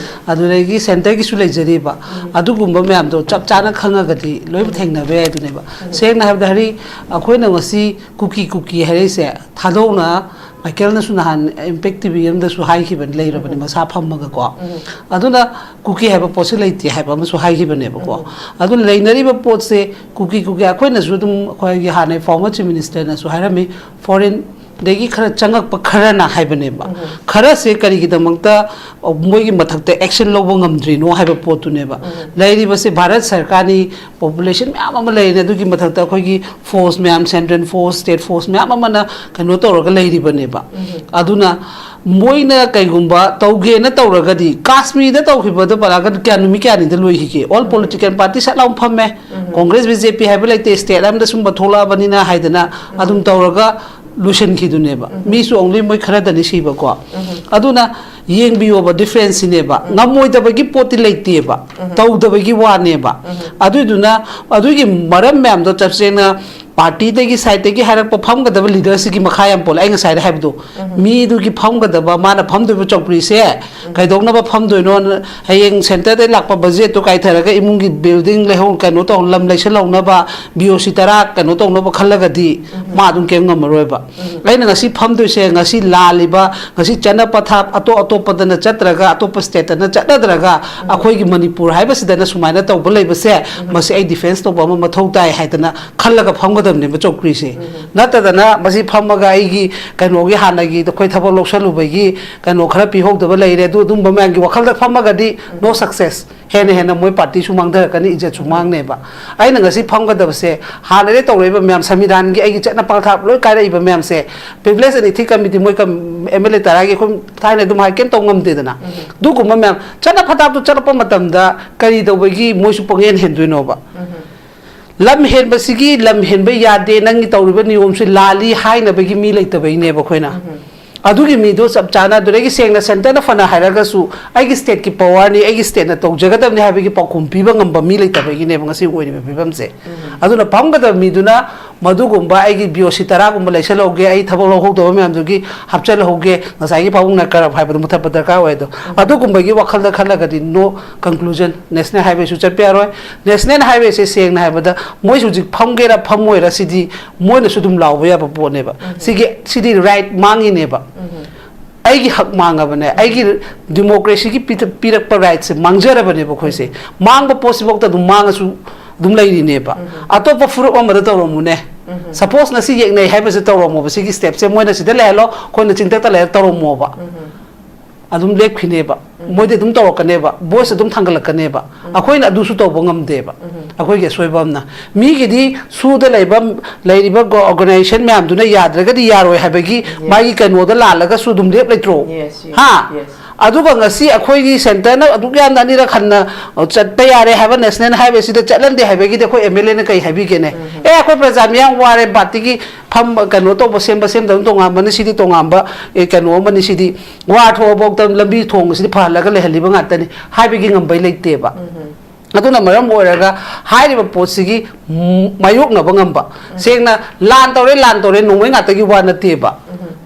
ꯑꯗꯨꯗꯒꯤ ꯁꯦꯟꯇꯔꯒꯤꯁꯨ ꯂꯩꯖꯔꯤꯕ, ꯑꯗꯨꯒꯨꯝꯕ ꯃꯌꯥꯝꯗꯣ ꯆꯞ ꯆꯥꯅ ꯈꯪꯉꯒꯗꯤ ꯂꯣꯏꯅ ꯊꯦꯡꯅꯕ ꯌꯥꯏ ꯑꯗꯨꯅꯦꯕ꯫ ꯁꯦꯡꯅ ꯍꯥꯏꯕꯗ ꯍꯥꯏꯗꯤ ꯑꯩꯈꯣꯏꯅ ꯉꯁꯤ ꯀꯨꯀꯤ ꯀꯨꯀꯤ ꯍꯥꯏꯔꯛꯏꯁꯦ ꯊꯥꯗꯣꯛꯅ ꯃꯥꯏꯀꯦꯜꯅꯁꯨ ꯅꯍꯥꯟ ꯏꯝꯄꯦꯛ ꯇꯤ ꯚꯤ ꯑꯃꯗꯁꯨ ꯍꯥꯏꯈꯤꯕꯅꯤ, ꯂꯩꯔꯕꯅꯤ ꯃꯁꯥ ꯐꯝꯃꯒꯀꯣ꯫ ꯑꯗꯨꯅ ꯀꯨꯀꯤ ꯍꯥꯏꯕ ꯄꯣꯠꯁꯤ ꯂꯩꯇꯦ ꯍꯥꯏꯕ ꯑꯃꯁꯨ ꯍꯥꯏꯈꯤꯕꯅꯦꯕꯀꯣ꯫ ꯑꯗꯨꯅ ꯂꯩꯅꯔꯤꯕ ꯄꯣꯠꯁꯦ ꯀꯨꯀꯤ ꯀꯨꯀꯤ ꯑꯩꯈꯣꯏꯅꯁꯨ ꯑꯗꯨꯝ ꯑꯩꯈꯣꯏꯒꯤ ꯍꯥꯟꯅ ꯐꯣꯔꯃꯔ ꯆꯤꯐ ꯃꯤꯅꯤꯁꯇꯔꯅꯁꯨ ꯍꯥꯏꯔꯝꯃꯤ, ꯐꯣꯔꯦꯟꯗꯒꯤ ꯈꯔ ꯆꯪꯉꯛꯄ ꯈꯔꯅ ꯍꯥꯏꯕꯅꯦꯕ꯫ ꯈꯔꯁꯦ ꯀꯔꯤꯒꯤꯗꯃꯛꯇ ꯃꯣꯏꯒꯤ ꯃꯊꯛꯇ ꯑꯦꯛꯁꯟ ꯂꯧꯕ ꯉꯝꯗ꯭ꯔꯤꯅꯣ ꯍꯥꯏꯕ ꯄꯣꯠꯇꯨꯅꯦꯕ꯫ ꯂꯩꯔꯤꯕꯁꯦ ꯚꯥꯔꯠ ꯁꯔꯀꯥꯔꯅꯤ, ꯄꯣꯄꯨꯂꯦꯁꯟ ꯃꯌꯥꯝ ꯑꯃ ꯂꯩꯔꯦ, ꯑꯗꯨꯒꯤ ꯃꯊꯛꯇ ꯑꯩꯈꯣꯏꯒꯤ ꯐꯣꯔꯁ ꯃꯌꯥꯝ, ꯁꯦꯟꯇ꯭ꯔꯦꯜ ꯐꯣꯔꯁ, ꯁ꯭ꯇꯦꯠ ꯐꯣꯔꯁ ꯃꯌꯥꯝ ꯑꯃꯅ ꯀꯩꯅꯣ ꯇꯧꯔꯒ ꯂꯩꯔꯤꯕꯅꯦꯕ꯫ ꯑꯗꯨꯅ ꯃꯣꯏꯅ ꯀꯩꯒꯨꯝꯕ ꯇꯧꯒꯦꯅ ꯇꯧꯔꯒꯗꯤ, ꯀꯥꯁꯃꯤꯔꯗ ꯇꯧꯈꯤꯕꯗꯣ ꯄꯜꯂꯛꯑꯒꯗꯤ ꯀꯌꯥ, ꯅꯨꯃꯤꯠ ꯀꯌꯥꯅꯤꯗ ꯂꯣꯏꯈꯤꯒꯦ? ꯑꯣꯜ ꯄꯣꯂꯤꯇꯤꯀꯦꯜ ꯄꯥꯔꯇꯤ ꯁꯠ ꯂꯥꯎꯅ ꯐꯝꯃꯦ꯫ ꯀꯣꯡꯒ꯭ꯔꯦꯁ, ꯕꯤ ꯖꯦ ꯄꯤ ꯍꯥꯏꯕ ꯂꯩꯇꯦ, ꯁ꯭ꯇꯦꯠ ꯑꯃꯗ ꯁꯨꯝꯕ ꯊꯣꯛꯂꯛꯑꯕꯅꯤꯅ ꯍꯥꯏꯗꯅ ꯑꯗꯨꯝ ꯇꯧꯔꯒ ꯂꯣꯏꯁꯤꯟꯈꯤꯗꯨꯅꯦꯕ꯫ ꯃꯤꯁꯨ only ꯃꯣꯏ ꯈꯔꯗꯅꯤ ꯁꯤꯕꯀꯣ꯫ ꯑꯗꯨꯅ ꯌꯦꯡꯕꯤꯌꯣꯕ, ꯗꯤꯐ꯭ꯔꯦꯟꯁꯁꯤꯅꯦꯕ꯫ ꯉꯝꯃꯣꯏꯗꯕꯒꯤ ꯄꯣꯠꯇꯤ ꯂꯩꯇꯦꯕ, ꯇꯧꯗꯕꯒꯤ ꯋꯥꯅꯦꯕ꯫ ꯑꯗꯨꯏꯗꯨꯅ ꯑꯗꯨꯒꯤ ꯃꯔꯝ ꯃꯌꯥꯝꯗꯣ ꯆꯞꯁꯦꯡꯅ ꯄꯥꯔꯇꯤꯗꯒꯤ, ꯁꯥꯏꯠꯇꯒꯤ ꯍꯥꯏꯔꯛꯄ ꯐꯝꯒꯗꯕ ꯂꯤꯗꯔꯁꯤꯒꯤ ꯃꯈꯥ ꯌꯥꯝ ꯄꯣꯜꯂꯦ꯫ ꯑꯩ ꯉꯁꯥꯏꯗ ꯍꯥꯏꯕꯗꯣ, ꯃꯤꯗꯨꯒꯤ ꯐꯝꯒꯗꯕ, ꯃꯥꯅ ꯐꯝꯗꯣꯏꯕ ꯆꯧꯀ꯭ꯔꯤꯁꯦ ꯀꯩꯗꯧꯅꯕ ꯐꯝꯗꯣꯏꯅꯣ? ꯍꯌꯦꯡ ꯁꯦꯟꯇꯔꯗꯩ ꯂꯥꯛꯄ ꯕꯖꯦꯠꯇꯣ ꯀꯥꯏꯊꯔꯒ ꯏꯃꯨꯡꯒꯤ ꯕꯤꯜꯗꯤꯡ ꯂꯩꯍꯧ-, ꯀꯩꯅꯣ ꯇꯧ-, ꯂꯝ ꯂꯩꯁꯜꯍꯧꯅꯕ, ꯕꯤ ꯑꯣ ꯁꯤ ꯇꯔꯥ ꯀꯩꯅꯣ ꯇꯧꯅꯕ ꯈꯜꯂꯒꯗꯤ ꯃꯥ ꯑꯗꯨꯝ ꯀꯩꯝ ꯉꯝꯃꯔꯣꯏꯕ꯫ ꯑꯩꯅ ꯉꯁꯤ ꯐꯝꯗꯣꯏꯁꯦ, ꯉꯁꯤ ꯂꯥꯜꯂꯤꯕ, ꯉꯁꯤ ꯆꯠꯅ ꯄꯊꯥꯞ ꯑꯇꯣꯞ ꯑꯇꯣꯞꯄꯗꯅ ꯆꯠꯇ꯭ꯔꯒ, ꯑꯇꯣꯞꯄ ꯁ꯭ꯇꯦꯠꯇꯅ ꯆꯠꯅꯗ꯭ꯔꯒ, ꯑꯩꯈꯣꯏꯒꯤ ꯃꯅꯤꯄꯨꯔ ꯍꯥꯏꯕꯁꯤꯗꯅ ꯁꯨꯃꯥꯏꯅ ꯇꯧꯕ ꯂꯩꯕꯁꯦ, ꯃꯁꯤ ꯑꯩ ꯗꯤꯐꯦꯟꯁ ꯇꯧꯕ ꯑꯃ ꯃꯊꯧ ꯇꯥꯏ ꯍꯥꯏꯗꯅ ꯈꯜꯂꯒ ꯐꯝꯒꯗꯕꯅꯦꯕ ꯆꯧꯀ꯭ꯔꯤꯁꯦ꯫ ꯅꯠꯇꯗꯅ ꯃꯁꯤ ꯐꯝꯃꯒ ꯑꯩꯒꯤ ꯀꯩꯅꯣꯒꯤ ꯍꯥꯟꯅꯒꯤ ꯑꯩꯈꯣꯏ ꯊꯕꯛ ꯂꯧꯁꯜꯂꯨꯕꯒꯤ ꯀꯩꯅꯣ ꯈꯔ ꯄꯤꯍꯧꯗꯕ ꯂꯩꯔꯦ, ꯑꯗꯨ ꯑꯗꯨꯝꯕ ꯃꯌꯥꯝꯒꯤ ꯋꯥꯈꯜꯗ ꯐꯝꯃꯒꯗꯤ no success꯫ ꯍꯦꯟꯅ ꯍꯦꯟꯅ ꯃꯣꯏ ꯄꯥꯔꯇꯤꯁꯨ ꯃꯥꯡꯊꯔꯛꯀꯅꯤ, ꯏꯖꯠꯁꯨ ꯃꯥꯡꯅꯦꯕ꯫ ꯑꯩꯅ ꯉꯁꯤ ꯐꯝꯒꯗꯕꯁꯦ ꯍꯥꯟꯅꯗꯒꯤ ꯇꯧꯔꯛꯏꯕ ꯃꯌꯥꯝ, ꯁꯪꯕꯤꯙꯥꯟꯒꯤ ꯑꯩꯒꯤ ꯆꯠꯅ ꯄꯊꯥꯞ ꯂꯣꯏ ꯀꯥꯏꯔꯛꯏꯕ ꯃꯌꯥꯝꯁꯦ, ꯄ꯭ꯔꯤꯚꯤꯂꯦꯖ ꯑꯦꯟ ꯏꯊꯤꯛ ꯀꯃꯤꯇꯤ, ꯃꯣꯏ ꯀꯝ-, ꯑꯦꯝ ꯑꯦꯜ ꯑꯦ ꯇꯔꯥꯒꯤ ꯑꯩꯈꯣꯏ ꯊꯥꯏꯅ ꯑꯗꯨꯝ ꯍꯥꯏ, ꯀꯩꯝ ꯇꯧ ꯉꯝꯗꯦꯗꯅ꯫ ꯑꯗꯨꯒꯨꯝꯕ ꯃꯌꯥꯝ ꯆꯠꯅ ꯄꯊꯥꯞꯇꯨ ꯆꯠꯂꯛꯄ ꯃꯇꯝꯗ ꯀꯔꯤ ꯇꯧꯕꯒꯤ ꯃꯣꯏꯁꯨ ꯄꯪꯍꯦꯟ ꯍꯦꯟꯗꯣꯏꯅꯣꯕ? ꯂꯝ ꯍꯦꯟꯕꯁꯤꯒꯤ ꯂꯝ ꯍꯦꯟꯕ ꯌꯥꯗꯦ, ꯅꯪꯒꯤ ꯇꯧꯔꯤꯕ ꯅꯤꯌꯣꯝꯁꯤ ꯂꯥꯜꯂꯤ ꯍꯥꯏꯅꯕꯒꯤ ꯃꯤ ꯂꯩꯇꯕꯩꯅꯦꯕ ꯑꯩꯈꯣꯏꯅ꯫ ꯑꯗꯨꯒꯤ ꯃꯤꯗꯣ ꯆꯞ ꯆꯥꯅ, ꯑꯗꯨꯗꯒꯤ ꯁꯦꯡꯅ ꯁꯦꯟꯇꯔꯅ ꯐꯅ ꯍꯥꯏꯔꯒꯁꯨ ꯑꯩꯒꯤ ꯁ꯭ꯇꯦꯠꯀꯤ ꯄꯋꯥꯔꯅꯤ, ꯑꯩꯒꯤ ꯁ꯭ꯇꯦꯠꯅ ꯇꯧꯖꯒꯗꯕꯅꯤ ꯍꯥꯏꯕꯒꯤ ꯄꯥꯎꯈꯨꯝ ꯄꯤꯕ ꯉꯝꯕ ꯃꯤ ꯂꯩꯇꯕꯒꯤꯅꯦꯕ ꯉꯁꯤ ꯑꯣꯏꯔꯤꯕ ꯐꯤꯕꯝꯁꯦ꯫ ꯑꯗꯨꯅ ꯐꯝꯒꯗꯕ ꯃꯤꯗꯨꯅ ꯃꯗꯨꯒꯨꯝꯕ ꯑꯩꯒꯤ ꯕꯤ ꯑꯣ ꯁꯤ ꯇꯔꯥꯒꯨꯝꯕ ꯂꯩꯁꯜꯍꯧꯒꯦ, ꯑꯩ ꯊꯕꯛ ꯂꯧꯍꯧꯗꯕ ꯃꯌꯥꯝꯗꯨꯒꯤ ꯍꯥꯞꯆꯜꯍꯧꯒꯦ, ꯉꯁꯥꯏꯒꯤ ꯄꯥꯕꯨꯡꯅ ꯀꯔꯞ ꯍꯥꯏꯕꯗꯣ ꯃꯨꯊꯠꯄ ꯗꯔꯀꯥꯔ ꯑꯣꯏ꯫ ꯑꯗꯣ ꯑꯗꯨꯒꯨꯝꯕꯒꯤ ꯋꯥꯈꯜꯗ ꯈꯜꯂꯒꯗꯤ no conclusion, ꯅꯦꯁꯅꯦꯜ ꯍꯥꯏꯋꯦꯁꯨ ꯆꯠꯄ ꯌꯥꯔꯣꯏ꯫ ꯅꯦꯁꯅꯦꯜ ꯍꯥꯏꯋꯦꯁꯦ ꯁꯦꯡꯅ ꯍꯥꯏꯕꯗ ꯃꯣꯏꯁꯨ ꯍꯧꯖꯤꯛ ꯐꯝꯒꯦꯔꯥ ꯐꯝꯃꯣꯏꯔꯥ ꯁꯤꯗꯤ ꯃꯣꯏꯅꯁꯨ ꯑꯗꯨꯝ ꯂꯥꯎꯕ ꯌꯥꯕ ꯄꯣꯠꯅꯦꯕ꯫ ꯁꯤꯒꯤ, ꯁꯤꯗꯤ ꯔꯥꯏꯠ ꯃꯥꯡꯉꯤꯅꯦꯕ꯫ ꯑꯩꯒꯤ ꯍꯛ ꯃꯥꯡꯉꯕꯅꯦ, ꯑꯩꯒꯤ ꯗꯤꯃꯣꯀ꯭ꯔꯦꯁꯤꯒꯤ ꯄꯤꯊ-, ꯄꯤꯔꯛꯄ ꯔꯥꯏꯠꯁꯦ ꯃꯥꯡꯖꯔꯕꯅꯦꯕ ꯑꯩꯈꯣꯏꯁꯦ꯫ ꯃꯥꯡꯕ ꯄꯣꯠꯁꯤꯐꯥꯎꯗ ꯑꯗꯨꯝ ꯃꯥꯡꯉꯁꯨ ꯑꯗꯨꯝ ꯂꯩꯔꯤꯅꯦꯕ꯫ ꯑꯇꯣꯞꯄ ꯐꯨꯔꯨꯞ ꯑꯃꯗ ꯇꯧꯔꯝꯃꯨꯅꯦ꯫ ꯁꯄꯣꯁ ꯉꯁꯤ ꯌꯦꯛꯅꯩ ꯍꯥꯏꯕꯁꯦ ꯇꯧꯔꯝꯃꯣꯕ, ꯁꯤꯒꯤ ꯁ꯭ꯇꯦꯞꯁꯦ ꯃꯣꯏꯅ ꯁꯤꯗ ꯂꯩꯍꯜꯂꯣ, ꯑꯩꯈꯣꯏꯅ ꯆꯤꯡꯊꯛꯇ ꯂꯩꯍꯜꯂ ꯇꯧꯔꯝꯃꯣꯕ꯫ ꯑꯗꯨꯝ ꯂꯦꯞꯈꯤꯅꯦꯕ꯫ ꯃꯣꯏꯗꯤ ꯑꯗꯨꯝ ꯇꯧꯔꯛꯀꯅꯦꯕ, ꯚꯣꯏꯁ ꯑꯗꯨꯝ ꯊꯥꯡꯒꯠꯂꯛꯀꯅꯦꯕ꯫ ꯑꯩꯈꯣꯏꯅ ꯑꯗꯨꯁꯨ ꯇꯧꯕ ꯉꯝꯗꯦꯕ꯫ ꯑꯩꯈꯣꯏꯒꯤ ꯑꯁꯣꯏꯕ ꯑꯃꯅ, ꯃꯤꯒꯤꯗꯤ ꯁꯨꯗ ꯂꯩꯕ, ꯂꯩꯔꯤꯕ ꯑꯣꯔꯒꯅꯥꯏꯖꯦꯁꯟ ꯃꯌꯥꯝꯗꯨꯅ ꯌꯥꯗ꯭ꯔꯒꯗꯤ ꯌꯥꯔꯣꯏ ꯍꯥꯏꯕꯒꯤ ꯃꯥꯒꯤ ꯀꯩꯅꯣꯗ ꯂꯥꯜꯂꯒꯁꯨ ꯑꯗꯨꯝ ꯂꯦꯞ ꯂꯩꯇ꯭ꯔꯣ? ꯍꯥ? ꯑꯗꯨꯒ ꯉꯁꯤ ꯑꯩꯈꯣꯏꯒꯤ ꯁꯦꯟꯇꯔꯅ ꯑꯗꯨꯛ ꯌꯥꯝꯅ ꯑꯅꯤꯔꯛ ꯍꯟꯅ ꯆꯠꯄ ꯌꯥꯔꯦ ꯍꯥꯏꯕ ꯅꯦꯁꯅꯦꯜ ꯍꯥꯏꯋꯦꯁꯤꯗ ꯆꯠꯍꯟꯗꯦ ꯍꯥꯏꯕꯒꯤꯗꯤ ꯑꯩꯈꯣꯏ ꯑꯦꯝ ꯑꯦꯜ ꯑꯦꯅ ꯀꯩ ꯍꯥꯏꯕꯤꯒꯦꯅꯦ? ꯑꯦ, ꯑꯩꯈꯣꯏ ꯄ꯭ꯔꯖꯥ ꯃꯤꯌꯥꯝ ꯋꯥꯔꯦ, ꯄꯥꯔꯇꯤꯒꯤ ꯐꯝꯕ, ꯀꯩꯅꯣ ꯇꯧꯕ, ꯁꯦꯝꯕ ꯁꯦꯝꯗꯕ ꯇꯣꯉꯥꯟꯕꯅꯤ, ꯁꯤꯗꯤ ꯇꯣꯉꯥꯟꯕ, ꯑꯦ, ꯀꯩꯅꯣ ꯑꯃꯅꯤ, ꯁꯤꯗꯤ ꯋꯥ ꯊꯣꯛꯑꯐꯥꯎꯗ ꯂꯝꯕꯤ ꯊꯣꯡ ꯑꯁꯤꯗꯤ ꯐꯍꯜꯂꯒ ꯂꯩꯍꯜꯂꯤꯕ ꯉꯥꯛꯇꯅꯤ ꯍꯥꯏꯕꯒꯤ ꯉꯝꯕꯩ ꯂꯩꯇꯦꯕ꯫ ꯑꯗꯨꯅ ꯃꯔꯝ ꯑꯣꯏꯔꯒ ꯍꯥꯏꯔꯤꯕ ꯄꯣꯠꯁꯤꯒꯤ ꯃꯥꯌꯣꯛꯅꯕ ꯉꯝꯕ, ꯁꯦꯡꯅ ꯂꯥꯟ ꯇꯧꯔꯦ, ꯂꯥꯟ ꯇꯧꯔꯦ, ꯅꯣꯡꯃꯩ ꯉꯥꯛꯇꯒꯤ ꯋꯥ ꯅꯠꯇꯦꯕ꯫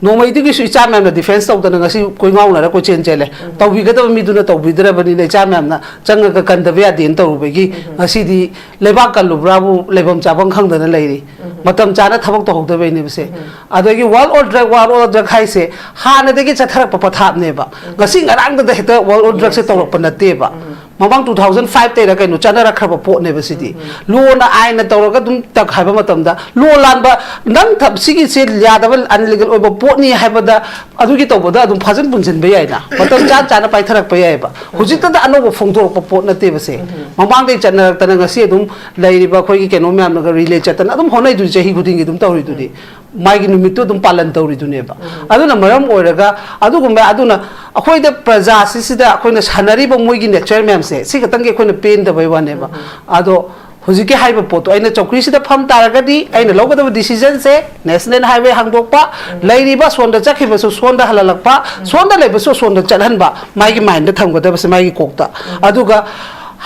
ꯅꯣꯡꯃꯩꯗꯨꯒꯤꯁꯨ ꯏꯆꯥ ꯃꯌꯥꯝꯅ ꯗꯤꯐꯦꯟꯁ ꯇꯧꯗꯅ ꯉꯁꯤ ꯀꯣꯏꯉꯥꯎꯅꯔ ꯀꯣꯏꯆꯦꯟ ꯆꯦꯜꯂꯦ꯫ ꯇꯧꯕꯤꯒꯗꯕ ꯃꯤꯗꯨꯅ ꯇꯧꯕꯤꯗ꯭ꯔꯕꯅꯤꯅ ꯏꯆꯥ ꯃꯌꯥꯝꯅ ꯆꯪꯉꯒ ꯀꯟꯗꯕ ꯌꯥꯗꯦꯅ ꯇꯧꯔꯨꯕꯒꯤ ꯉꯁꯤꯗꯤ ꯂꯩꯕꯥꯛ ꯀꯜꯂꯨꯕ꯭ꯔꯥꯕꯨ ꯂꯩꯐꯝ ꯆꯥꯐꯝ ꯈꯪꯗꯅ ꯂꯩꯔꯤ꯫ ꯃꯇꯝ ꯆꯥꯅ ꯊꯕꯛ ꯇꯧꯍꯧꯗꯕꯩꯅꯦꯕꯁꯦ꯫ ꯑꯗꯒꯤ War on Drug, War on Drug ꯍꯥꯏꯁꯦ ꯍꯥꯟꯅꯗꯒꯤ ꯆꯠꯊꯔꯛꯄ ꯄꯊꯥꯞꯅꯦꯕ꯫ ꯉꯁꯤ ꯉꯔꯥꯡꯗ ꯍꯦꯛꯇ War on Drugꯁꯦ ꯇꯧꯔꯛꯄ ꯅꯠꯇꯦꯕ꯫ ꯃꯃꯥꯡ two thousand five ꯇꯩꯔ ꯀꯩꯅꯣ ꯆꯠꯅꯔꯛꯈ꯭ꯔꯕ ꯄꯣꯠꯅꯦꯕ ꯁꯤꯗꯤ꯫ ꯂꯣꯅ ꯑꯥꯏꯟꯅ ꯇꯧꯔꯒ ꯑꯗꯨꯝ ꯇꯛ ꯍꯥꯏꯕ ꯃꯇꯝꯗ, ꯂꯣ ꯂꯥꯟꯕ, ꯅꯪ ꯊꯕ-, ꯁꯤꯒꯤꯁꯦ ꯌꯥꯗꯕ, ꯑꯟꯂꯤꯒꯦꯜ ꯑꯣꯏꯕ ꯄꯣꯠꯅꯤ ꯍꯥꯏꯕꯗ ꯑꯗꯨꯒꯤ ꯇꯧꯕꯗ ꯑꯗꯨꯝ ꯐꯥꯖꯤꯟ ꯄꯨꯟꯁꯤꯟꯕ ꯌꯥꯏꯅ, ꯃꯇꯝ ꯆꯥ ꯆꯥꯅ ꯄꯥꯏꯊꯔꯛꯄ ꯌꯥꯏꯑꯕ꯫ ꯍꯧꯖꯤꯛꯇꯗ ꯑꯅꯧꯕ ꯐꯣꯡꯗꯣꯔꯛꯄ ꯄꯣꯠ ꯅꯠꯇꯦꯕꯁꯦ꯫ ꯃꯃꯥꯡꯗꯒꯤ ꯆꯠꯅꯔꯛꯇꯅ ꯉꯁꯤ ꯑꯗꯨꯝ ꯂꯩꯔꯤꯕ ꯑꯩꯈꯣꯏꯒꯤ ꯀꯩꯅꯣ ꯃꯌꯥꯝꯅꯒ ꯔꯤꯂꯦ ꯆꯠꯇꯅ ꯑꯗꯨꯝ ꯍꯣꯠꯅꯩꯗꯨꯗꯤ, ꯆꯍꯤ ꯈꯨꯗꯤꯡꯒꯤ ꯑꯗꯨꯝ ꯇꯧꯔꯤꯗꯨꯗꯤ꯫ ꯃꯥꯒꯤ ꯅꯨꯃꯤꯠꯇꯨ ꯑꯗꯨꯝ ꯄꯥꯂꯟ ꯇꯧꯔꯤꯗꯨꯅꯦꯕ꯫ ꯑꯗꯨꯅ ꯃꯔꯝ ꯑꯣꯏꯔꯒ ꯑꯗꯨꯒꯨꯝꯕ, ꯑꯗꯨꯅ ꯑꯩꯈꯣꯏꯗ ꯄ꯭ꯔꯖꯥꯁꯤꯁꯤꯗ ꯑꯩꯈꯣꯏꯅ ꯁꯥꯟꯅꯔꯤꯕ ꯃꯣꯏꯒꯤ ꯅꯦꯆꯔ ꯃꯌꯥꯝꯁꯦ ꯁꯤ ꯈꯛꯇꯪꯒꯤ ꯑꯩꯈꯣꯏꯅ ꯄꯦꯟꯗꯕꯩ ꯋꯥꯅꯦꯕ꯫ ꯑꯗꯣ ꯍꯧꯖꯤꯛꯀꯤ ꯍꯥꯏꯔꯤꯕ ꯄꯣꯠꯇꯣ ꯑꯩꯅ ꯆꯧꯀ꯭ꯔꯤꯁꯤꯗ ꯐꯝ ꯇꯥꯔꯒꯗꯤ ꯑꯩꯅ ꯂꯧꯒꯗꯕ ꯗꯤꯁꯤꯖꯟꯁꯦ ꯅꯦꯁꯅꯦꯜ ꯍꯥꯏꯋꯦ ꯍꯥꯡꯗꯣꯛꯄ, ꯂꯩꯔꯤꯕ ꯁꯣꯝꯗ ꯆꯠꯈꯤꯕꯁꯨ ꯁꯣꯝꯗ ꯍꯜꯍꯜꯂꯛꯄ, ꯁꯣꯝꯗ ꯂꯩꯕꯁꯨ ꯁꯣꯝꯗ ꯆꯠꯍꯟꯕ, ꯃꯥꯒꯤ ꯃꯥꯏꯟꯗ ꯊꯝꯒꯗꯕꯁꯦ ꯃꯥꯒꯤ ꯀꯣꯛꯇ꯫ ꯑꯗꯨꯒ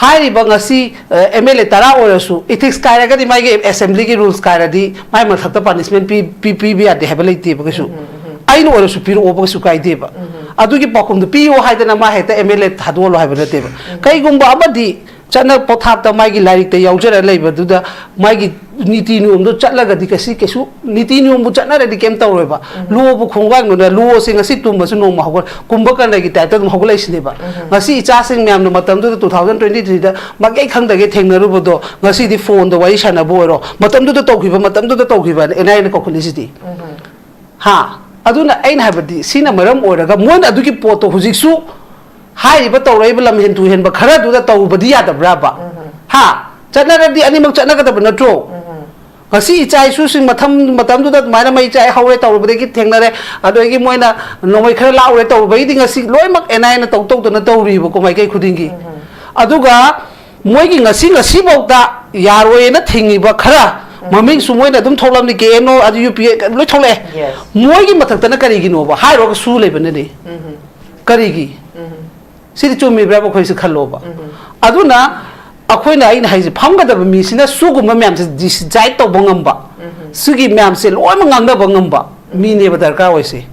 ꯍꯥꯏꯔꯤꯕ ꯉꯁꯤ ꯑꯦꯝ ꯑꯦꯜ ꯑꯦ ꯇꯔꯥ ꯑꯣꯏꯔꯁꯨ ꯏꯊꯤꯛꯁ ꯀꯥꯏꯔꯒꯗꯤ, ꯃꯥꯒꯤ ꯑꯦꯁꯦꯝꯕ꯭ꯂꯤꯒꯤ ꯔꯨꯜꯁ ꯀꯥꯏꯔꯗꯤ ꯃꯥꯏ ꯃꯊꯛꯇ ꯄꯥꯅꯤꯁꯃꯦꯟ ꯄꯤ ꯄꯤ- ꯄꯤꯕ ꯌꯥꯗꯦ ꯍꯥꯏꯕ ꯂꯩꯇꯦꯕ ꯀꯩꯁꯨ꯫ ꯑꯩꯅ ꯑꯣꯏꯔꯁꯨ ꯄꯤꯔꯛꯑꯣꯕ ꯀꯩꯁꯨ ꯀꯥꯏꯗꯦꯕ꯫ ꯑꯗꯨꯒꯤ ꯄꯥꯎꯈꯨꯝꯗꯣ ꯄꯤꯌꯣ ꯍꯥꯏꯗꯅ ꯃꯥ ꯍꯦꯛꯇ ꯑꯦꯝ ꯑꯦꯜ ꯑꯦ ꯊꯥꯗꯣꯛꯍꯜꯂꯣ ꯍꯥꯏꯕ ꯅꯠꯇꯦꯕ꯫ ꯀꯩꯒꯨꯝꯕ ꯑꯃꯗꯤ ꯆꯠꯅ ꯄꯊꯥꯞꯇ ꯃꯥꯒꯤ ꯂꯥꯏꯔꯤꯛꯇ ꯌꯥꯎꯖꯔ ꯂꯩꯕꯗꯨꯗ ꯃꯥꯒꯤ ꯅꯤꯇꯤ ꯅꯤꯌꯣꯝꯗꯣ ꯆꯠꯂꯒꯗꯤ ꯀꯩꯁꯤ ꯀꯩꯁꯨ ꯅꯤꯇꯤ ꯅꯤꯌꯣꯝꯕꯨ ꯆꯠꯅꯔꯗꯤ ꯀꯩꯝ ꯇꯧꯔꯣꯏꯕ꯫ ꯂꯣꯕꯨ ꯈꯣꯡꯒꯥꯡꯗꯨꯅ ꯂꯣꯁꯦ ꯉꯁꯤ ꯇꯨꯝꯕꯁꯨ ꯅꯣꯡꯃ ꯍꯧꯒꯠ ꯀꯨꯝꯕ ꯀꯔꯅꯒꯤ ꯇꯥꯏꯞꯇ ꯑꯗꯨꯝ ꯍꯧꯒꯠꯂꯛꯏꯁꯤꯅꯦꯕ꯫ ꯉꯁꯤ ꯏꯆꯥꯁꯤꯡ ꯃꯌꯥꯝꯅ ꯃꯇꯝꯗꯨꯗ two thousand twenty three ꯗ ꯃꯥꯏꯀꯩ ꯈꯪꯗꯒꯩ ꯊꯦꯡꯅꯔꯨꯕꯗꯣ ꯉꯁꯤꯗꯤ ꯐꯣꯟꯗ ꯋꯥꯔꯤ ꯁꯥꯟꯅꯕ ꯑꯣꯏꯔꯣ, ꯃꯇꯝꯗꯨꯗ ꯇꯧꯈꯤꯕ, ꯃꯇꯝꯗꯨꯗ ꯇꯧꯈꯤꯕꯅ ꯑꯦꯟ ꯑꯥꯏ ꯑꯦꯅ ꯀꯧꯈꯠꯂꯤꯁꯤꯗꯤ꯫ ꯍꯥ? ꯑꯗꯨꯅ ꯑꯩꯅ ꯍꯥꯏꯕꯗꯤ ꯁꯤꯅ ꯃꯔꯝ ꯑꯣꯏꯔꯒ ꯃꯣꯏꯅ ꯑꯗꯨꯒꯤ ꯄꯣꯠꯇꯣ ꯍꯧꯖꯤꯛꯁꯨ ꯍꯥꯏꯔꯤꯕ ꯇꯧꯔꯛꯏꯕ ꯂꯝꯍꯦꯟ ꯇꯨꯍꯦꯟꯕ ꯈꯔꯗꯨꯗ ꯇꯧꯕꯗꯤ ꯌꯥꯗꯕ꯭ꯔꯥꯕ? ꯍꯥ? ꯆꯠꯅꯔꯗꯤ ꯑꯅꯤꯃꯛ ꯆꯠꯅꯒꯗꯕ ꯅꯠꯇ꯭ꯔꯣ? ꯉꯁꯤ ꯏꯆꯥ ꯏꯁꯨꯁꯤꯡ ꯃꯊꯪ ꯃꯇꯝꯗꯨꯗ ꯑꯗꯨꯃꯥꯏꯅ ꯃꯩ ꯆꯥꯏ ꯍꯧꯔꯦ ꯇꯧꯔꯨꯕꯗꯒꯤ ꯊꯦꯡꯅꯔꯦ, ꯑꯗꯒꯤ ꯃꯣꯏꯅ ꯅꯣꯡꯃꯩ ꯈꯔ ꯂꯥꯛꯎꯔꯦ ꯇꯧꯔꯨꯕꯒꯤꯗꯤ ꯉꯁꯤ ꯂꯣꯏꯅꯃꯛ ꯑꯦꯟ ꯑꯥꯏ ꯑꯦꯅ ꯇꯧ ꯇꯧꯗꯅ ꯇꯧꯔꯤꯕꯀꯣ ꯃꯥꯏꯀꯩ ꯈꯨꯗꯤꯡꯒꯤ꯫ ꯑꯗꯨꯒ ꯃꯣꯏꯒꯤ ꯉꯁꯤ ꯉꯁꯤꯐꯥꯎꯗ ꯌꯥꯔꯣꯏꯅ ꯊꯤꯡꯉꯤꯕ ꯈꯔ ꯃꯃꯤꯡꯁꯨ ꯃꯣꯏꯅ ꯑꯗꯨꯝ ꯊꯣꯛꯂꯝꯅꯤ, ꯀꯦ ꯑꯦꯟ ꯑꯣ, ꯑꯗꯨ ꯌꯨ ꯄꯤ ꯑꯦ ꯂꯣꯏ ꯊꯣꯛꯂꯛꯑꯦ꯫ ꯃꯣꯏꯒꯤ ꯃꯊꯛꯇꯅ ꯀꯔꯤꯒꯤꯅꯣꯕ ꯍꯥꯏꯔꯨꯔꯒ ꯁꯨ ꯂꯩꯕꯅꯅꯤ꯫ ꯀꯔꯤꯒꯤ? ꯁꯤꯗꯤ ꯆꯨꯝꯃꯤꯕ꯭ꯔꯥꯕ ꯑꯩꯈꯣꯏꯁꯦ ꯈꯜꯂꯣꯕ꯫ ꯑꯗꯨꯅ ꯑꯩꯈꯣꯏꯅ, ꯑꯩꯅ ꯍꯥꯏꯁꯦ, ꯐꯝꯒꯗꯕ ꯃꯤꯁꯤꯅ ꯁꯤꯒꯨꯝꯕ ꯃꯌꯥꯝꯁꯦ ꯗꯤꯁꯤꯖꯥꯏꯠ ꯇꯧꯕ ꯉꯝꯕ, ꯁꯤꯒꯤ ꯃꯌꯥꯝꯁꯦ ꯂꯣꯏꯅꯃꯛ ꯉꯥꯡꯅꯕ ꯉꯝꯕ ꯃꯤꯅꯦꯕ ꯗꯔꯀꯥꯔ ꯑꯣꯏꯁꯦ꯫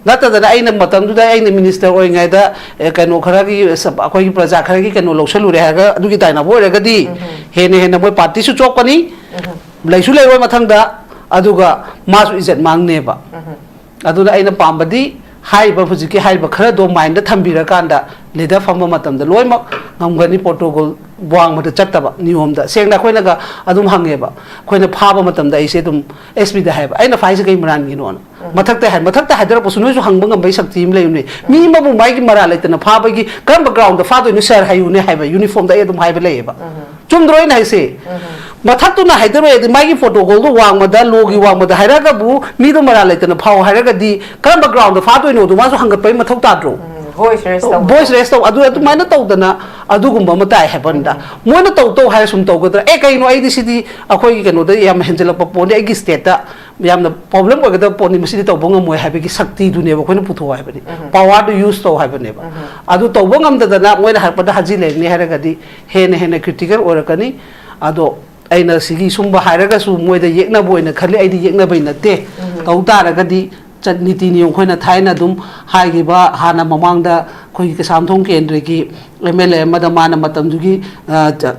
ꯅꯠꯇꯗꯅ ꯑꯩꯅ ꯃꯇꯝꯗꯨꯗ ꯑꯩꯅ ꯃꯤꯅꯤꯁꯇꯔ ꯑꯣꯏꯔꯤꯉꯩꯗ, ꯑꯦ, ꯀꯩꯅꯣ ꯈꯔꯒꯤ, ꯁ-, ꯑꯩꯈꯣꯏꯒꯤ ꯄ꯭ꯔꯖꯥ ꯈꯔꯒꯤ ꯀꯩꯅꯣ ꯂꯧꯁꯜꯂꯨꯔꯦ ꯍꯥꯏꯔꯒ ꯑꯗꯨꯒꯤ ꯇꯥꯏꯅꯕ ꯑꯣꯏꯔꯒꯗꯤ ꯍꯦꯟꯅ ꯍꯦꯟꯅ ꯃꯣꯏ ꯄꯥꯔꯇꯤꯁꯨ ꯆꯣꯛꯀꯅꯤ, ꯂꯩꯁꯨ ꯂꯩꯔꯣꯏ ꯃꯊꯪꯗ, ꯑꯗꯨꯒ ꯃꯥꯁꯨ ꯏꯖꯠ ꯃꯥꯡꯅꯦꯕ꯫ ꯑꯗꯨꯅ ꯑꯩꯅ ꯄꯥꯝꯕꯗꯤ ꯍꯥꯏꯔꯤꯕ, ꯍꯧꯖꯤꯛꯀꯤ ꯍꯥꯏꯔꯤꯕ ꯈꯔꯗꯣ ꯃꯥꯏꯟꯗ ꯊꯝꯕꯤꯔꯀꯥꯟꯗ ꯂꯤꯗꯔ ꯐꯝꯕ ꯃꯇꯝꯗ ꯂꯣꯏꯅꯃꯛ ꯉꯝꯒꯅꯤ꯫ ꯄ꯭ꯔꯣꯇꯣꯀꯣꯜ ꯋꯥꯡꯃꯗ ꯆꯠꯇꯕ ꯅꯤꯌꯣꯝꯗ꯫ ꯁꯦꯡꯅ ꯑꯩꯈꯣꯏꯅꯒ ꯑꯗꯨꯝ ꯍꯪꯉꯦꯕ, ꯑꯩꯈꯣꯏꯅ ꯐꯥꯕ ꯃꯇꯝꯗ ꯑꯩꯁꯦ ꯑꯗꯨꯝ ꯑꯦꯁ ꯄꯤꯗ ꯍꯥꯏꯕ, "ꯑꯩꯅ ꯐꯥꯏꯁꯦ ꯀꯩ ꯃꯔꯥꯟꯒꯤꯅꯣꯅ?" ꯃꯊꯛꯇ ꯍꯥꯏ, ꯃꯊꯛꯇ ꯍꯥꯏꯗꯔꯛꯄꯁꯨ ꯅꯣꯏꯁꯨ ꯍꯪꯕ ꯉꯝꯕꯒꯤ ꯁꯛꯇꯤ ꯑꯃ ꯂꯩꯕꯅꯦ꯫ ꯃꯤ ꯑꯃꯕꯨ ꯃꯥꯒꯤ ꯃꯔꯥꯜ ꯂꯩꯇꯅ ꯐꯥꯕꯒꯤ ꯀꯔꯝꯕ ꯒ꯭ꯔꯥꯎꯟꯗ ꯐꯥꯗꯣꯏꯅꯣ ꯁꯥꯔ ꯍꯥꯏꯌꯨꯅꯦ ꯍꯥꯏꯕ ꯌꯨꯅꯤꯐꯣꯔꯝꯗ ꯑꯩ ꯑꯗꯨꯝ ꯍꯥꯏꯕ ꯂꯩꯌꯦꯕ꯫ ꯆꯨꯝꯗ꯭ꯔꯣ ꯑꯩꯅ ꯍꯥꯏꯁꯦ? ꯃꯊꯛꯇꯨꯅ ꯍꯥꯏꯗꯔꯛꯑꯦꯗꯤ ꯃꯥꯒꯤ ꯄ꯭ꯔꯣꯇꯣꯀꯣꯜꯗꯣ ꯋꯥꯡꯃꯗ, ꯂꯣꯒꯤ ꯋꯥꯡꯃꯗ ꯍꯥꯏꯔꯒꯕꯨ ꯃꯤꯗꯣ ꯃꯔꯥꯜ ꯂꯩꯇꯅ ꯐꯥꯎ ꯍꯥꯏꯔꯒꯗꯤ ꯀꯔꯝꯕ ꯒ꯭ꯔꯥꯎꯟꯗ ꯐꯥꯗꯣꯏꯅꯣꯗꯣ ꯃꯥꯁꯨ ꯍꯪꯒꯠꯄꯒꯤ ꯃꯊꯧ ꯇꯥꯗ꯭ꯔꯣ? ꯚꯣꯏꯁ ꯔꯦꯁ ꯇꯧꯕ꯫ ꯚꯣꯏꯁ ꯔꯦꯁ ꯇꯧ ꯑꯗꯨ ꯑꯗꯨꯃꯥꯏꯅ ꯇꯧꯗꯅ ꯑꯗꯨꯒꯨꯝꯕ ꯑꯃ ꯇꯥꯏ ꯍꯥꯏꯕꯅꯤꯗ꯫ ꯃꯣꯏꯅ ꯇꯧ ꯇꯧ ꯍꯥꯏꯔ ꯁꯨꯝ ꯇꯧꯒꯗ꯭ꯔꯥ? ꯑꯦ, ꯀꯩꯅꯣ, ꯑꯩꯗꯤ ꯁꯤꯗꯤ ꯑꯩꯈꯣꯏꯒꯤ ꯀꯩꯅꯣꯗ ꯌꯥꯝ ꯍꯦꯟꯖꯜꯂꯛꯄ ꯄꯣꯠꯅꯤ, ꯑꯩꯒꯤ ꯁ꯭ꯇꯦꯠꯇ ꯌꯥꯝꯅ ꯄ꯭ꯔꯣꯕ꯭ꯂꯦꯝ ꯑꯣꯏꯒꯗꯕ ꯄꯣꯠꯅꯤ, ꯃꯁꯤꯗꯤ ꯇꯧꯕ ꯉꯝꯃꯣꯏ ꯍꯥꯏꯕꯒꯤ ꯁꯛꯇꯤꯗꯨꯅꯦꯕ ꯑꯩꯈꯣꯏꯅ ꯄꯨꯊꯣꯛꯑꯣ ꯍꯥꯏꯕꯅꯤ꯫ ꯄꯋꯥꯔꯗꯨ ꯌꯨꯁ ꯇꯧ ꯍꯥꯏꯕꯅꯦꯕ꯫ ꯑꯗꯨ ꯇꯧꯕ ꯉꯝꯗꯗꯅ ꯃꯣꯏꯅ ꯍꯥꯏꯔꯛꯄꯗ ꯍꯥꯖꯤ ꯂꯩꯔꯅꯤ ꯍꯥꯏꯔꯒꯗꯤ ꯍꯦꯟꯅ ꯍꯦꯟꯅ ꯀ꯭ꯔꯤꯇꯤꯀꯦꯜ ꯑꯣꯏꯔꯛꯀꯅꯤ꯫ ꯑꯗꯣ ꯑꯩꯅ ꯁꯤꯒꯤ ꯁꯨꯝꯕ ꯍꯥꯏꯔꯒꯁꯨ ꯃꯣꯏꯗ ꯌꯦꯛꯅꯕ ꯑꯣꯏꯅ ꯈꯜꯂꯤ, ꯑꯩꯗꯤ ꯌꯦꯛꯅꯕꯩ ꯅꯠꯇꯦ꯫ ꯇꯧ ꯇꯥꯔꯒꯗꯤ ꯆꯠ-, ꯅꯤꯇꯤ ꯅꯤꯌꯣꯝ ꯑꯩꯈꯣꯏꯅ ꯊꯥꯏꯅ ꯑꯗꯨꯝ ꯍꯥꯏꯈꯤꯕ, ꯍꯥꯟꯅ ꯃꯃꯥꯡꯗ ꯑꯩꯈꯣꯏꯒꯤ ꯀꯩꯁꯥꯝꯊꯣꯡ ꯀꯦꯟꯗ꯭ꯔꯒꯤ ꯑꯦꯝ ꯑꯦꯜ ꯑꯦ ꯑꯃꯗ ꯃꯥꯅ ꯃꯇꯝꯗꯨꯒꯤ, ꯑ, ꯆ-,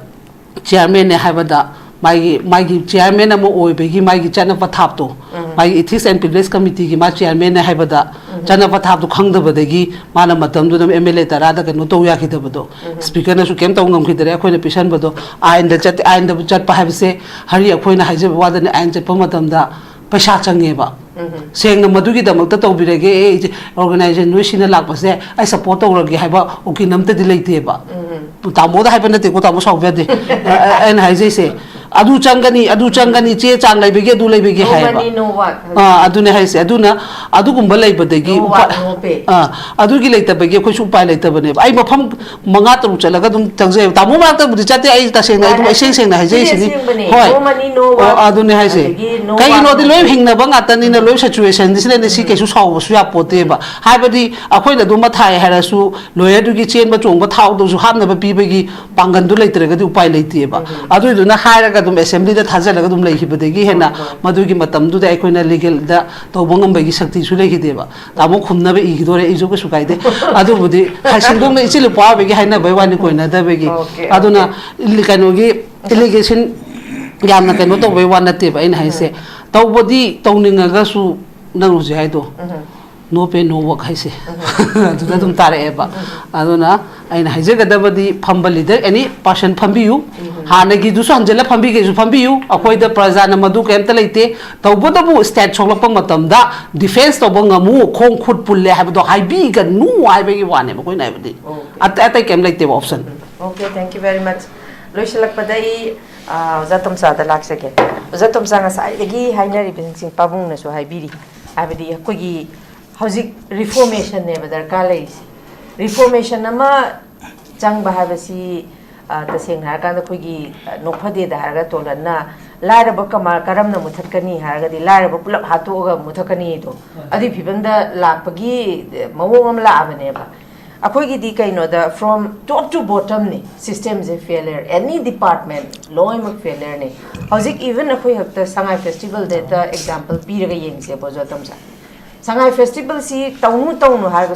ꯆꯤꯌꯥꯔꯃꯦꯟꯅꯦ ꯍꯥꯏꯕꯗ ꯃꯥꯒꯤ, ꯃꯥꯒꯤ ꯆꯤꯌꯥꯔꯃꯦꯟ ꯑꯃ ꯑꯣꯏꯕꯒꯤ ꯃꯥꯒꯤ ꯆꯠꯅ ꯄꯊꯥꯞꯇꯣ, ꯃꯥꯒꯤ Ethics and Privilege Committeeꯒꯤ ꯃꯥ ꯆꯤꯌꯥꯔꯃꯦꯟꯅꯦ ꯍꯥꯏꯕꯗ ꯆꯠꯅ ꯄꯊꯥꯞꯇꯣ ꯈꯪꯗꯕꯗꯒꯤ ꯃꯥꯅ ꯃꯇꯝꯗꯨꯗ ꯑꯦꯝ ꯑꯦꯜ ꯑꯦ ꯇꯔꯥꯗ ꯀꯩꯅꯣ ꯇꯧ ꯌꯥꯈꯤꯗꯕꯗꯣ, ꯁ꯭ꯄꯤꯀꯔꯅꯁꯨ ꯀꯩꯝ ꯇꯧ ꯉꯝꯈꯤꯗꯔꯦ꯫ ꯑꯩꯈꯣꯏꯅ ꯄꯤꯁꯟꯕꯗꯣ ꯑꯥꯏꯟꯗ ꯆꯠ-, ꯑꯥꯏꯟꯗ ꯆꯠꯄ ꯍꯥꯏꯕꯁꯦ, ꯍꯔꯤ, ꯑꯩꯈꯣꯏꯅ ꯍꯥꯏꯖꯕ ꯋꯥꯗꯅꯤ, ꯑꯥꯏꯟ ꯆꯠꯄ ꯃꯇꯝꯗ ꯄꯩꯁꯥ ꯆꯪꯉꯦꯕ꯫ ꯁꯦꯡꯅ ꯃꯗꯨꯒꯤꯗꯃꯛꯇ ꯇꯧꯕꯤꯔꯒꯦ, ꯑꯦ, ꯏꯆꯦ, ꯑꯣꯔꯒꯅꯥꯏꯖꯦꯁꯟ ꯅꯣꯏ ꯁꯤꯅ ꯂꯥꯛꯄꯁꯦ ꯑꯩ ꯁꯞꯄꯣꯔꯠ ꯇꯧꯔꯒꯦ ꯍꯥꯏꯕ ꯎꯀꯤꯜ ꯑꯝꯇꯗꯤ ꯂꯩꯇꯦꯕ꯫ ꯇꯥꯃꯣꯗ ꯍꯥꯏꯕ ꯅꯠꯇꯦꯀꯣ, ꯇꯥꯃꯣ ꯁꯥꯎꯕ ꯌꯥꯗꯦ꯫ ꯑ, ꯑ, ꯑꯩꯅ ꯍꯥꯏꯖꯩꯁꯦ, ꯑꯗꯨ ꯆꯪꯒꯅꯤ, ꯑꯗꯨ ꯆꯪꯒꯅꯤ, ꯆꯦ ꯆꯥꯡ ꯂꯩꯕꯒꯤ ꯑꯗꯨ ꯂꯩꯕꯒꯤ No ꯍꯥꯏꯌꯦꯕ꯫ Money, no work. ꯑꯥ, ꯑꯗꯨꯅꯦ ꯍꯥꯏꯁꯦ꯫ ꯑꯗꯨꯅ ꯑꯗꯨꯒꯨꯝꯕ ꯂꯩꯕꯗꯒꯤ No ꯎꯄꯥ-, work, no pay. ꯑꯥ, ꯑꯗꯨꯒꯤ ꯂꯩꯇꯕꯒꯤ ꯑꯩꯈꯣꯏꯁꯨ ꯎꯄꯥꯏ ꯂꯩꯇꯕꯅꯦꯕ꯫ ꯑꯩ ꯃꯐꯝ ꯃꯉꯥ ꯇꯔꯨꯛ ꯆꯠꯂꯒ ꯑꯗꯨꯝ ꯆꯪꯖꯩꯕ꯫ ꯇꯥꯃꯣ ꯃꯅꯥꯛꯇꯕꯨꯗꯤ ꯆꯠꯇꯦ, ꯑꯩ ꯇꯁꯦꯡꯅ ꯑꯩ ꯑꯗꯨꯝ, ꯑꯩ ꯁꯦꯡ ꯁꯦꯡꯅ ꯍꯥꯏꯖꯩꯁꯤꯅꯤ꯫ ꯁꯤꯗꯤ ꯑꯁꯦꯡꯕꯅꯤ꯫ ꯍꯣꯏ꯫ No money, no ꯑꯣ, work. ꯑꯗꯨꯅꯦ ꯍꯥꯏꯁꯦ꯫ ꯑꯗꯒꯤ no ꯀꯩꯒꯤꯅꯣꯗꯤ work, no ꯂꯣꯏ pay. ꯍꯤꯡꯅꯕ ꯉꯥꯛꯇꯅꯤꯅ ꯂꯣꯏ ꯁꯤꯆꯨꯋꯦꯁꯟꯁꯤꯅꯅꯦ ꯁꯤ ꯀꯩꯁꯨ ꯁꯥꯎꯕꯁꯨ ꯌꯥꯄꯣꯠꯇꯦꯕ꯫ ꯍꯥꯏꯕꯗꯤ ꯑꯩꯈꯣꯏꯅ ꯑꯗꯨꯝ ꯃꯊꯥꯏ ꯍꯥꯏꯔꯁꯨ ꯂꯣꯌꯔꯗꯨꯒꯤ ꯆꯦꯟꯕ ꯆꯣꯡꯕ ꯊꯥꯎꯗꯨꯁꯨ ꯍꯥꯞꯅꯕ ꯄꯤꯕꯒꯤ ꯄꯥꯡꯒꯜꯗꯨ ꯂꯩꯇ꯭ꯔꯒꯗꯤ ꯎꯄꯥꯏ ꯂꯩꯇꯦꯕ꯫ ꯑꯗꯨꯏꯗꯨꯅ ꯍꯥꯏꯔꯒ ꯑꯗꯨꯝ ꯑꯦꯁꯦꯝꯕ꯭ꯂꯤꯗ ꯊꯥꯖꯤꯜꯂꯒ ꯑꯗꯨꯝ ꯂꯩꯈꯤꯕꯗꯒꯤ ꯍꯦꯟꯅ ꯃꯗꯨꯒꯤ ꯃꯇꯝꯗꯨꯗ ꯑꯩꯈꯣꯏꯅ ꯂꯤꯒꯦꯜꯗ ꯇꯧꯕ ꯉꯝꯕꯒꯤ ꯁꯛꯇꯤꯁꯨ ꯂꯩꯈꯤꯗꯦꯕ꯫ ꯇꯥꯃꯣ ꯈꯨꯝꯅꯕ ꯏꯈꯤꯗꯣꯔꯦ, ꯑꯩꯁꯨ ꯀꯩꯁꯨ ꯀꯥꯏꯗꯦ꯫ ꯑꯗꯨꯕꯨꯗꯤ ꯍꯥꯏ ꯁꯦꯡꯗꯣꯛꯅ ꯏꯆꯤꯜ ꯏꯄ꯭ꯋꯥ ꯑꯣꯏꯕꯒꯤ ꯍꯥꯏꯅꯕꯩ ꯋꯥꯅꯤ, ꯀꯣꯏꯅꯗꯕꯒꯤ꯫ Okay, ꯑꯗꯨꯅ okay. ꯏꯜ-, ꯀꯩꯅꯣꯒꯤ ꯑꯦꯂꯤꯒꯦꯁꯟ ꯌꯥꯝꯅ ꯀꯩꯅꯣ ꯇꯧꯕꯩ ꯋꯥ ꯅꯠꯇꯦꯕ ꯑꯩꯅ ꯍꯥꯏꯁꯦ꯫ ꯇꯧꯕꯗꯤ ꯇꯧꯅꯤꯡꯉꯒꯁꯨ ꯅꯪ ꯍꯧꯖꯤꯛ ꯍꯥꯏꯗꯣ, "No pay, no work" ꯍꯥꯏꯁꯦ꯫ ꯑꯗꯨꯗ ꯑꯗꯨꯝ ꯇꯥꯔꯛꯑꯦꯕ꯫ ꯑꯗꯨꯅ ꯑꯩꯅ ꯍꯥꯏꯖꯒꯗꯕꯗꯤ, ꯐꯝꯕ ꯂꯤꯗꯔ ꯑꯦꯅꯤ ꯄꯥꯔꯁꯟ ꯐꯝꯕꯤꯌꯨ, ꯍꯥꯟꯅꯒꯤꯗꯨꯁꯨ ꯍꯟꯖꯤꯜꯂ ꯐꯝꯕꯤꯒꯦꯁꯨ ꯐꯝꯕꯤꯌꯨ, ꯑꯩꯈꯣꯏꯗ ꯄ꯭ꯔꯖꯥꯅ ꯃꯗꯨ ꯀꯩꯝꯇ ꯂꯩꯇꯦ꯫ ꯇꯧꯕꯇꯕꯨ ꯁ꯭ꯇꯦꯠ ꯁꯣꯛꯂꯛꯄ ꯃꯇꯝꯗ ꯗꯤꯐꯦꯟꯁ ꯇꯧꯕ ꯉꯝꯃꯨ, ꯈꯣꯡ ꯈꯨꯠ ꯄꯨꯜꯂꯦ ꯍꯥꯏꯕꯗꯣ ꯍꯥꯏꯕꯤꯒꯅꯨ ꯍꯥꯏꯕꯒꯤ ꯋꯥꯅꯦꯕ ꯑꯩꯈꯣꯏꯅ ꯍꯥꯏꯕꯗꯤ꯫ ꯑꯇꯩ, ꯑꯇꯩ ꯀꯩꯝ ꯂꯩꯇꯦꯕ option. Okay, thank you very much. ꯂꯣꯏꯁꯤꯜꯂꯛꯄꯗ ꯑꯩ, ꯑ, ꯑꯣꯖꯥ ꯇꯣꯝꯆꯥꯗ ꯂꯥꯛꯆꯒꯦ꯫ ꯑꯣꯖꯥ ꯇꯣꯝꯆꯥ, ꯉꯁꯥꯏꯗꯒꯤ ꯍꯥꯏꯅꯔꯤꯕꯁꯤꯡꯁꯦ ꯄꯥꯕꯨꯡꯅꯁꯨ ꯍꯥꯏꯕꯤꯔꯤ, ꯍꯥꯏꯕꯗꯤ ꯑꯩꯈꯣꯏꯒꯤ ꯍꯧꯖꯤꯛ ꯔꯤꯐꯣꯔꯃꯦꯁꯟꯅꯦꯕ ꯗꯔꯀꯥꯔ ꯂꯩꯔꯤꯁꯦ꯫ ꯔꯤꯐꯣꯔꯃꯦꯁꯟ ꯑꯃ ꯆꯪꯕ ꯍꯥꯏꯕꯁꯤ, ꯑ, ꯇꯁꯦꯡꯅ ꯍꯥꯏꯔꯀꯥꯟꯗ ꯑꯩꯈꯣꯏꯒꯤ, ꯑ, ꯅꯣꯛꯐꯗꯦꯗ ꯍꯥꯏꯔꯒ ꯇꯣꯂꯟꯅ ꯂꯥꯏꯔꯕ ꯀꯃ-, ꯀꯔꯝꯅ ꯃꯨꯊꯠꯀꯅꯤ ꯍꯥꯏꯔꯒꯗꯤ ꯂꯥꯏꯔꯕ ꯄꯨꯂꯞ ꯍꯥꯠꯇꯣꯛꯑꯒ ꯃꯨꯊꯠꯀꯅꯤꯗꯣ, ꯑꯗꯨꯒꯤ ꯐꯤꯕꯝꯗ ꯂꯥꯛꯄꯒꯤ, ꯑ, ꯃꯑꯣꯡ ꯑꯃ ꯂꯥꯛꯑꯕꯅꯦꯕ꯫ ꯑꯩꯈꯣꯏꯒꯤꯗꯤ ꯀꯩꯅꯣꯗ, from top to bottomꯅꯤ systemꯁꯦ failure, any department ꯂꯣꯏꯅꯃꯛ failureꯅꯤ꯫ ꯍꯧꯖꯤꯛ even ꯑꯩꯈꯣꯏ ꯍꯦꯛꯇ ꯁꯉꯥꯏ ꯐꯦꯁꯇꯤꯚꯦꯜꯗ ꯍꯦꯛꯇ ꯑꯦꯛꯖꯥꯝꯄꯜ ꯄꯤꯔꯒ ꯌꯦꯡꯁꯦ ꯕꯣꯖꯣꯇꯝꯁꯦ꯫ ꯁꯉꯥꯏ ꯐꯦꯁꯇꯤꯚꯦꯜꯁꯤ ꯇꯧꯅꯨ ꯇꯧꯅꯨ ꯍꯥꯏꯔꯒꯁꯨ